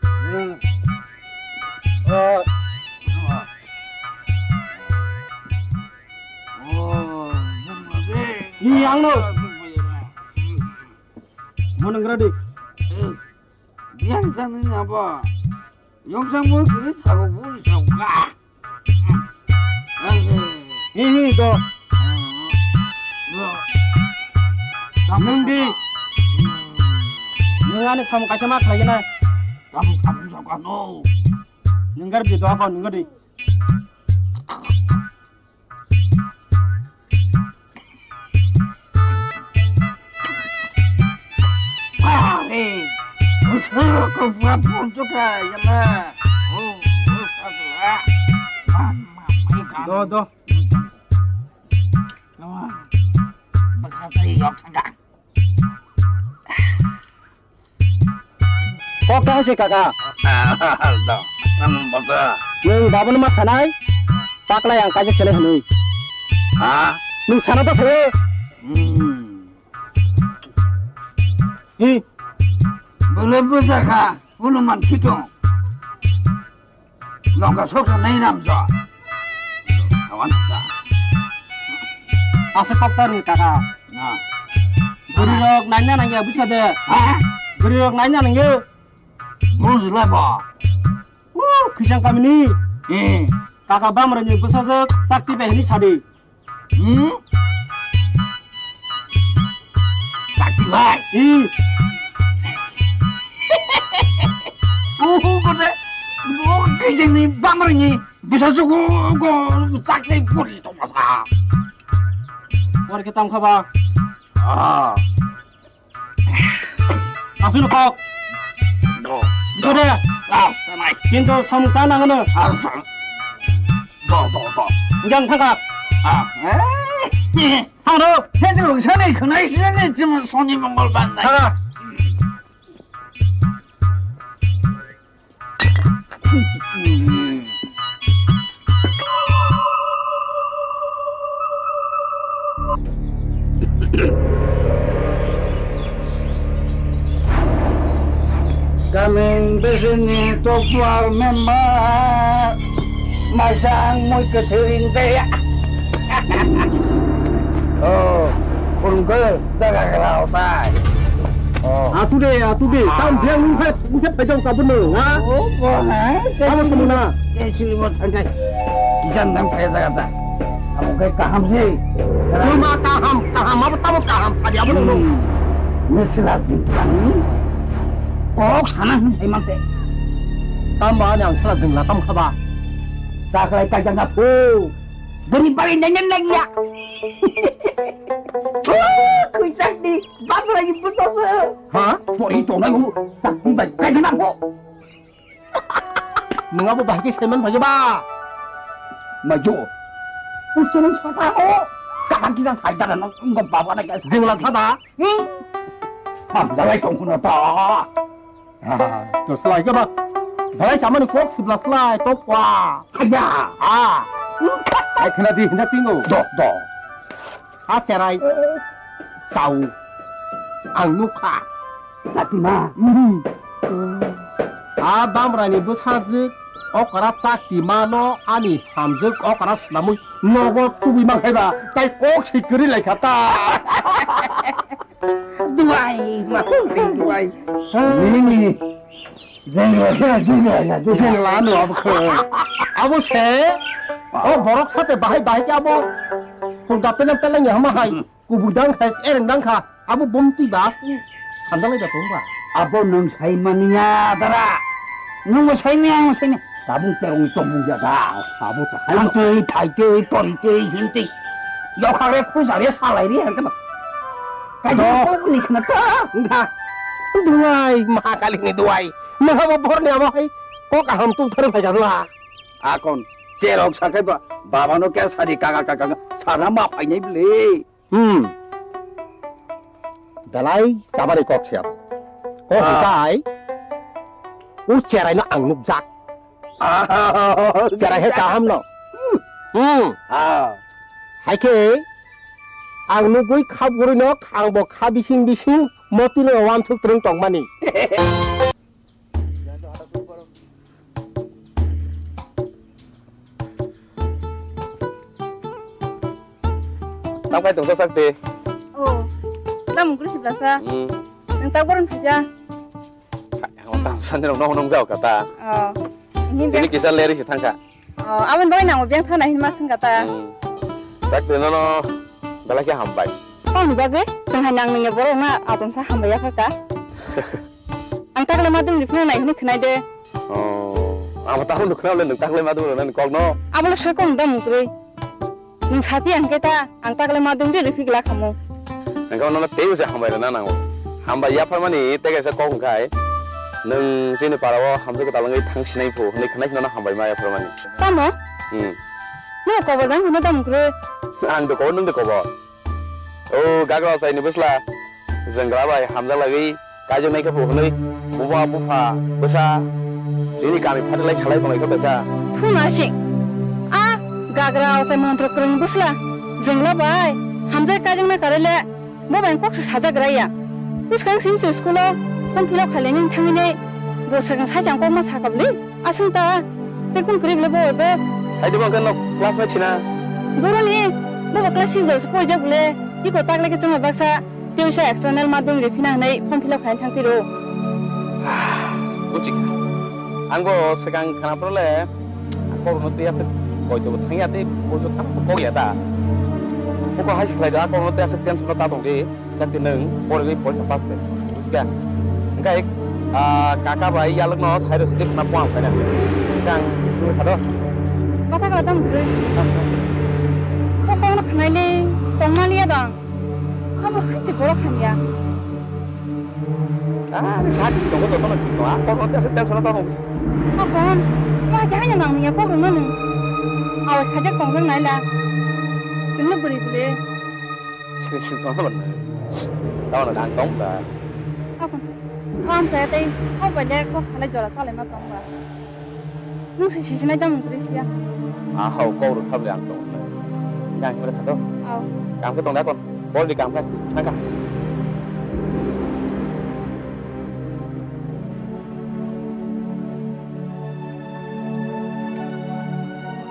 Ni ang no. Mo nang ready? Biang sang ni apa? Yong sang mo kiri thago buri sang ka. Hi hi do. Nwng di. Nwng ani samung kaisa ma khlai nai. Samung samung samung no. Nwng gar di do apa nwng gar di. Pare, usur ko buat untuk ya lah. Oh, oh, satu lah. Mama, mama, do, do. Mama, bakal tadi yok sanggak. Kok ta se kaka. Da, ano bata. Nwng babono ma sanai. Taklai ang kaisa chenai hwnwi. Ha? Nwng sana ta sayo. Hmm. Hi. Bole bwsa kha, hunu man khitong. Longka soksa nai ram jo. Awan ta. Asa kok ta ri kaka. Na. Bwrwi rok naina nangya buji kha de. Ha? Bwrwi rok naina nangya. Bujla ba. Wo, khisang kamini. Eh. Kaka bamrani bwsajwk chakti bai hini sadi. Hmm? Chakti bai. Hmm. Kuhu kote, o kijengni bamrani bisa suku ko sakle puri tongmasa. War ke tam khaba? Ah. Asul kok. Do. Jode. Ah, sanai. Kintu samung ta nangno. Ah, san. Do, do, do. Jang thangka. Ah, eh. Thangdo. Hejuru sani khwnai sani chuma soni mongol bandai. Thangka. Gamin bisini tokpal member masang mui kwthwring taya. Oh, khulumkhe jaga grao tai. Oh. Atu de, atu de. Ah. Tam dia nung khai, nung khai phai jong tabun nung, ha? Oh, bo hai. Abo tamo na. Sini mo thangkai. Ijan dang phai jaga ta. Abo kai kaham se. Tuma kaham, kaham, abo tamo kaham, sadi abo nung. Hmm. Misla sing kani. Kok sana hin thai mang se. Tamba ani ang sala jeng la tam khaba. Taklai kai jang na phu. Beri bari nanya nanya. Khuichakni bagrani bwsajwk. Ha? Pori tongnai o chakni bai kaijana bo. Nwng abo bahai khe saiman phai ba? Majo. Ucheneng sata o. Kapan kisa saidara no wngkha baba na kisa. Jengla sada. Hmm? Hamdalai tongkhuno ta. Ah, to slai ke ba. Belai samani kok sibla slai to kwa. Haya. Ah. Ai khna di, khna tingo. Do, do. A cherai. Chau. Ang nukha. Saktima. Mhm. A bamrani bwsajwk okra chaktima no ani hamjwk okra swnamwi nogo tubui mankhai ba. Tai kok si kwrwi lai kha ta. Duai, ma, duai. Nini, jengla, jengla, jengla. Jengla no abo khe. Abo se, o borok sate bahai bahai khe abo. Hunda pelang pelang ya hama hai. Kubui dang kha, ereng dang kha. Abo bomti ba. Hamdalai da tong ba. Abo nwng sai mani ya dara. Nwng bo sai ni, ang bo sai ni. Tabuk cherong tongmung ya da. Abo to hai. Ang tei, phai tei, pori tei, hin tei. Yokha re, khusa re, salai re, hangke ba. Kaisa kok ni khna ta. Wngkha. Duai, Maha Kali ni duai. Maha bo bor ni abo hai. Kok aham tu thar phai gabla. Akon, cherok sakai ba, baba no kya sari kaga kaga, sara ma phai nai bli. Hmm. Belai chabari kok siap. Kok Ah. Hingkai. Ur cherai no ang nukjak. Ah. Cherai he kaham no. Hmm. Ah. Hai khe ang nugui khap gurui no ang bo kha bising bising moti no wansuk twrwng tongmani. Tangpai tongsa sakti. Oh, tamo guri siblasa. Hmm. Nang tak boron phaisa. Hai, ang tam sani rok nohonong jao kata. Oh, ini Ini be. Kisa leri si thangka. Oh, aboni bagwi nangbo biyang thana hinma swngkha ta. Hmm. Sakti nono belai khe hambai. Tamoni bagwi? Chwng hai nang nungya borok na achomsa hambai yaphar ta. Ang takle ma dwng rifno nai hwnwi khwnai de. Oh, ang bo takle nukhnai le nwng takle ma dwng rwnani kok no. Abole soi kok da mukrwi. Nwng sapi ang khe ta, ang takle ma dwng de rifi glak hamu. Nangkhe nono teibo se hambai rwna nango. Hambai yapharmani tei kaisa kok hwnkhai, nwng chini parao hamjwk kwtal wngwi thang sinai phu hwnwi khwnai sino hambai ma yapharmani. Tamo? Hmm. Nwng kobor dang hwnwi tamo kwrwi? Ang do kobor, nwng do kobor. O gagra ochaini bwsla jwnggra bai hamjak lagwi kaijaknai khe phu hwnwi buma bupha bwsa nini kami phatilai salai tonglai khe bwsa. Thu narsing. A gagra ochai montro kwrwng bwsla jwnggra bai hamjak kaijaknai karwi le. Bo bai kok se sajak raya. Bwskang sim se school o form fill up khailai nini thangwi nei. Bo swkang sai chang kok ma sakha bwlwi. Aswng ta. Tei kun kwrwi bwlwi bo bai bo. Hai de bo khe nok classmate sina. Boroni bo bo class six jor se porijak bwlwi. Iko tak lai khe chwng bai baksa. Tei usa external madhyamik rwi phina hwnwi form fill up khaina thang tiro. Buchikha. Ang bo swkang khana phuru le. Korokno tei aswk koito bo thangya tei koito thang kok ya da. Buko hai se khlai da korokno tei aswk tension no ta tong di. Jati nwng porigwi porikha pass le. Buchikha. Hwnkhe Ah, kaka bai yalwkno sairo sidi khna puang khaina. Kang khe khado. Kotha kala tong bwrwi. Bo kokno khnai le tongma liya dong. Abo khanchi borok hamya. Ani sak thik tongo, jotono thik tongo. A kokno tesa tension tongo. Kokon, ma khe haino nang ya kok rwno nung. Awai khajak tongjak naila. Chwngno bwrwi bwle. Sing sing tongo. Tamo nang tong ba. Kokon. Amsa tei sabo le kok salai jora chalai ma tong ba. Nung se sisinai tamo kwrwi phiya. Ah, hao, kok rwkha bwle ang tong. Yang khe kha to? Hao. Kam khe tong da kon. Bol di kam kha. Thang kha.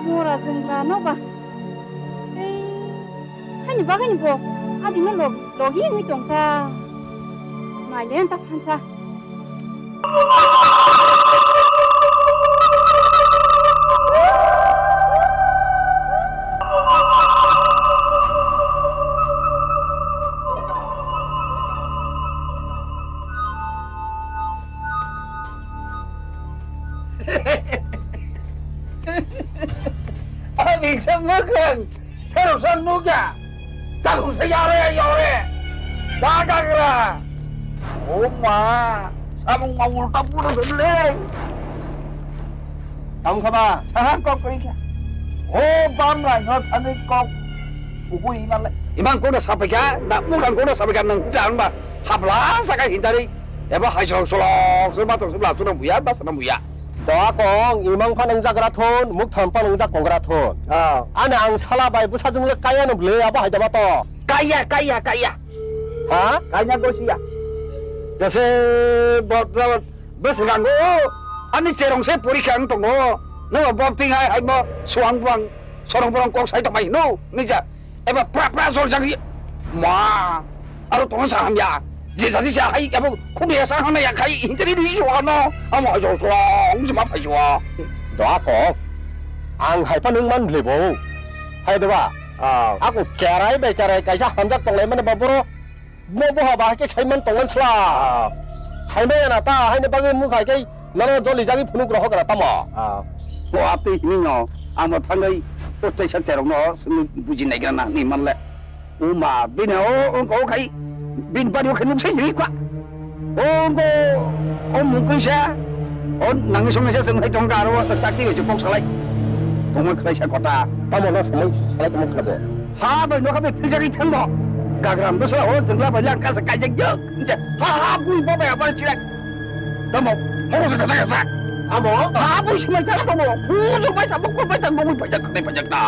Mora jwng ba no ba. Ei, hani bagani bo. Adi no log, logi wngwi tong kha. Mai le ta phansa. Ani se mwkhang. Serok sa nukya. Takung sa yare yare. Da dagra. O ma. Samung ma ulta pura sa le. Tang khaba. Saha kok koi kya. O bam rai no thani kok. Ubu iman le. Imang kok da sapai kya. Na mukang kok da sapai kya nang jan ba. Habla saka hintari. Eba hai sok solok. Sok batok sok la sok nang buya ba sa nang buya. Doa kong, imang pha nang jagra thon, muk tham pha nang jak kongra thon. Ah. Ani ang sala bai bwsa jung le kaya no ble abo hai daba to. Kaya, kaya, kaya. Ha? Kanya gosia. Jase bot, bot, bwswk ang o. Ani cherong se porikha ang tongo. No bot ting hai hai mo suang buang. Sorong borong kok sai tongmai hino, nija. Eba pra pra jol jagwi. Ma, aro tongna sa hamya. Je jadi sa hai, abo khumya sa hana ya khai, hinteri dui jo ano. Amo hai jol jol, jima phai jo. Doa kok. Ang hai pa nung man bwle bo. Hai doba. Ah. Ako cherai bai cherai kaisa hamjak tonglai mane ba boro. Mo boha ba hai khe saiman tongmani sla. Ah. Saimai ya na ta, haini bagwi mukha khe nono joli jagwi phunuk rohok ra tamo. Ah. Bo atwi hini no, ang bo thangwi o teisa cherok no simi buji nai gra na ni manle. O ma, bini o, o, o khai, bini bari o khai nuk sai sini kwa. O, o, o mung kaisa, o nangni song kaisa chwng hai tong ka aro chakti bai se kok salai. Tongma khlai sa kota. Tamo no samai salai tamo khabo. Ha bai nokha bai phijagwi thangbo. Gagram bwsa o jwngla bai lang kasa kaijak jok. Nche ha ha bui bo bai abar chirak. Tamo horo sa kasa kasa. Amo ha bui sumai thang tamo. Hu sumai thang bokol bai thang bokol bai thang khnai bai thang ta.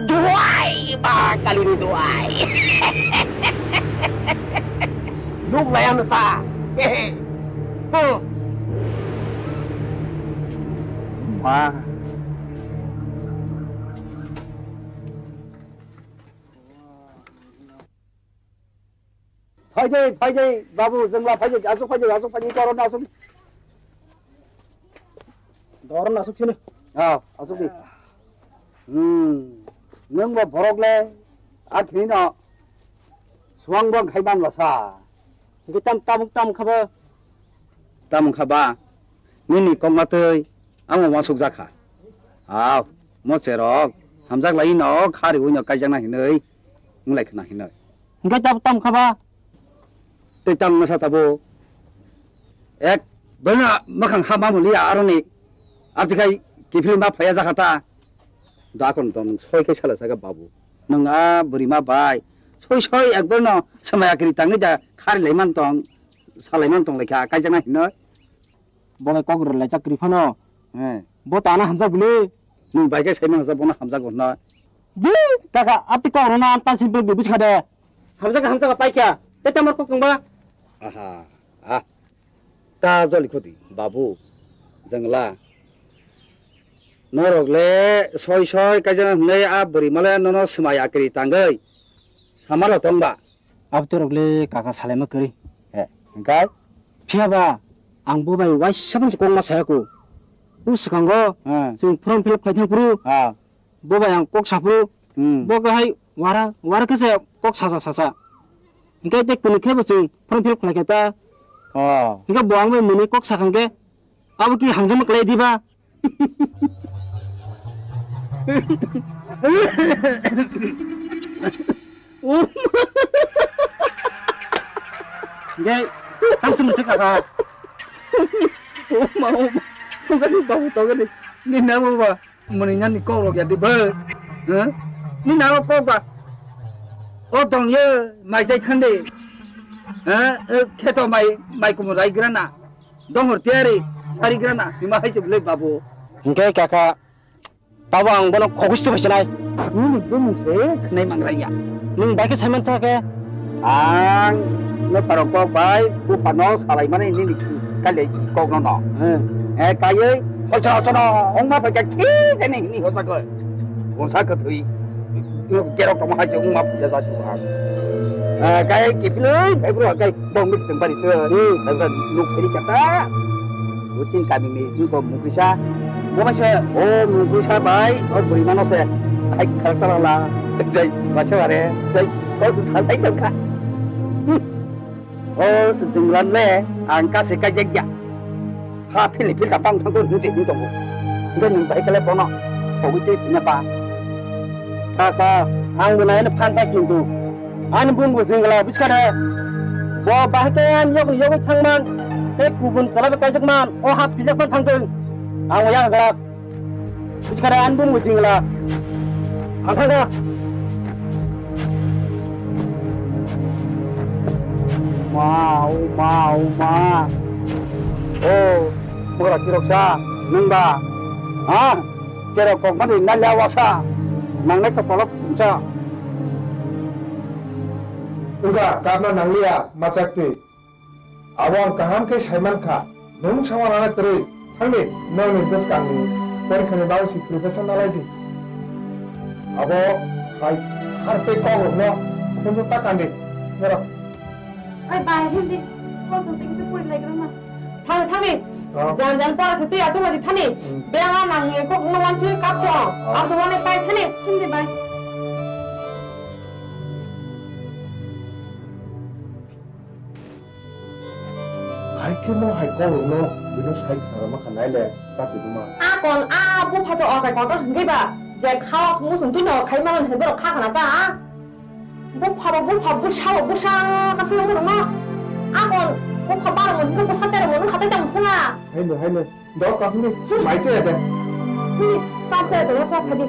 Duai ba kali ni duai. Nuk laya no ta. Hehe. Huh. Ma. Phaidi, phaidi, babu, jwngla phaidi, aswk phaidi, aswk phaidi, doron aswk. Doron aswk sini. Ah, aswk di. Hmm. Nwng bo borok le, a khini no, suang bang khai man la sa. Hingke tam, tamuk, tamuk kha bo. Tamuk kha ba, nini kok ma twi, amo uansuk jak kha. Aw, mo cherok, hamjak lai no, kha riui no, kaijak na hinui, wng lai khna hinui. Hingke tam, tam kha ba? Tei tam masa tabo. Ek, bana makhang ha ma mulia aroni. Abtikai kiphilma phaya jakha ta. Dakon don soi kai sala saka babu. Nang a bwrwi ma bai. Soi soi ekbar no samaya kiri tangwi da khari lai man tong. Salai man tong lai kha kaijak na hinoi. Bo bai kok rwlai chak kwrwi phano. He. Bo ta na hamjak bwle. Nwng bai khe sai mano, bono hamjago hwnna. Di, kaka, ati kok rwna ta si bwlwk di bwswk de. Hamjago, hamjago, paikha. Tei tamar kok tongba? Aha, ah. Ta joli khudi, babu, jwngla. Norok le soi soi kaijana hwnwi a bwrwi male nono swmai akri tangwi. Samalo tongba? Abo tei rok le kaka salaima kwrwi. He, hwnkhe? Phiya ba, ang bo bai waisa phano se kok ma saya ko. O swkango, ha, chwng form fill up khai thang phuru, ha, bo bai ang kok sa phuru, hmm, bo khe hai wara, wara khe se kok sacha sacha. Hwnkhe tei kwnwi khe bo chwng form fill up khlai khe ta, Oh. Hingke bo ang bai mwnwi kok sakha hingke, abo ki hamjakma kwlai diba? Hingke, tang sumui se kaka. Oma, oma. Togani, babu, togani. Ni na, babu. Muni nani kok rok ya di bwk. Huh? Ni naro kok ba. O tong ye mai jai thang de. Huh? Eh, kheto mai, mai kumu rai grana. Donghor tiyari sari grana. Ni ma hai chum le babu. Hingke kaka. Tabo ang bono kokustu bai sinai. Nini bumung se khnai mangraya. Nung bai khe saiman cha khe. Ang no parok kok bai buphano salaimani nini kailai kokno no. Hmm. Eh, kaiwi hoichara sono ongma phaikha khe jani hini hosa khe. Gonsa kwthwi. Gerok tongma hai se ongma phaikha jasu ang. Eh, kai kiphilwi phaibrw hai kai bong mik tong bari se. Hmm. Phaibrw nuk seri kata. Uchin kami ni ingko mukrisa. Bo bai se o mukrisa bai o buri mano se. Hai kharta lala. Jai basa bare. Jai ko sa sai tongkha. Hmm. O jinglan le ang kase kaijak ya. Ha phili phil ka pang thang ko nung je nung tongo. Nge nung bai kale bono. Ko wi te nya pa. Kha kha ang bo nai phan thai kintu. Ani bumung jingla buskade. Bo bahai khe ani yokni yogwi thangman. Tei kubun chwlaibo kaijakman. O ha phijakman thangthwng. Ang bo yagra glak. Buskade ani bumung jingla. Ang thangkha. Ma, o ma, o ma. O, bugra kiroksa, nwng ba? Ha? Cherok kokmani nalya wasa. Nangnai kopolok phungsa. Wngkha, kapna nangliya, machak twi. Abo ang kaham khe sai man kha. Nwng sama nana kwrwi. Thangdi, nokni bwskangni porikhani bagwi se preparation nalai di. Abo hai hartwi kokrokno khunju ta kandi. Norok. Oi, bai, hindi. Kosong tingsi puri lai grama. Thangdi, thangdi. Oh. Jan jan pora se twi achuk ladi thani. Hmm. Beng a nang ye kok no wan chui kap to. Ah, ah. Ang to wane pai thani. Hindi bai. Hai khe mo hai kok rok no bino sai khna rama kha nai le chati buma. A kon a bupha se ochai kotor hwnkhe ba je khao muchung twi no khai mano hai borok kha khna ta. Bupha bo bupha, bwsa bo bwsa, ka swngmung rwma. Akon bupha baromung hwnkhe bwsa teromung wngkha tei tamo swngha. Haino, haino. Dok kahini, mai chaya de. Hini, kap chaya de, wasa phadi.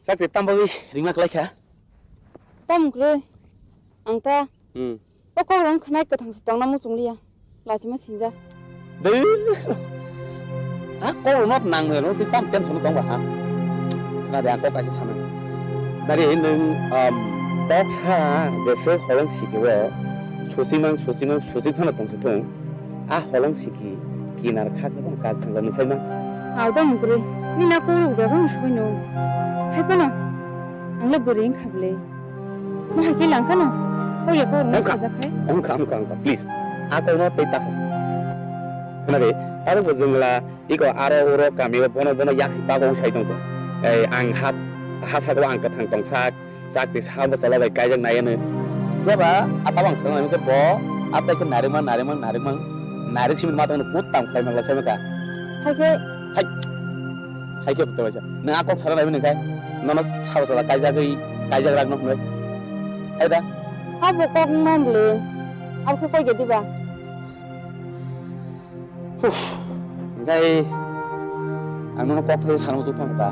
Chakri tam bagwi ringma kwlai kha? Tam kwrwi. Ang ta. Hmm. O kok rong khnai kwthang se tongna muchung liya. Lachima sinja. Dei. A kok rong not nang no tei tam tension tong ba ha. Khna de ang kok kaisa sana. Dari nung um, kok sa jese holong siki o. Susi mang, susi mang, susi phano tong se thung. A holong siki kinar khak jak kak thang jak sai mang. Au tong kwrwi. Ni na kok rok da rong soi no. Hai phano. Ang le bwrwi wngkha bwle. Mo hai khe lang khano. Kok ya kok rong Wngkha. Sajak khai. Wngkha, wngkha, wngkha. Please. A kok no tei ta sa. Khna de. Aro bo jwngla iko aro uro kami o bono bono yak si pago sai tong. Ei ang ha ha sago ang kwthang tong sak. Chak tei sa bo chola bai kaijak nai ano. Khe ba a tabang swkang nai khe bo a tai khe narik mang, narik mang, narik mang, narik simi ma tong kut tam khlai mang lai sai ka. Hai khe hai hai khe to waisa. Nang a kok sara nai mani khai. Nono sa bo chola kaijak wi kaijak rak no hwnwi. Hai da. Abo kok no bwle. Abo khe koi ge diba? Huf, hingkai ang nono kok thai sana muchung thang ta.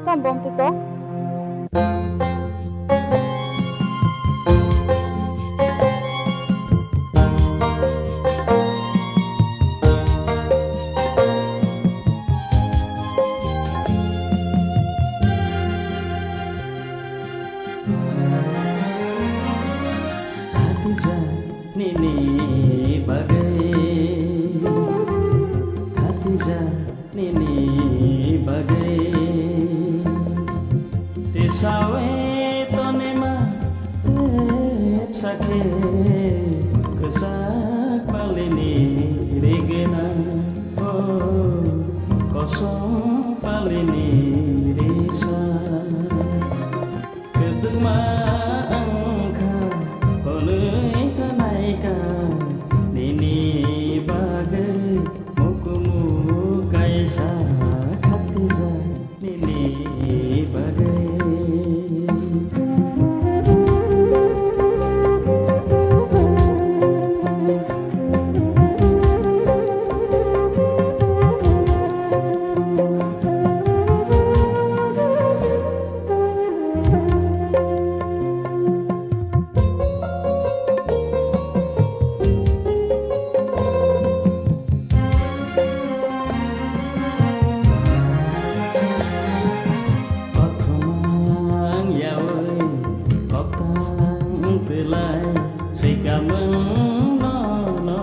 Tamo bom twi kok? Nini Sakhe kwchak palini rigena, o kosom palini risa. Kwdwma wngkha hwnwi khwnaikha nini bagwi mukumu kaisa khatijak. Nini bagwi. Kothoma wng yaui koktang twlai, swikamwng no no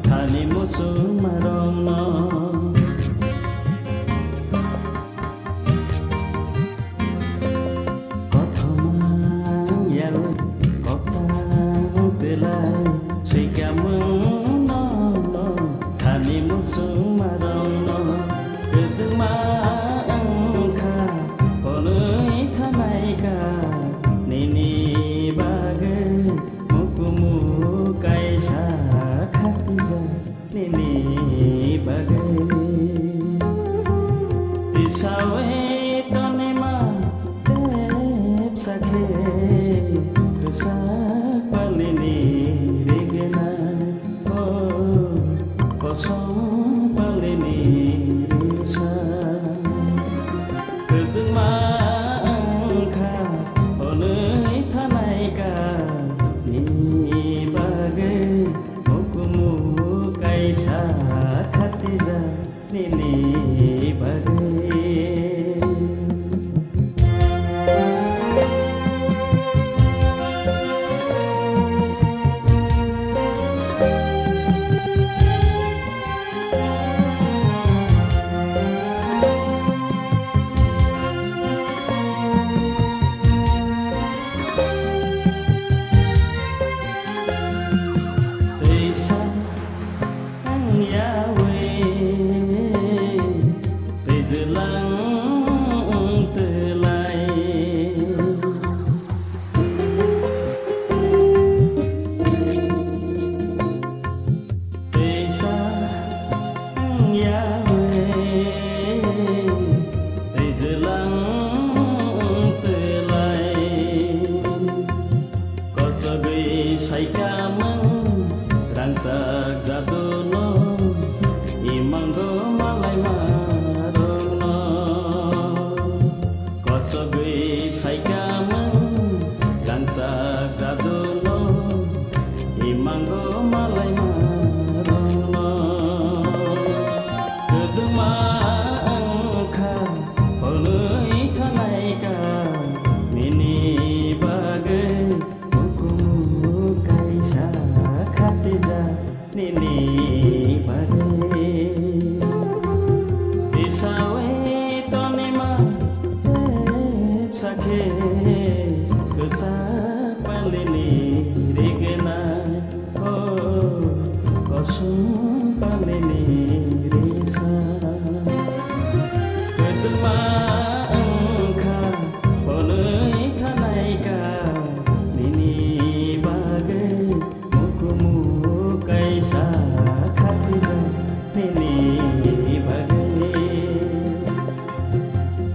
thani muchung marong no. Kothoma wng yaui koktang twlai, swikamwng no no thani muchung marong no. Kwdwma wngkha hwnwi khwnaikha nini bagwi mukumu kaisa khatijak. Nini bagwi tisawi tonima tepsa khe kwchak palini rigena, o kosom palini risa. Kwdwma wngkha hwnwi thanaikha nini bagwi. Hukumu kaisa khatijak nini bagwi. Teisa wng yaui twijlang wng twlai. Teisa wng yaui twijlang wng twlai. Kochogwi saikamwng rangchak jaduno, imango malaima rokno. Kochogwi saikamwng rangchak jaduno, imango malaima rokno. Kwdwma wngkha hwnwi khwnaikha nini bagwi. Hukumu kaisa khatijak nini bagwi. Tisawi tonima tepsa khe kwchak palini rigena, o kosom palini risa. Kwdwma wngkha hwnwi khwnaikha nini bagwi, hukumu kaisa khatijak nini bagwi,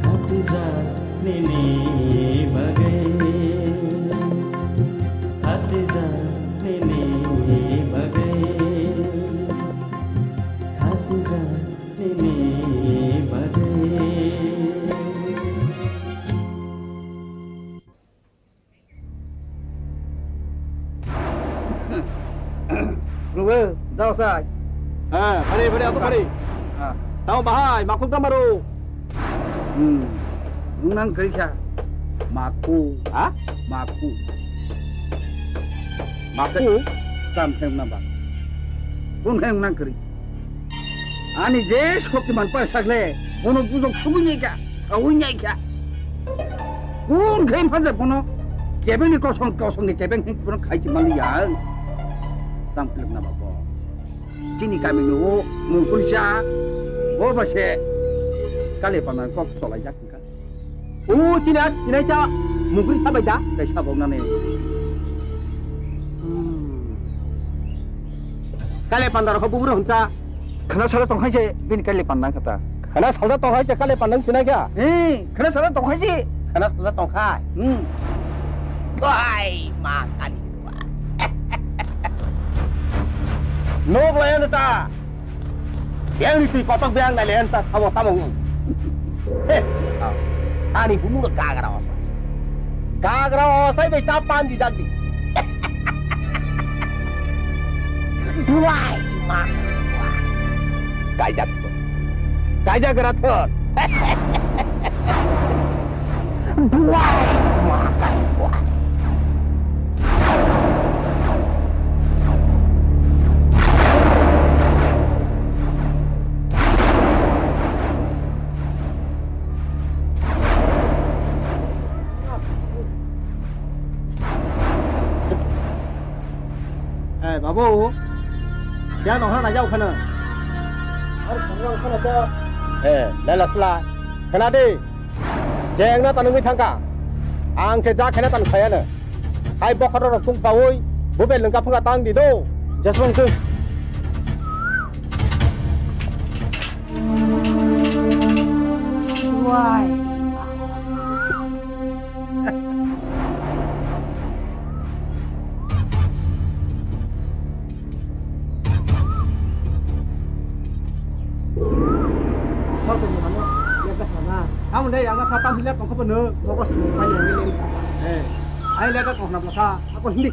khatijak nini bagwi, khatijak nini bagwi, khatijak nini bagwi. Lubu, jao sai. Ha, pari, pari, ato pari. Ha. Tamo bahai, makuk tamaru. Hmm. Nang kri kha. Maku. Ha? Maku. Maku? Tam khe nang ba. Kun khe nang kri. Ani je shoktiman pai sakle, bono bujok sugui nai kha, saui nai kha. Kun khe phaja bono Kebengni kosong, kosongni kebeng hing phano khai se manliya. Tang philip na ba bo. Chini kami ni o mungkurisa, bo ba se kale pana kok solai jak hingka. O chini a sinai cha mungkurisa bai da, tei sabok nani. Hmm. Kale pandar kho bubur huncha. Khana sala tongkhai se bini kale pandang kata. Khana sala tongkhai se kale pandang sinai kha. Eh, khana sala tongkhai se. Khana sala tongkhai. Hmm. Bai, ma kali. Nok layan ta. Yang ni tui kotok beng nai len ta sabo tamo. He. Ani bumu gagra osa. Gagra osai bai ta pan di dagdi. Duai ma. Kaijak. Kaijak rathon. Duai ma. Eh, babu. Dia nong hana jau khana. Ar khana khana ta. Eh, lala sla. Khana de. Jeng na tanungwi thangka. Ang se ja khana tan khaya na. Hai bokhoro rok tung pawi. Bubel nungka phunga tang di do. Jaswang sung. Why? Tamoni ang sa tam hile tongkha bono nogo sini pai yang ini. Eh, ai le ka kok na basa, aku hindi.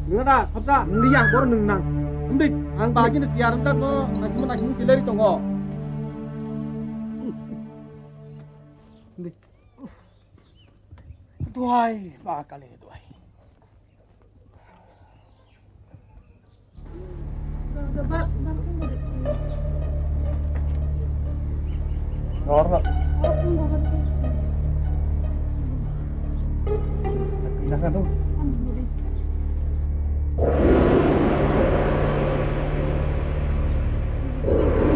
Nuna da, khatra, hindi yang bor nung nang. Hindi, ang bagi ni tiar tak no, nasi mana sini sileri tonggo. Hindi. Duai, ba kali duai. Nor na. Pindah kan tu.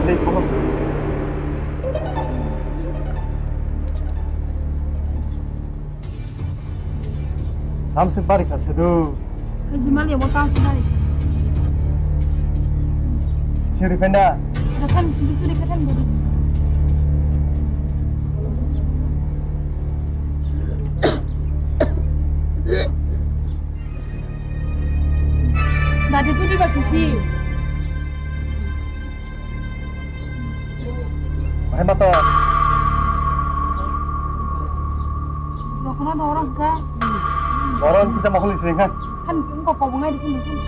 Dei, kono. Tamse bari kha sedu. Kaji mali mo tamse bari. Siri penda. Kasan, bituri kasan bari. Dadi tu di ba kisi. Bahai ma to. Dokhna dorong ka. Dorong kisa mohol ising ha. Kan ko ko bungai di sini.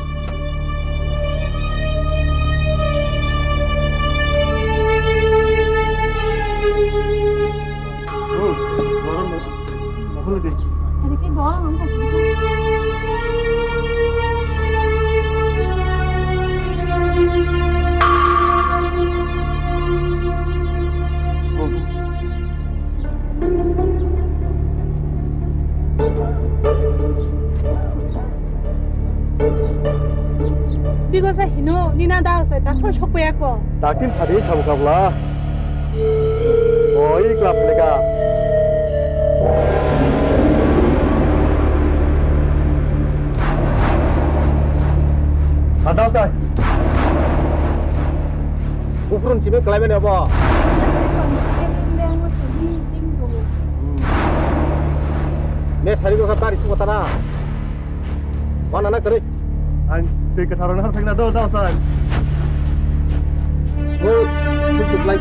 Hmm, dorong. Mohol di. Ada ke dorong ang ka. Bigo sa hino nina da sa ta thoi sok pe ako. Taktin phadi sabu kabla. Oi, klap lega. Hadal tai. Uprun simi kelai mene bo. Me sari ko kata risu kata na. Wana na kare. Ang tei katharo na thangna do do sai. Go, go to play.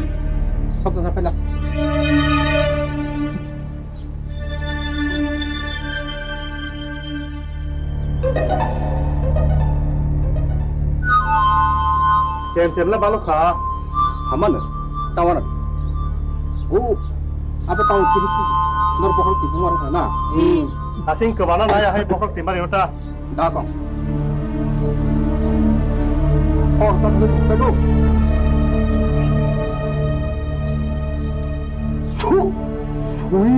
Sok na pela. Sem sem la balok kha. Hamano. Tawana. Go. Apa tahu kiri kiri. Nor pokok tipu mar na. Hmm. Asing kebana na ya hai pokok timar yota. Dakong. Hor tak dulu. Su. Sui.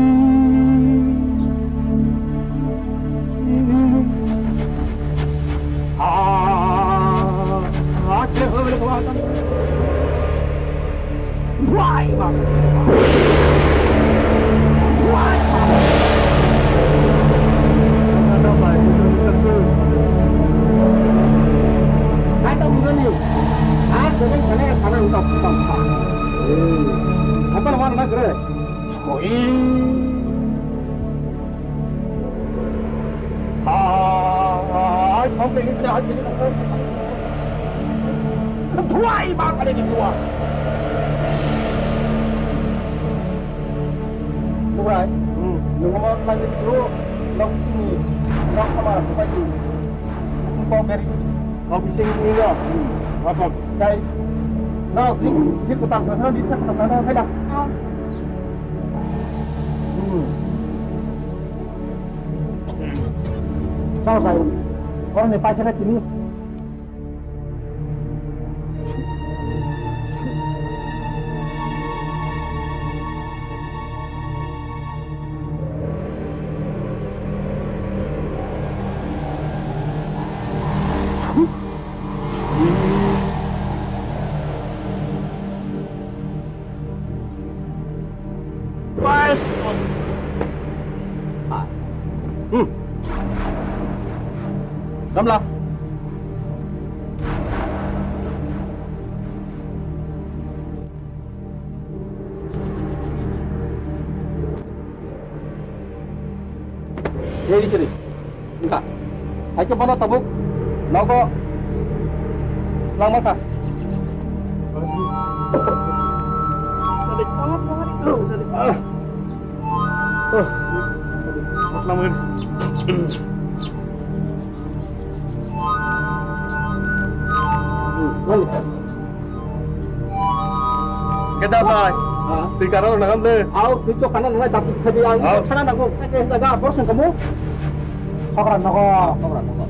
Hai, sampai ni sudah hati ni. Tuai, bang ada di luar. Tuai, hmm, nunggu mau lagi dulu. Nok sini, nok sama aku pasti. Kau beri. Kau bising ni lo. Apa? Dai. Nok ni, ni kutang sana, di sana sana, sana. Hmm. Sao sai. Orang ni pacar tini. Hmm. Gamla. Ye, di sini. Engka. Hai ke bono tabuk. Nogo. Selamat ka. Oh. Selamat. Kita sai. Tui kana nangam de. Au, tui to kana nang jati khadi ang. Au. Khana nago, kake jaga, bor sung kamu. Khokra nago, khokra nago.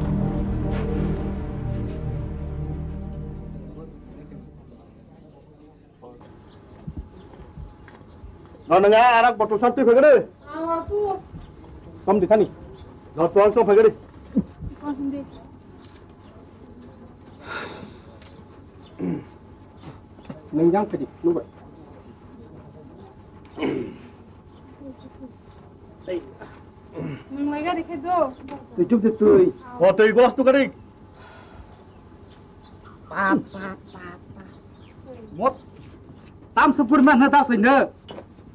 No nang arak botol san tui phagre. Kam di thani. No tuang so phagre. Nang jang phadi, nubai. Nang lai gari khe do. Tui chup de tui. O tui gos tu gari. Pa, pa, pa, pa. Mot. Tam se pur man na ta sai na.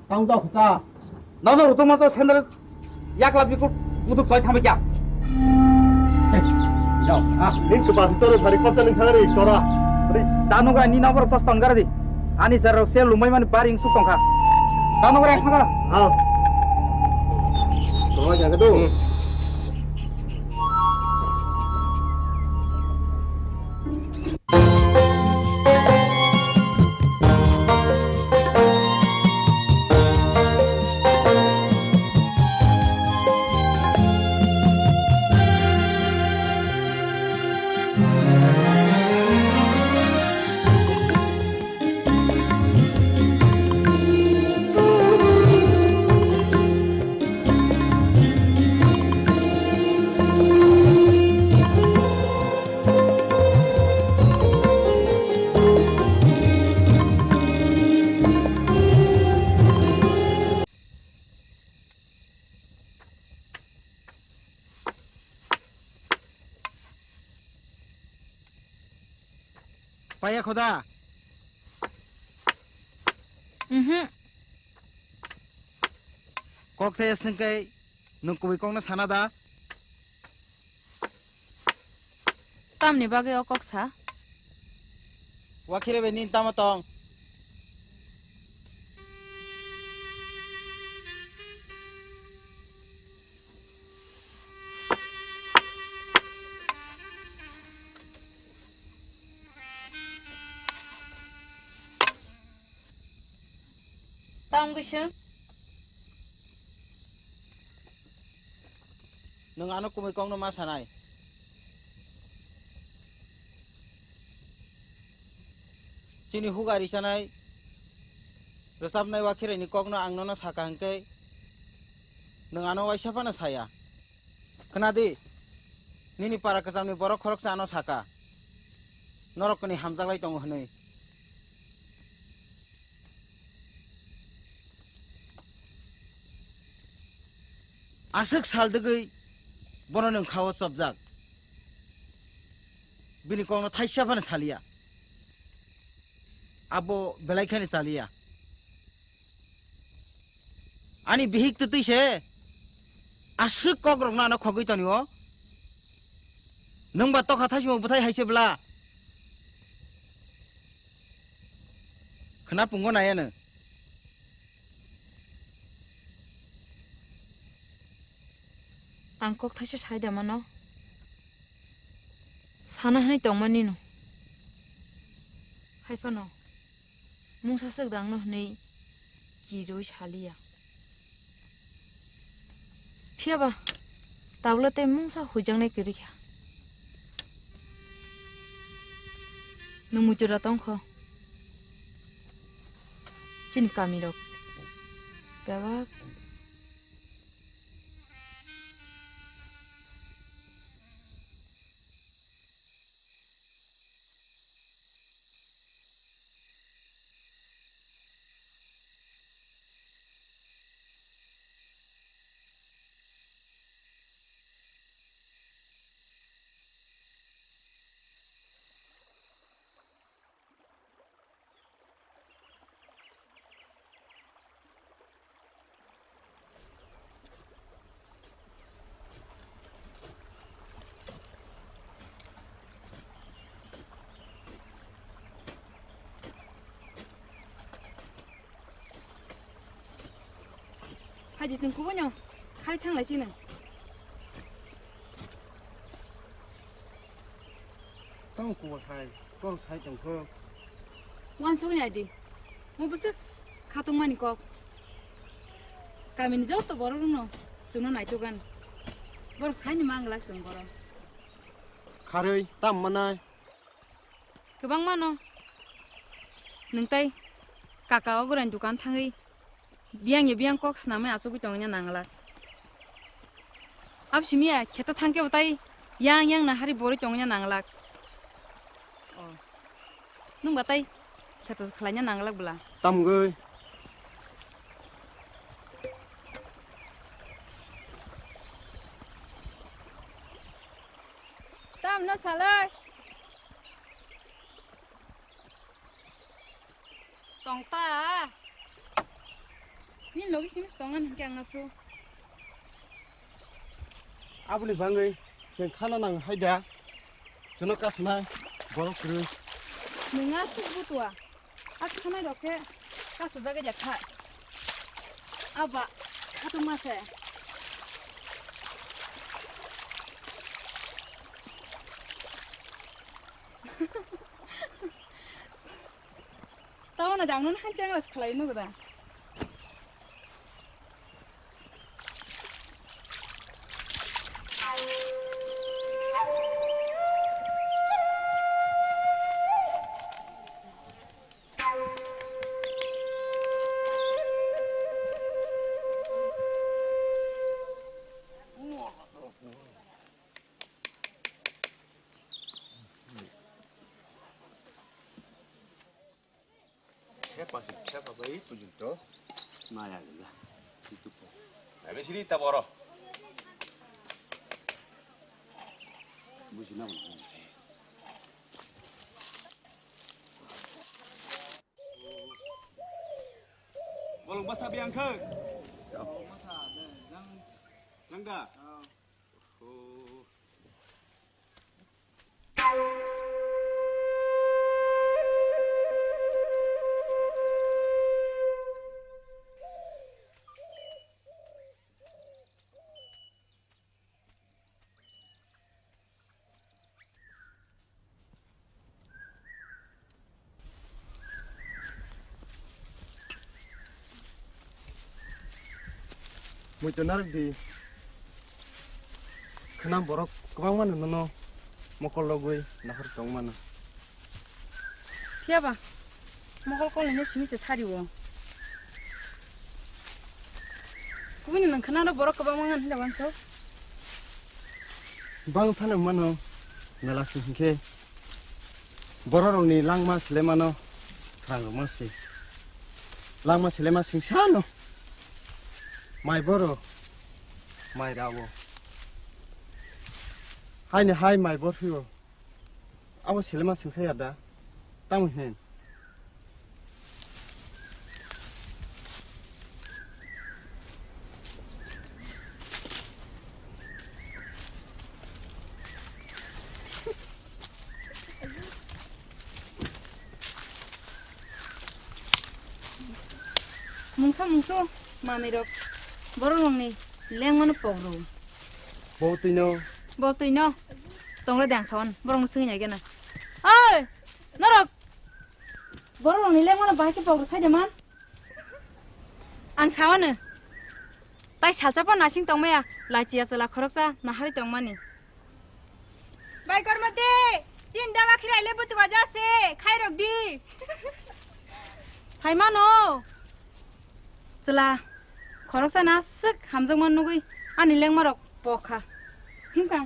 Tang da khuta. Nono rutung ma to sandal yakla bikut buduk choi thamai kya. Jao, ah. Ning ke basi toro sari khorsa ning thangari chora. Danogra ni nabor tos tonggar di. Ani sar se lumai mani baring suk tongkha. Danogra yang khaga. Ah. Toro jaga tu. Paya khoda. Mhm. Kok the sengkai nung kubui kok na sana da. Tamni bagwi o kok sa? Wakhire bai nini tamo tong? Tang bising. Nwng ano kumui kokno ma sanai? Chini huga richanai, rwchapnai Wakhiraini kokno ang nono saka hwnkhe, nwng ano waisa phano saya. Khna di, nini para kwchamni borok khoroksa ano saka. norok ni hamjaklai tongo hwnwi. Aswk sal dwgwi bono nwng kha-o chopjak. Bini kokno thaisa phano saliya. Abo belai kheno saliya. Ani bihik twtwi se aswk kokrokno ano khogwi tonio. Nwng ba tokha thaisimo bwthai hai se bwla. Khwna pungo nai ano. Ang kok thaisa sai da mano. Sana hwnwi tongmani no. Hai phano. Mungsa swk dangno hwnwi kirwi saliya. Phiya ba, tabla tei mungsa huijaknai kwrwi kha. Nwng muitu da tong kho. Chini kami rok bebak. Phaidi chwng kubui no khai thang lai sino. Tamo kubui hai, kok sai tong kho. Wansugwi nai di. Mo bwswk khatungmani kok. Kamini joto borok rokno chwngno naitugani. Borok saini manglak chwng borok. Kharwi tam manai. Kwbangma no. Nwng tai kaka o gurani dukan thangwi biyang ya biyang kok swnamwi achugwi tongwina nanglak. Abo simi ya kheto thangkhe bo tai yang yang na hari borwi tongwina nanglak. Oh. Nwng ba tai kheto khlaina nanglak bwla. Tamgwi. Tam no salai. Tong ta. Ni logi simis tongan hingke ang aphru. Aboni bangwi chwng khana nang hai da. Chwngno kasanai borok kwrwi. Nwng aswk butua. A khanai rok khe kasujagwi ya kha. Aba khatungma se. Tamo na dangno han chang las khalai no da. Thepa se, thepa bai pujito. Maya gila. Itu po. Nabe sini ta boro. Buji na mo. Bolong basa biang khe. Bolong basa, jang, jang da. Oh. Muitu narwk di. Khwnam borok kwbangma no nono mokol rogwi nahor tong mano. Phiya ba, mokol kolino simi se thari o. Kubuni nwng khwnaro borok kwbangma wng hinda wanso. Bang phano mano, mela sing hinkhe. Bororokni langma silemano srangrokma si. Langma silema singsano. Mai boro, mai rawo. Haini hai mai bor phio. Abo selema sengsa ya da? Tamo hin? Mungsa mungsu manwi rok borok rokni lengmano pok rw. Bo twi no. Bo twi no. Tongra de ang sawan borok no swngwi nai gana. Oi! Norok! Borok rokni lengmano bahai khe pok rw sai de man. Ang sawano. Tai salsa pa nasing tongmaya, lachiya chwla khoroksa naharwi tongmani. Bai Kormoti, chin dawa khirai le butu baja se, khai rok di. Saimano. Chwla khoroksa na swk hamjakma nugwi ani lengmarok pokha. Himkha.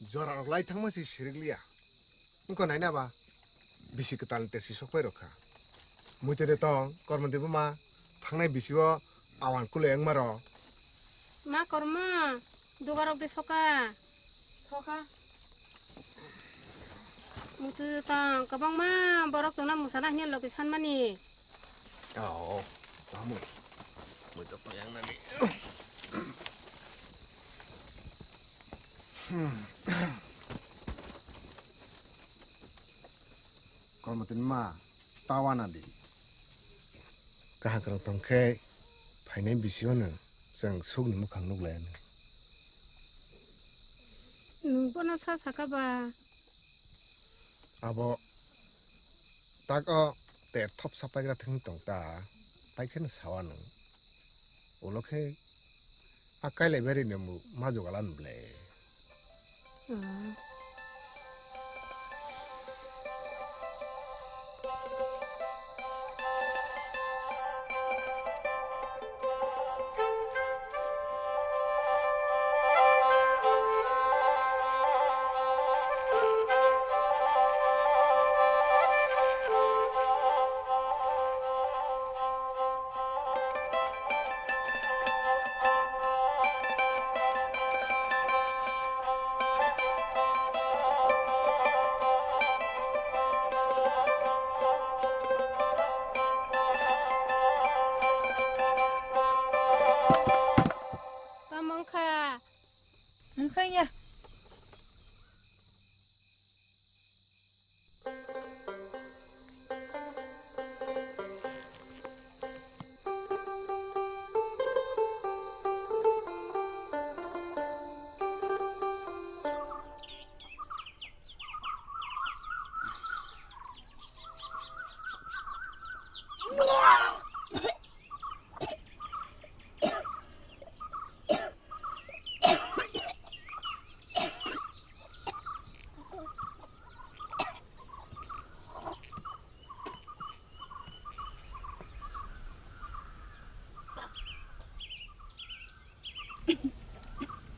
Jora rok lai thangma si sirik liya. Wngkha naina ba, bisi kwtal ni tersi sok pai rok kha. Muitu de tong, Kormoti buma, thangnai bisi o awan kule wngma rok. Ma Korma, dugarok de soka. Soka. Muitu de tong, kwbangma borok chwngno mwsana hwnwi logi sanmani. Oh, tamo. Muitu payang nani. Kormoti ni ma, tawa na di. Kaham kwrwng tong khe phainai bisi o no chwng sukni mukhang nuk lai anw. Nwng bono sa saka ba? Abo tak o ter thop sa paigra thwng tong ta, tai khe no sawa nwng. Ulo khe a kailai bari nemu majugalan ble. Tamo wngkha? Wngsa ya.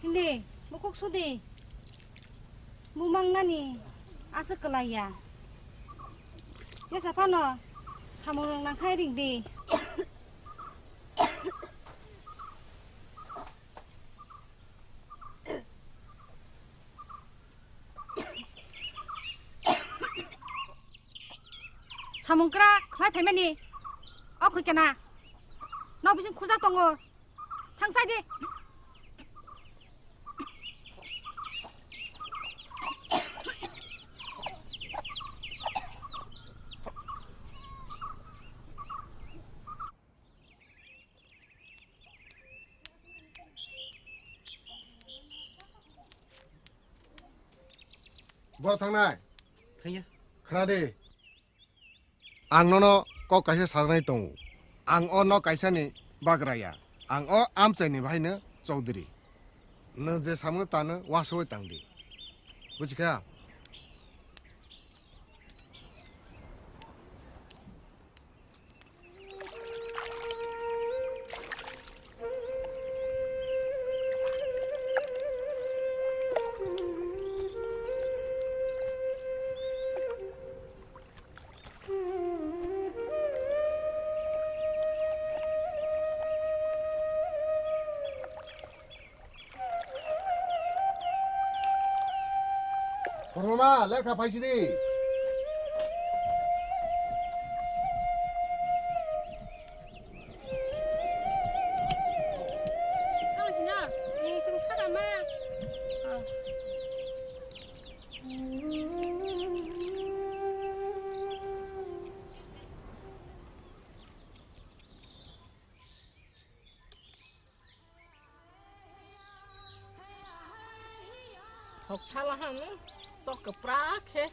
Hindi, bukuk sudi. Bumang nani aswk kwlai ya. Jesa phano samung rwng nang khai ring di. Samung kwrak khlai phaimani. O khuikena. Nok bising khurjak tongo. Thang sai di. Boro thangnai? Thangya. Khna di. Ang nono kok kaisa sajaknai tongo. Ang o nok kaisani bagra ya. Ang o amchaini bahaino chowdhury. Nwng je samungno tano uansugwi tang di. Buji kha? Mama, lekha phaisidi. Thok thala hano sok kwpra khe.